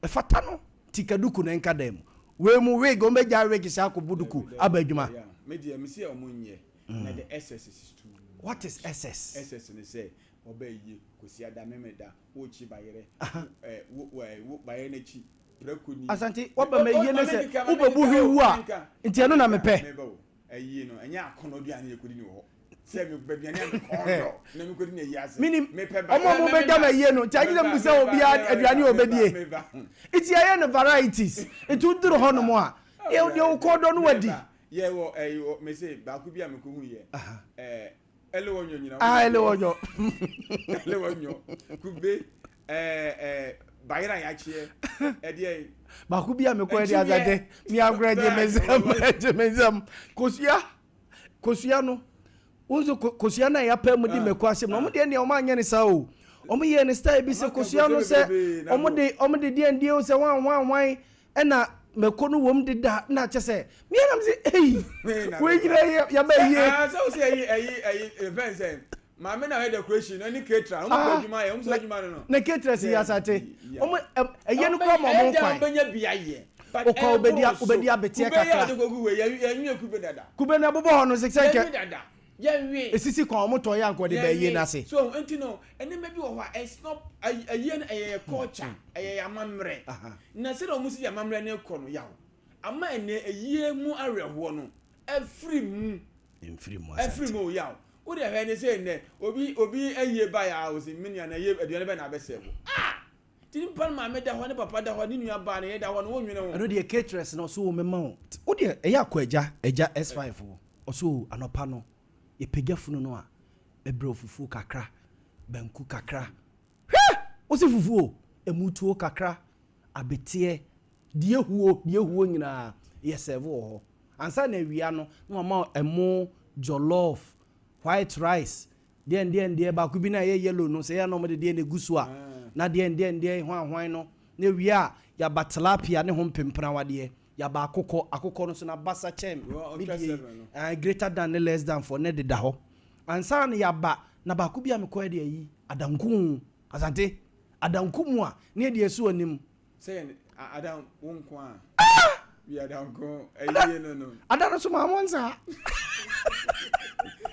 Ɛfata no nti ka duku no nka dan mu. Wei mu wig wɔn bɛgyae wig saa akɔbɔ duku aba adwuma. Me deɛ me se ɔmo nyɛ na the excess is too much. What is excess? Excess ne sɛ ɔbɛ yie kwasiada memeda wokyi bayerɛ ɛ wo ɛ wo bayerɛ n'akyi prako ni. Asante waba ma yie ne sɛ wobɛbu hwi wu a nti ɛno na mepɛ. Meba o Ayie no, ɛnyɛ akɔnnɔ aduane na yɛkɔdi no wɔ hɔ. Sɛ mepɛ aduane a mekɔn dɔ na mekɔdi no ayie ase. Menim, Mepɛ wɔn a bayerɛ na wɔbɛda meba. me ayie no, nti agye sɛ Meba, mebisa meba, obiara meba, aduane a meba, ɔbɛdie. meba. Nti yɛayɛ no varieties. Nti woduru Meba. hɔnom a, deɛ deɛ wo kɔn dɔ no wadi. Meba. Yɛwɔ ɛyi wɔ, mese baako bi a mekɔhuiɛ. Ɛɛ, Ɛlewɔnyɔ nyina Ah, ɛlewɔnyɔ. Ɛlewɔnyɔ. Kube, ɛɛ ɛɛ bayerɛ a yɛakyeɛ. Ɛdeɛ. Baako bi a mekɔ ɛde azade mi agorɔ gye me nsam gye me nsam. Kosua kosua no wɔn nso kosua no a yɛapɛ mu de mako ahyɛ mu no wɔn deɛ nea wɔn anyɛ ne saa o. Wɔn yɛ ne style bi sɛ kosua no sɛ wɔn de wɔn de deɛ deɛ o sɛ wɔn wɔn wɔn Ɛna mako no wom deda na kyɛ sɛ me ara me sɛ ei wei nyina yɛ yaba yie. Ah sɛ wo sɛ ɛyi ɛyi ɛyi ɛfɛn sɛ maame na ɔyɛ decoration ɛne ketra wɔn kɔ adwuma yɛ wɔn sɛ adwuma no no. Na ketra si yɛ asate wɔn ɛyɛ no kura ma wɔn kwan. Ɛyɛ bɛnya bi ayɛ. Okɔ obedi obedi abeteɛ kakra. Kube yɛ ɔde kogu wei yɛ yɛ nwi kube dada. Kube na ɛbobɔ hɔ no sɛ sɛ nkɛ. Yɛ nwi dada yɛ nwi. Esisi kwan wɔn tɔ yɛ ankɔ de bɛ yie n'ase. So nti no nneɛma bi wɔ hɔ a it's not ayie no ɛyɛ yɛ culture ɛyɛ yɛ amammerɛ. Na sɛdeɛ wɔn si de amammerɛ no rekɔ no, yaw ama ɛnnɛ ayie mu awerɛhoɔ no afiri mu. Mfiri mu Afiri Asante. mu o, yaw. Wo deɛ hwɛ ne sɛ nnɛ obi obi ayie baeɛ a ɔsi me nua no ayie aduane bɛn na abɛsɛe wo? Ah! Nti nipa no maame da hɔ, ne papa da hɔ, ne nua baa ne yere da hɔ no wonnwene ho. Ɛno deɛ caterers no ɔse o mɛma wo. Wo deɛ ɛyɛ akɔ agya agya S5 o ɔse o anɔpa no yɛpagya funu no a mɛbrɛ wo fufuo kakra, banku kakra, Hwɛ! Wose fufuo o, ɛmutuo kakra, abeteɛ, deɛ huo, deɛ huo nyinaa yɛ serve wɔ hɔ. Ansa na awia no, na wama wo ɛmo, jollof, white rice, deɛn deɛn deɛ, baako bi no a ɛyɛ yellow no, sɛ ɛyɛ a na wɔde deɛn na ɛgu so a, na deɛn deɛn deɛn, hwan hwan no, na ɛwie a, yɛaba tilapia ne ho mpempenawadeɛ, yɛaba akokɔ, akokɔ no nso n'abasa kyɛn me deɛ yi, ɛɛ, greater than ne less than foɔ, na ɛdeda hɔ. Ansa na yɛaba, na baako bi a mekɔɛ deɛ ayi, Adanko o, Asante, Adanko mu a, ne yɛde asi w'anim. Sɛ yɛn, Adan, wo nko a. Ah! Bi Adanko, ayie no no. Ada no so maa mo nsa.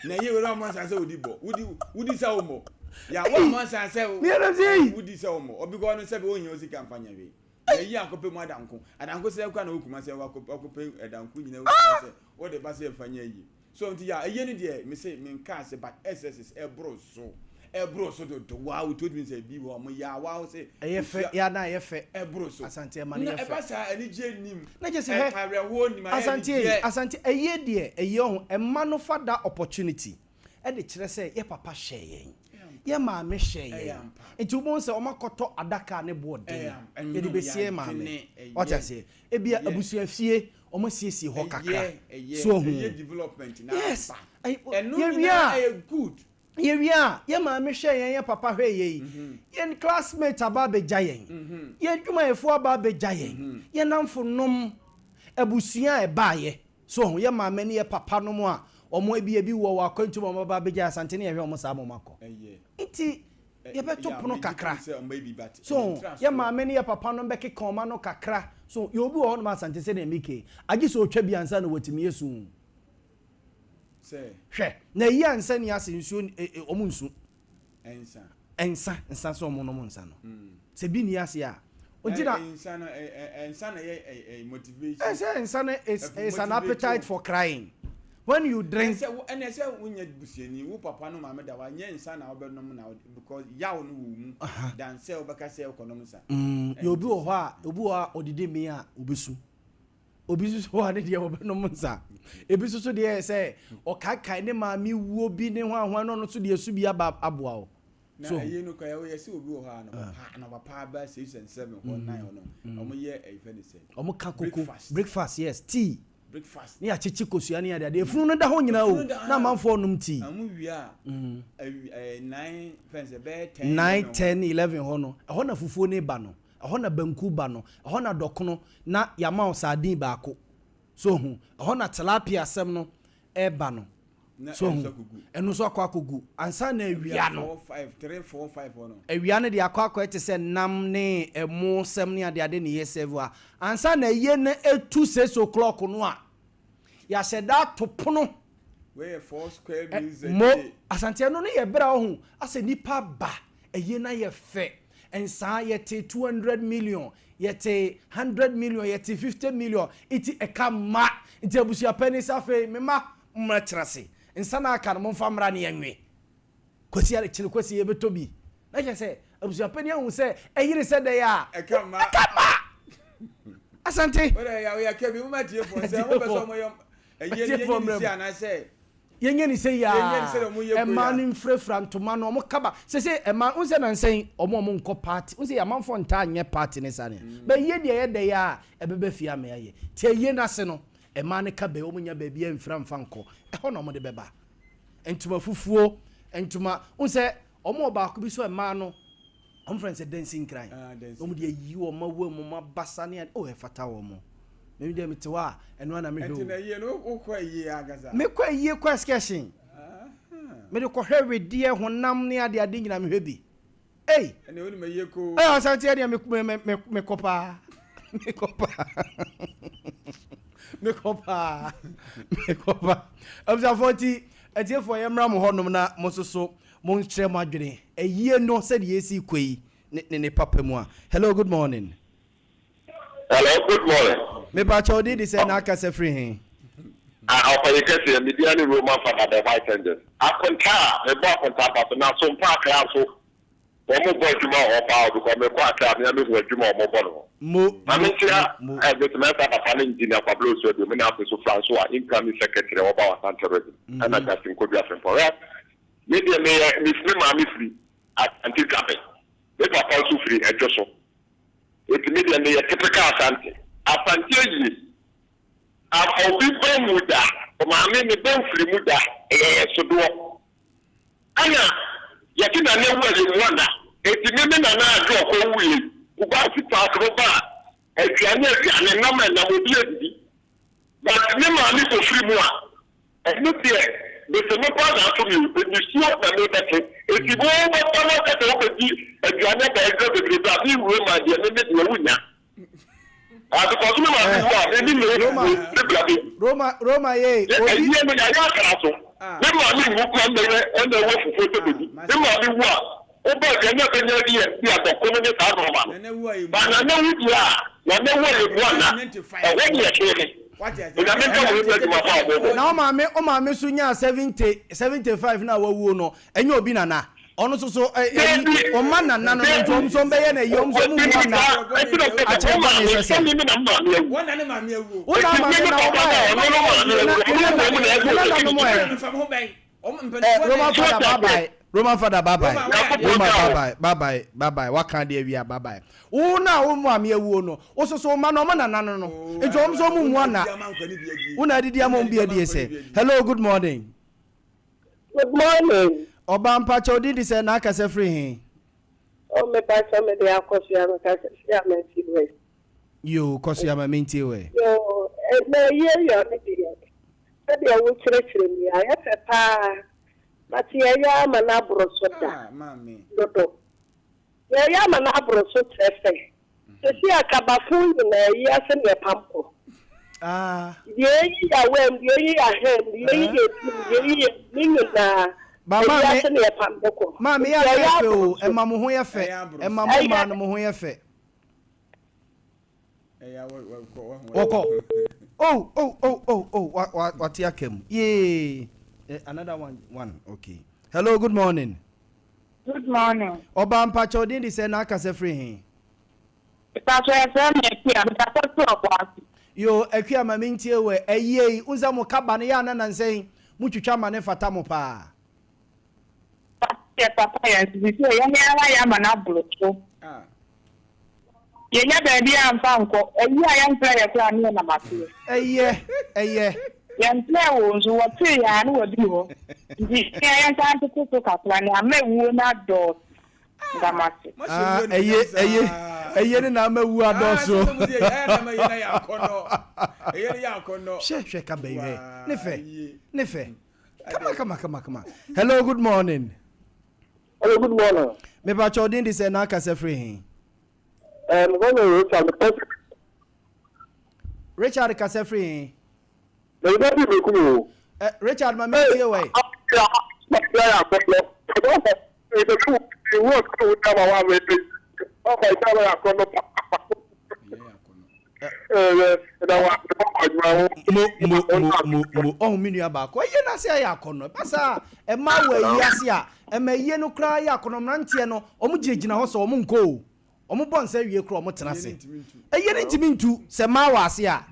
Na yie wei wa mo nsa sɛ wodi bɔ, wodi, wodi sɛ wo mmɔ. Ya, wa mo nsa sɛ Ne yɛn sɛ yi. wodi sɛ wo mmɔ. Obi kɔ no sɛ bi wo hia osika mfa nyɛ hwee. Na yi akɔpɛ mu adanko. Adanko sɛ kɔ na wo kuma sɛ wakɔpɛ adanko nyina wo kuma sɛ wode ba sɛ mfa nyɛ yie. So nti ya ɛyɛ no deɛ me se me nkaa se but SSS ɛboro so ɛboro so dodo waa wo told me sɛ bi wɔ ɔmo ya waa wo se Ɛyɛ fɛ ya na ɛyɛ fɛ ɛboro so Asante ɛma no na yɛ fɛ. ɛba saa anigyeɛ nnim Na kyerɛ sɛ hɛ awerɛhoɔ nnim ayɛ Asante ei anigyeɛ. Asante ɛyɛ deɛ ɛyɛ ɔho ɛma no fa that opportunity ɛde kyerɛ sɛ yɛ papa hyɛɛ yɛn yɛ maame hyɛɛ yɛn nti wobɛhu sɛ ɔmo akɔtɔ adaka a ne boɔ den yɛde bɛsie yɛ maame wate aseɛ ebia abusua fie Wɔn asiesie hɔ kakra. Ɛyɛ So ɛyɛ ahu? development na Yes. aba. Ɛy- Ɛno Yɛwie nyinaa a, ɛyɛ good. yɛwie a, yɛn maame hwɛ yɛn, yɛn papa hwɛ yɛn. Yɛn classmate aba abɛgya yɛn. Yɛn adwumayɛfoɔ aba abɛgya yɛn. Yɛn nnamfonom, abusua a ɛbaeɛ. So ahu? Yɛn maame ne yɛn papa nom a wɔn ebi ebi wɔ wɔ akwantu mu a wɔn aba abɛgya yɛn Asante ne yɛhwɛ wɔn saa ma wɔn akɔ. Ɛyɛ. Nti yɛbɛto pono kakra. So So yɛ maame ne yɛ papa nom bɛkeka wɔn ano kakra. So yɛ obi wɔ hɔnom Asante sɛdeɛ meke yi, agye sɛ ɔtwa bi ansa na watumi asu. Hwɛ, na ayi ansa ni ase nsuo wɔn nsu. Nsa. Nsa, nsa sɛ wɔn nom nsa no. Sɛ bi ni ase a. Nti na. Nsa no, nsa na ɛyɛ motivation. Ɛsɛ nsa no is is an appetite for crying. When you drink. Ɛsɛ wo ɛna ɛsɛ wonyɛ busuani wo papa no maame da wa nyɛ nsa na wobɛnom na because yaw no wɔ wo mu than sɛ wobɛka sɛ wokɔnom nsa. Mm, yɛ obi wɔ hɔ a obi wɔ hɔ a ɔdidi mee a obesu. Obi nso so hɔ a ne deɛ ɔbɛnom nsa. Ebi nso so deɛ sɛ ɔkaekae ne maame wuo bi ne hwanhwan na ɔno nso deɛ su bi aba aboa wo. Na So. ɛyi no kora yɛ sɛ obi wɔ hɔ a anɔpa paa anɔpa paa bɛyɛ six and seven hɔ nine hɔ no wɔn yɛ ɛyi fɛ ne sɛ. Wɔn ka koko Breakfast. breakfast yes tea. Breakfast. Ne yɛakyekye kosua ne adeade efunu no da hɔ nyinaa o Efunu da na amanfoɔ nom tea. Wɔn wie a ɛwi ɛɛ nine fɛn sɛ bɛyɛ ten. Nine ten 11 hɔ no ɛhɔ na fufuo no ba no ɛhɔ na banku ba no ɛhɔ na dɔkono na yɛama wo sardine baako so ho ɛhɔ na tilapia asɛm no ɛreba no. Na So ɛno hu? nso akɔgu. Ɛno nso akɔ akɔgu ansa na Ebi a awia no. four five three four five hɔ no. Awia no deɛ akɔ akɔyɛ te sɛ nam ne ɛmo sɛm ne adeade na yɛ serve a, ansa na ayie no atu six o'clock no a, yɛahyɛ da ato pono. Wei yɛ four square Ɛ, meals a mo, day. Asante ɛno no yɛ berɛ a wohu asɛ nnipa ba, ayie no ayɛ fɛ, nsaa yɛte 200 million, Yɛte hundred million, yɛte 50 million, nti ɛka mma. Nti abusua panin sɛ afei me mma mommra tena ase. Nsa no a aka no momfa mmra ne yɛnwe. Kwasi ara kyene Kwasi yɛbɛtɔ bi. Na kyerɛ sɛ abusua panin ahu sɛ ɛyere sɛ dɛn a, Ɛka mma. ɛka mma. Asante. Wode ɛyɛ woyɛ ka bi moma atiefoɔ sɛ wɔn pɛ sɛ wɔn yɛ ɛyɛ ne Atiefoɔ yɛnyɛ ne mmerɛ si mu. anaasɛ. Yɛnyɛ ne sei Yɛnyɛ ne aa sɛdeɛ ɔmo yɛ kuro yi ɛmaa a. no mfirafira ntoma no ɔmo kaba sese ɛmaa wohu sɛ nansa yi ɔmo a ɔmo nkɔ party wohu sɛ amanfoɔ ntaa nyɛ party ne saa nea but yie deɛ ɛyɛ dɛ yi aa ɛbɛba fie ama yɛayɛ nti ayie no ase no ɛmaa no ka baabi ɔmo nya baabi amfira mfa nkɔ ɛhɔ na ɔmo de bɛba ntoma fufuo ntoma wohu sɛ ɔmo wɔ baako bi so ɛmaa no Wɔn frɛ no sɛ dansinkran. Ah, dansinkran. Wɔn de ayi wɔn awa mu, wɔn abasa ne ade. Oh, ɛfata wɔn. Mimi deɛ mete hɔ a, ɛno ara na mehwɛ o. Ɛnti na yie no, wokɔ ayie ankasa? Mekɔ ayie kɔ excursion. Mede kɔhwɛ wedeɛ, honam ne ade ade nyinaa mehwɛ bi. Ei! Ɛnna wonim ayie kɔ o. Ɛɛ Asante ɛdeɛ me me me mekɔ paa. Mekɔ paa. Mekɔ paa. Mekɔ paa. Abusuafoɔ nti, atiefoɔ yɛmmra mo hɔnom na mo nso so Monkyerɛ mo adwene ayie no sɛdeɛ ɛresi rekɔ yi ne ne ne papa mu a. Hello, good morning. Hello, good morning. Mepakyɛ wo din de sɛn na akasa firi he? Ah, ɔpanyin kɛseɛ, me din ne Roman Fada the White Angels. Akonta a, mebɔ akonta aba so, na Sompa Accra nso, wɔn bɔ adwuma wɔ hɔ paa o, because mekɔ Accra a, me ara mehu adwuma a wɔbɔ no hɔ. Mo, Ma mo, menkyea mo, mo. eh, Miss Mensah papa ne Engineer Kwabena Osuadu, me na afei nso Francois, incoming secretary a wɔba wɔ Asante Region, ɛna Justin Kodua Frimpong. Hwɛ, Me deɛ meyɛ me me maame firi Asante Dwaben, me papa nso firi Adwoso. Enti me deɛ meyɛ typical Asante. Asante ayie, a obi ba nwu da, maame me ba mfiri mu da, ɛyɛ yɛn sodoɔ. Ɛna yɛte Nana wu a yɛmmu ana? Enti me me Nana Adwo Ɔkɔ wuiɛ yi, Kumasi park no ba a, aduane aduane, nam ɛnam, obi adidi. But me maame kɔfiri mu a, Ɛno deɛ, mese me paa na ato me o, nisuo na mebɛte. Enti wo bɛba na woka sɛ wobɛdi aduane aba adwa bebrebe a, me Roman deɛ me me deɛ wonnya. Ah, because me maame wu a, me me Roma, me me bra bɛdi. Roma, Roma yei, Yɛ obi. ayie no yɛayɛ akra so. Me maame nwu koraa mmɛyɛ ɛna ɛwɔ fufuo sɛ bɛdi. Me maame wu a, Woba aduane a bɛnya adi yɛ bi a dɔkono ne saa nnoɔma no. Ba Nana wu deɛ a, Nana wu a yɛbu ana? Ɛhɔ ne yɛhwee ne. Onyame nka mo ho nyɛ adwuma pa a mobɔ. Na wo maame wo maame nso nyaa 70 75 no a wawuo no ɛnyɛ obi nana ɔno nso so ɛ ɛyi Dabi, wɔn mma nana no no nti dabi, wɔn nso wɔn bɛyɛ no ayi wɔn nso wɔn dabi mu ana saa, ɛnti na mepɛ sɛ akyɛ wo bɔne maame, sɛ sɛ sɛ. me me na me maame awu. Wo na ne maame awuo. Wo na Enti me maame me na wo papa ba na ɛ ɔno no maame ne awu, na ɔno ne mmom na na ɛsɛ ne ɔtake nananom ne ɛ. tumi. Eh, Roman So father, wate bye aseɛ? bye. Roman father, bye bye. Nyankopɔn Roman, nka bye wo. bye, bye bye, bye bye. Waka adeɛ awie a, bye bye. Wo na wo maame awuo no, wo soso wo mma no, ɔmo nana no no. Nti ɔmo nso ɔmo mmu ana? Wo na adidi ama ɔmo bi adie sɛ. Hello, good morning. Good morning. Ɔbaa mpakyɛ wo din de sɛn na akasa firi he? Oh mepakyɛ mede Akosua mekasa firi Amansie West. Yoo Kosua ma mentie wo ɛ. Yoo ɛnɛ yie yɔ ne deɛ Sɛdeɛ wo kyerɛkyerɛ mu yi ayɛ fɛ paa but yɛyɛ ama no aboro so da dodo yɛyɛ ama no aboro so kyerɛ sɛ sɛsi a kabafo nyinaa yi ase ne ɛpam kɔ deɛ ɛyi yɛ awɛm deɛ ɛyi yɛ ahɛm deɛ ɛyi yɛ tim deɛ ɛyi yɛ ne nyinaa ɛyi ase ne ɛpam de kɔ Maame yɛ nti ɛyɛ ayɛ fɛ aboro o so ɛma mo ho yɛ fɛ ɛma mo ɛyɛ maa no mo ho yɛ fɛ. Wɔkɔ. Oh oh oh oh oh wa wa wate aka mu. Yee. Eh, another one one okay. Hello, good morning. Good morning. Ɔbaa mpakyɛw din de sɛ na akasa firi he? Mpakyɛw yɛfrɛ me Akua, mekasa firi Ɔboase. Yoo Akua ma mentie wo ɛ, ayie yi, wohu sɛ mo kaba no yɛ a na nansa yi mo twitwa ma no fata mo paa. Papa yɛ papa yɛ nso sisei yɛn ara yɛ ama no aboro so. Yɛnya baabi a mfa nkɔ, ayi a yɛmfrɛ yɛ koraa ne yɛnam aseɛ. Ɛyɛ, ɛyɛ. Yɛmfrɛɛ wɔn nso, wɔtee yɛn a ne wɔduru hɔ. Nti yɛn yɛnsan ntete so kakra ne ama awuo no adɔɔso. Meda mo ase. Ah, ɛye, ɛye, ɛye ne na ama awuo adɔɔso. Hwɛ, hwɛ kaba yi hwɛ, ne fɛ, ne fɛ. Kama, kama, kama, kama. Hello, good morning. Hello, good morning. Mepa kyɛw din de sɛ na akasa firi he? Eh, me name is Richard. Richard kasa firi he? Me ba bi mekum o. Eh, Richard ma me tie wɛ. Mo mo mo mo mo ɔho me nua baako ɛyɛ n'ase ayɛ akɔnɔ ɛba saa ɛma wɔ ayi ase a ɛma ayie no koraa yɛ akɔnɔ mmeranteɛ no wɔn gyinagyina hɔ sɛ wɔn nkɔ o wɔn bɔ nsa wie koraa wɔn tena ase ɛyɛ no ntumi ntu sɛ mmaa wɔ ase a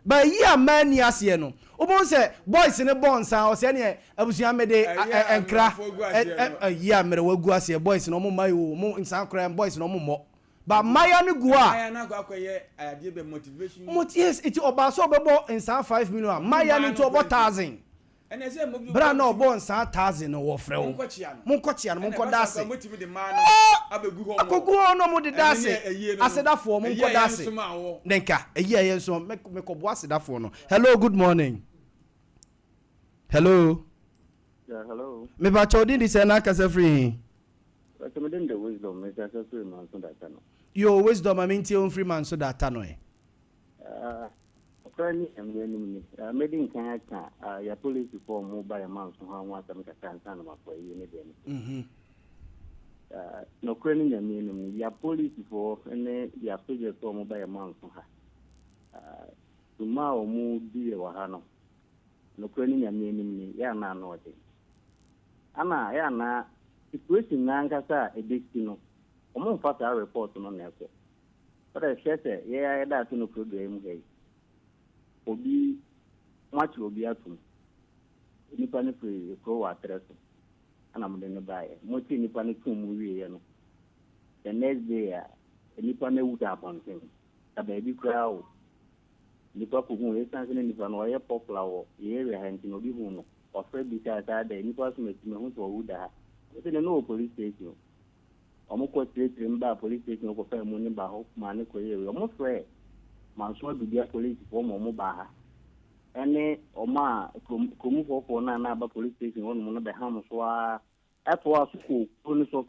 ba ayi a mmaa ni aseɛ no wobɛhu sɛ boys no bɔ nsa ɔsɛ neɛ abusua mede nkra ayi a mmerɛwa gu aseɛ boys no wɔn mma yi o wɔn nsa koraa boys no wɔn mmɔ Ba mmaayewa no gu a. Mmaayewa no akɔ akɔyɛ adeɛ bɛ motivation. Mot yes nti ɔbaa sɛ ɔbɛbɔ nsaa 5 million a mmaayewa no nti ɔbɔ thousand. Ɛna ɛsɛ mo Berɛ a na ɔbɔ nsaa thousand no wɔfrɛ wo. Monkɔ kyea no. Monkɔ kyea no Ɛna monkɔ ɛba da saa ase. koraa motumi de mmaa no Oh! abɛgu hɔ mo. Akɔgu hɔ na ɔmo de da Ɛno ase. ne ayie no no. Asedafoɔ Ayie monkɔ a da yɛn ase. nso maa wɔ. Ne nka ayie a yɛn nso mɛ mekɔboa asedafoɔ no. Hello good morning. Hello. Yeah, hello. Mepakyɛ wo din de sɛn na akasa firi he? Pakyɛ me din de Wisdom, me kasa firi Manso Data no. Yoo Wisdom ma mentie wo mfiri Manso Data no ɛ. Ah, ɔkra ne Nyame anim ni. Ah, mɛdi nkan aka ah, yɛ polisifoɔ a wɔn ba yɛ Manso ha ho asɛm kakra ansa na makɔ ayie ne deɛ no so. Mm-hmm. Ah, nɔkorɛ ne Nyame anim ni, yɛ polisifoɔ ne yɛ asogyafoɔ a wɔn ba yɛ Manso ha. Ah, dwuma a wɔn di yɛ wɔ ha no, Nokorɛ ne Nyame anim ni, yɛ a na ano ɔden. Ana yɛ a na situation no ankasa a ɛbɛsi no, wɔn mfa saa report no na ɛkɔ. Wode hwɛ sɛ yɛ a yɛda ase no kuro dua yi mu ha yi, obi, moakyere obi atom, nipa no firi kuro wɔ aterɛ so, ɛna mode no baeɛ. Mokyere nipa no tom mu wieɛ no, the next day a, nipa no awu da abɔnten, da baabi koraa o. Nnipa kohuu no, esiane sɛ na nipa no ɔyɛ popular wɔ yɛn area ha nti no obi huu no, ɔfrɛ bisae sɛ adɛn nipa asom asi mahu sɛ wawu da ha. Ɔse ne no wɔ police station. Ɔmo kɔ kyerɛkyerɛ mu baa police station hɔ kɔfaa mu no baa hɔ maa no kɔyɛɛ wei. Ɔmo frɛɛ Manso Adubia policefoɔ ma ɔmo baa ha ɛne ɔmo a kurom kuromfoɔfoɔ no a na aba police station hɔ nom no bɛham so ara ɛtoaa so kɔɔ kuro no so.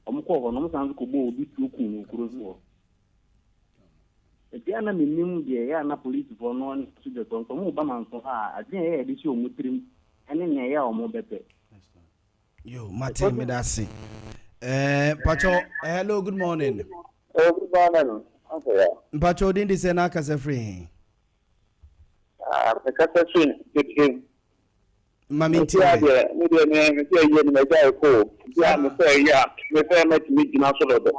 Ɔmo kɔɔ hɔ no ɔmo san nso kɔbɔɔ obi tuo kuu no wɔ kuro so hɔ. Enti a na mennim deɛ ɛyɛ a na polisifoɔ no ne asogyafoɔ no, sɛ wɔreba manso ha a, adwene a ɛyɛ a yɛde hyɛ wɔn tirim ne nea ɛyɛ a wɔbɛpɛ. Yo, mate, meda ase. Eh, mpacho, eh, hello, good morning. Oh, good morning. Uncle ya. Mpacho, din de sɛ na akasa firi he? Ah, mekasa firi titiri. Ma me ntie Nti wɛ. adeɛ, me deɛ me me sɛ yie no magya ɛkɔ o. Nti a me sɛ ɛyɛ a, me sɛ mɛtumi gyina so dodo.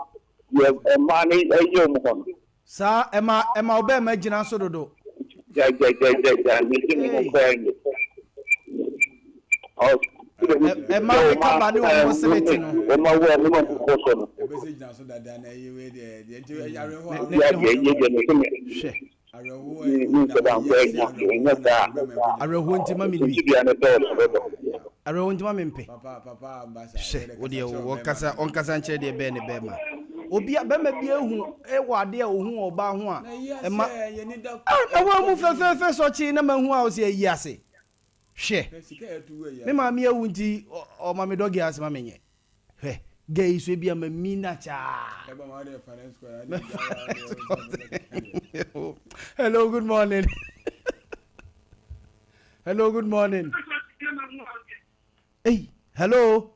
Deɛ mmaa no ɛyɛ wɔn hɔ no. Saa, ɛma ɛma wo bɛɛma gyina so dodo. Gyagyagyagyagya, megye me ho Ei. koraa nni. Ɔ, Ɛmaa ne kaba ne wɔn selete no. Wɔn awu a, ne wɔn kɔ so no. Ɛbɛsɛ gyina so dada na ɛyɛ wei deɛ deɛ nti ɛyɛ awerɛhoɔ Ne a ne Nti adeɛ ho. yie deɛ me sɛ me. Hwɛ. awerɛhoɔ Me ɛwɔ me mu na nsɛ da wɔyi nkɔ ase adwuma awerɛhoɔ ɛnyɛ na saa ɔbɛma ɛkɔ gyina Awerɛhoɔ nti ma menni. suntidua no dɔɔso dodo. Awerɛhoɔ nti ma mempɛ. papa papa amba saa Hwɛ, wei deɛ wo kasa deɛ kyerɛ wo ɔbɛrima ɔnkasa no ɔnkasa nkyerɛ deɛ bɛn ne bɛrima. Obi a bɛrima bi ehu ɛwɔ adeɛ a ohu wɔ ɔbaa ho a na yi ase ɛma ɛ yɛni da ah na wɔn mu ɛkɔ gyina fɛfɛɛfɛ sɔkye na mahu a ɔsɛ ayi ase. Hwɛ, hwɛ sika yɛ tu wɔ yi me ase maame awu nti ɔma me dɔge ase ma menyɛ. Hwɛ, gɛ yi so ebi ama mi na kyaa. ɛbɔ ma ɔde finance kɔ ɔde gya wa ɔde ɔde Hello, good morning. Hello, good morning. Hey, hello.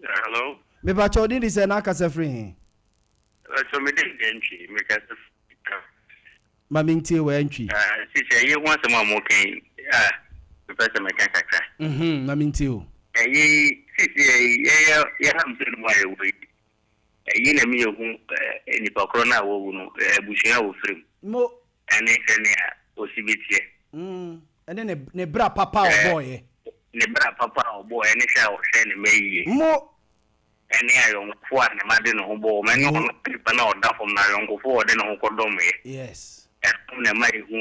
Yeah, hello. Me pa kyɛw din de sɛ na akasa firi he? So me din de Ntwi, me kasa firi. Ma mentie wɔ Antwi. Ah, sisi ɛyɛ ho asɛm a moka yi, ah, mepɛ sɛ meka kakra. Mhm, ma mentie o. Ɛyɛ yi, sisi ɛyi, yɛyɛ yɛha mfɛ no mu a yɛwɔ yi, ɛyi na mi yɛhu eh, nipa korɔ no a wawu no, eh, abusua a wɔfiri mu. Mo. Ɛne sɛnea ɔsi bi teɛ. Mm, ɛne ne, ne bra papa a ɔbɔɔyɛ. Ne bra papa a ɔbɔɔyɛ ne hwɛ a ɔhwɛ ne mma yie. Mo. Ɛne ayɔnkofo a ne mma de ne ho bɔ wɔn, ɛne ɔno nipa no a ɔda fam no, ayɔnkofo a ɔde ne ho kɔdɔmeeɛ. Yes. Ɛno na ɛma yɛhu.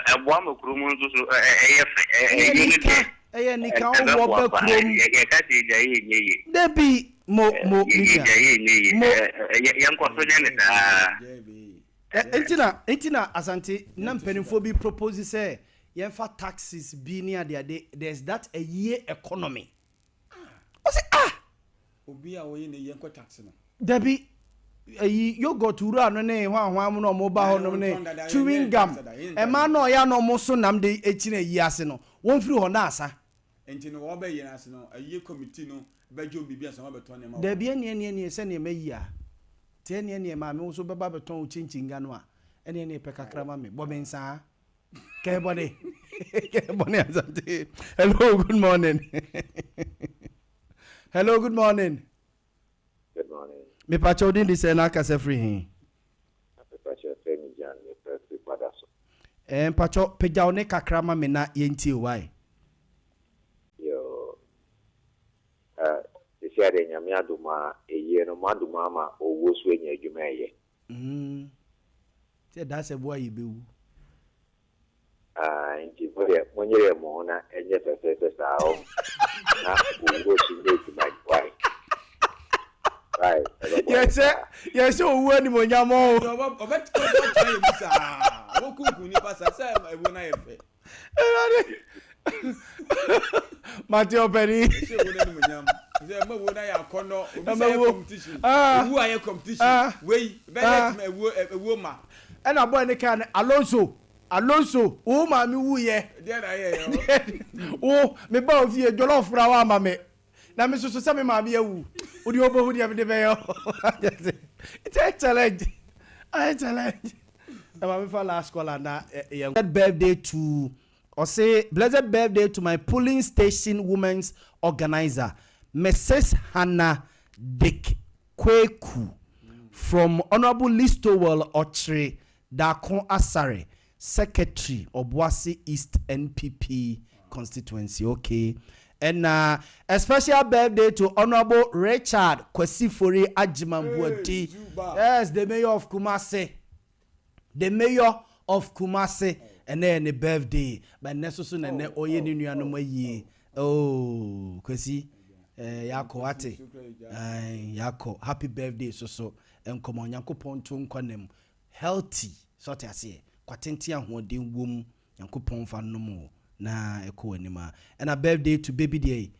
Ɛboa ma kurom nso so ɛyɛ fɛ. Ɛyɛ nika, ɛyɛ nika, ɔwɔ bɛ kurom. Yɛka sɛ yɛgya yɛ nyɛ yie. Dabi, mo, mo, me nua. Yɛgya yɛ nyɛ yie. Mo. Yɛnkɔ so nyɛ ne saa. Nti na, nti na Asante, na mpanimfoɔ bi propose sɛ yɛmfa taxes bi ne adeade, there's that ayie economy. Ɔse ah! Obi a ɔyɛ n'ayie nkɔ tax no. Dabi, ayi yogurt wura no ne hwan hwan mo na ɔmo ba hɔ nom ne chewing gum, mmaa no a ɔyɛ a na ɔmo so nam de kyini ayie ase no, wɔn firi hɔ na asa. Nti no wɔbɛ yɛ no ase no ayie committee no bɛgye wɔn biribi ansa wɔn abɛtɔn nneɛma wɔ hɔ. Dabi ɛneɛ ɛneɛ ɛneɛ sɛdeɛ mayi a, nti ɛneɛ ɛneɛ maame wo nso bɛba abɛtɔn wo kyinkyin no a, ɛneɛ ɛneɛ pɛ kakra ma me, bɔ me nsaa. Kɛbɔne. Kɛbɔne Asante. Hello, good morning. Hello, good morning. Good morning. Mepakyɛ wo din de sɛ na akasa firi he? Mepakyɛ fɛ mi Jan, mefrɛ firi Kwada so. Eh, mpakyɛ pagya wo ne kakra ma me na yɛntie o, why? Yo. Uh, sisi ade nyame adom a ɛyie no mo adom ama owuo so anya adwuma ɛyɛ. Mm. Sɛ da sɛ boa yɛbɛwu. Ah, nti mo deɛ monyere mo ho na ɛnyɛ fɛfɛɛfɛ saa ɔ na owuo so nyɛ adwuma why why ɛbɛboa yɛ Yɛhyɛ paa. yɛhyɛ owuo animuonyam o. Ɔbɛtena yɛ mu saa wɔkunkum nipa saa sɛ ɛwuo no ayɛ fɛ. Awurade. Mate ɔpanin. Ɛhyɛ owuo no animuonyam. Sɛ ɛma owuo no ayɛ akɔnnɔ. Obi sɛ ayɛ competition. Owuo ayɛ competition. Wei bɛyɛ tuma ewuo ewuo ma. Ɛna boy ne kaa no Alonso Alonso wo maame wuiɛ. Deɛ na ayɛ yɛ. Wo me ba ofie jollof koraa wamma me. Na me soso sɛ me maame awu. Wo deɛ wobɛhu deɛ mede bɛyɛ wo. It's a challenge. Ayɛ challenge. Na maame fa last caller na yɛn. Blessed birthday to ɔse blessed birthday to my polling station women's organizer Mrs Hannah Dick Kweku from Honourable Listowel Ɔkyere Darko Asare Secretary Obuasi East NPP constituency okay ɛna a special birthday to Honourable Richard Kwasi Fori Agyeman Boadi yes the mayor of Kumasi the mayor of Kumasi ɛnɛ yɛ ne birthday but ɛnɛ soso na ɛnɛ ɔyɛ ne nuanom ayie oh Kwasi eh, yɛakɔ wate yɛakɔ happy birthday soso nkɔmɔ Nyankopɔn nto nkwa nam Healthy so ɔte aseɛ kwatenten ahoɔden wom Nyankopɔn nfa nnom wo na ɛkɔ w'anim a ɛna birthday to baby deɛ yi.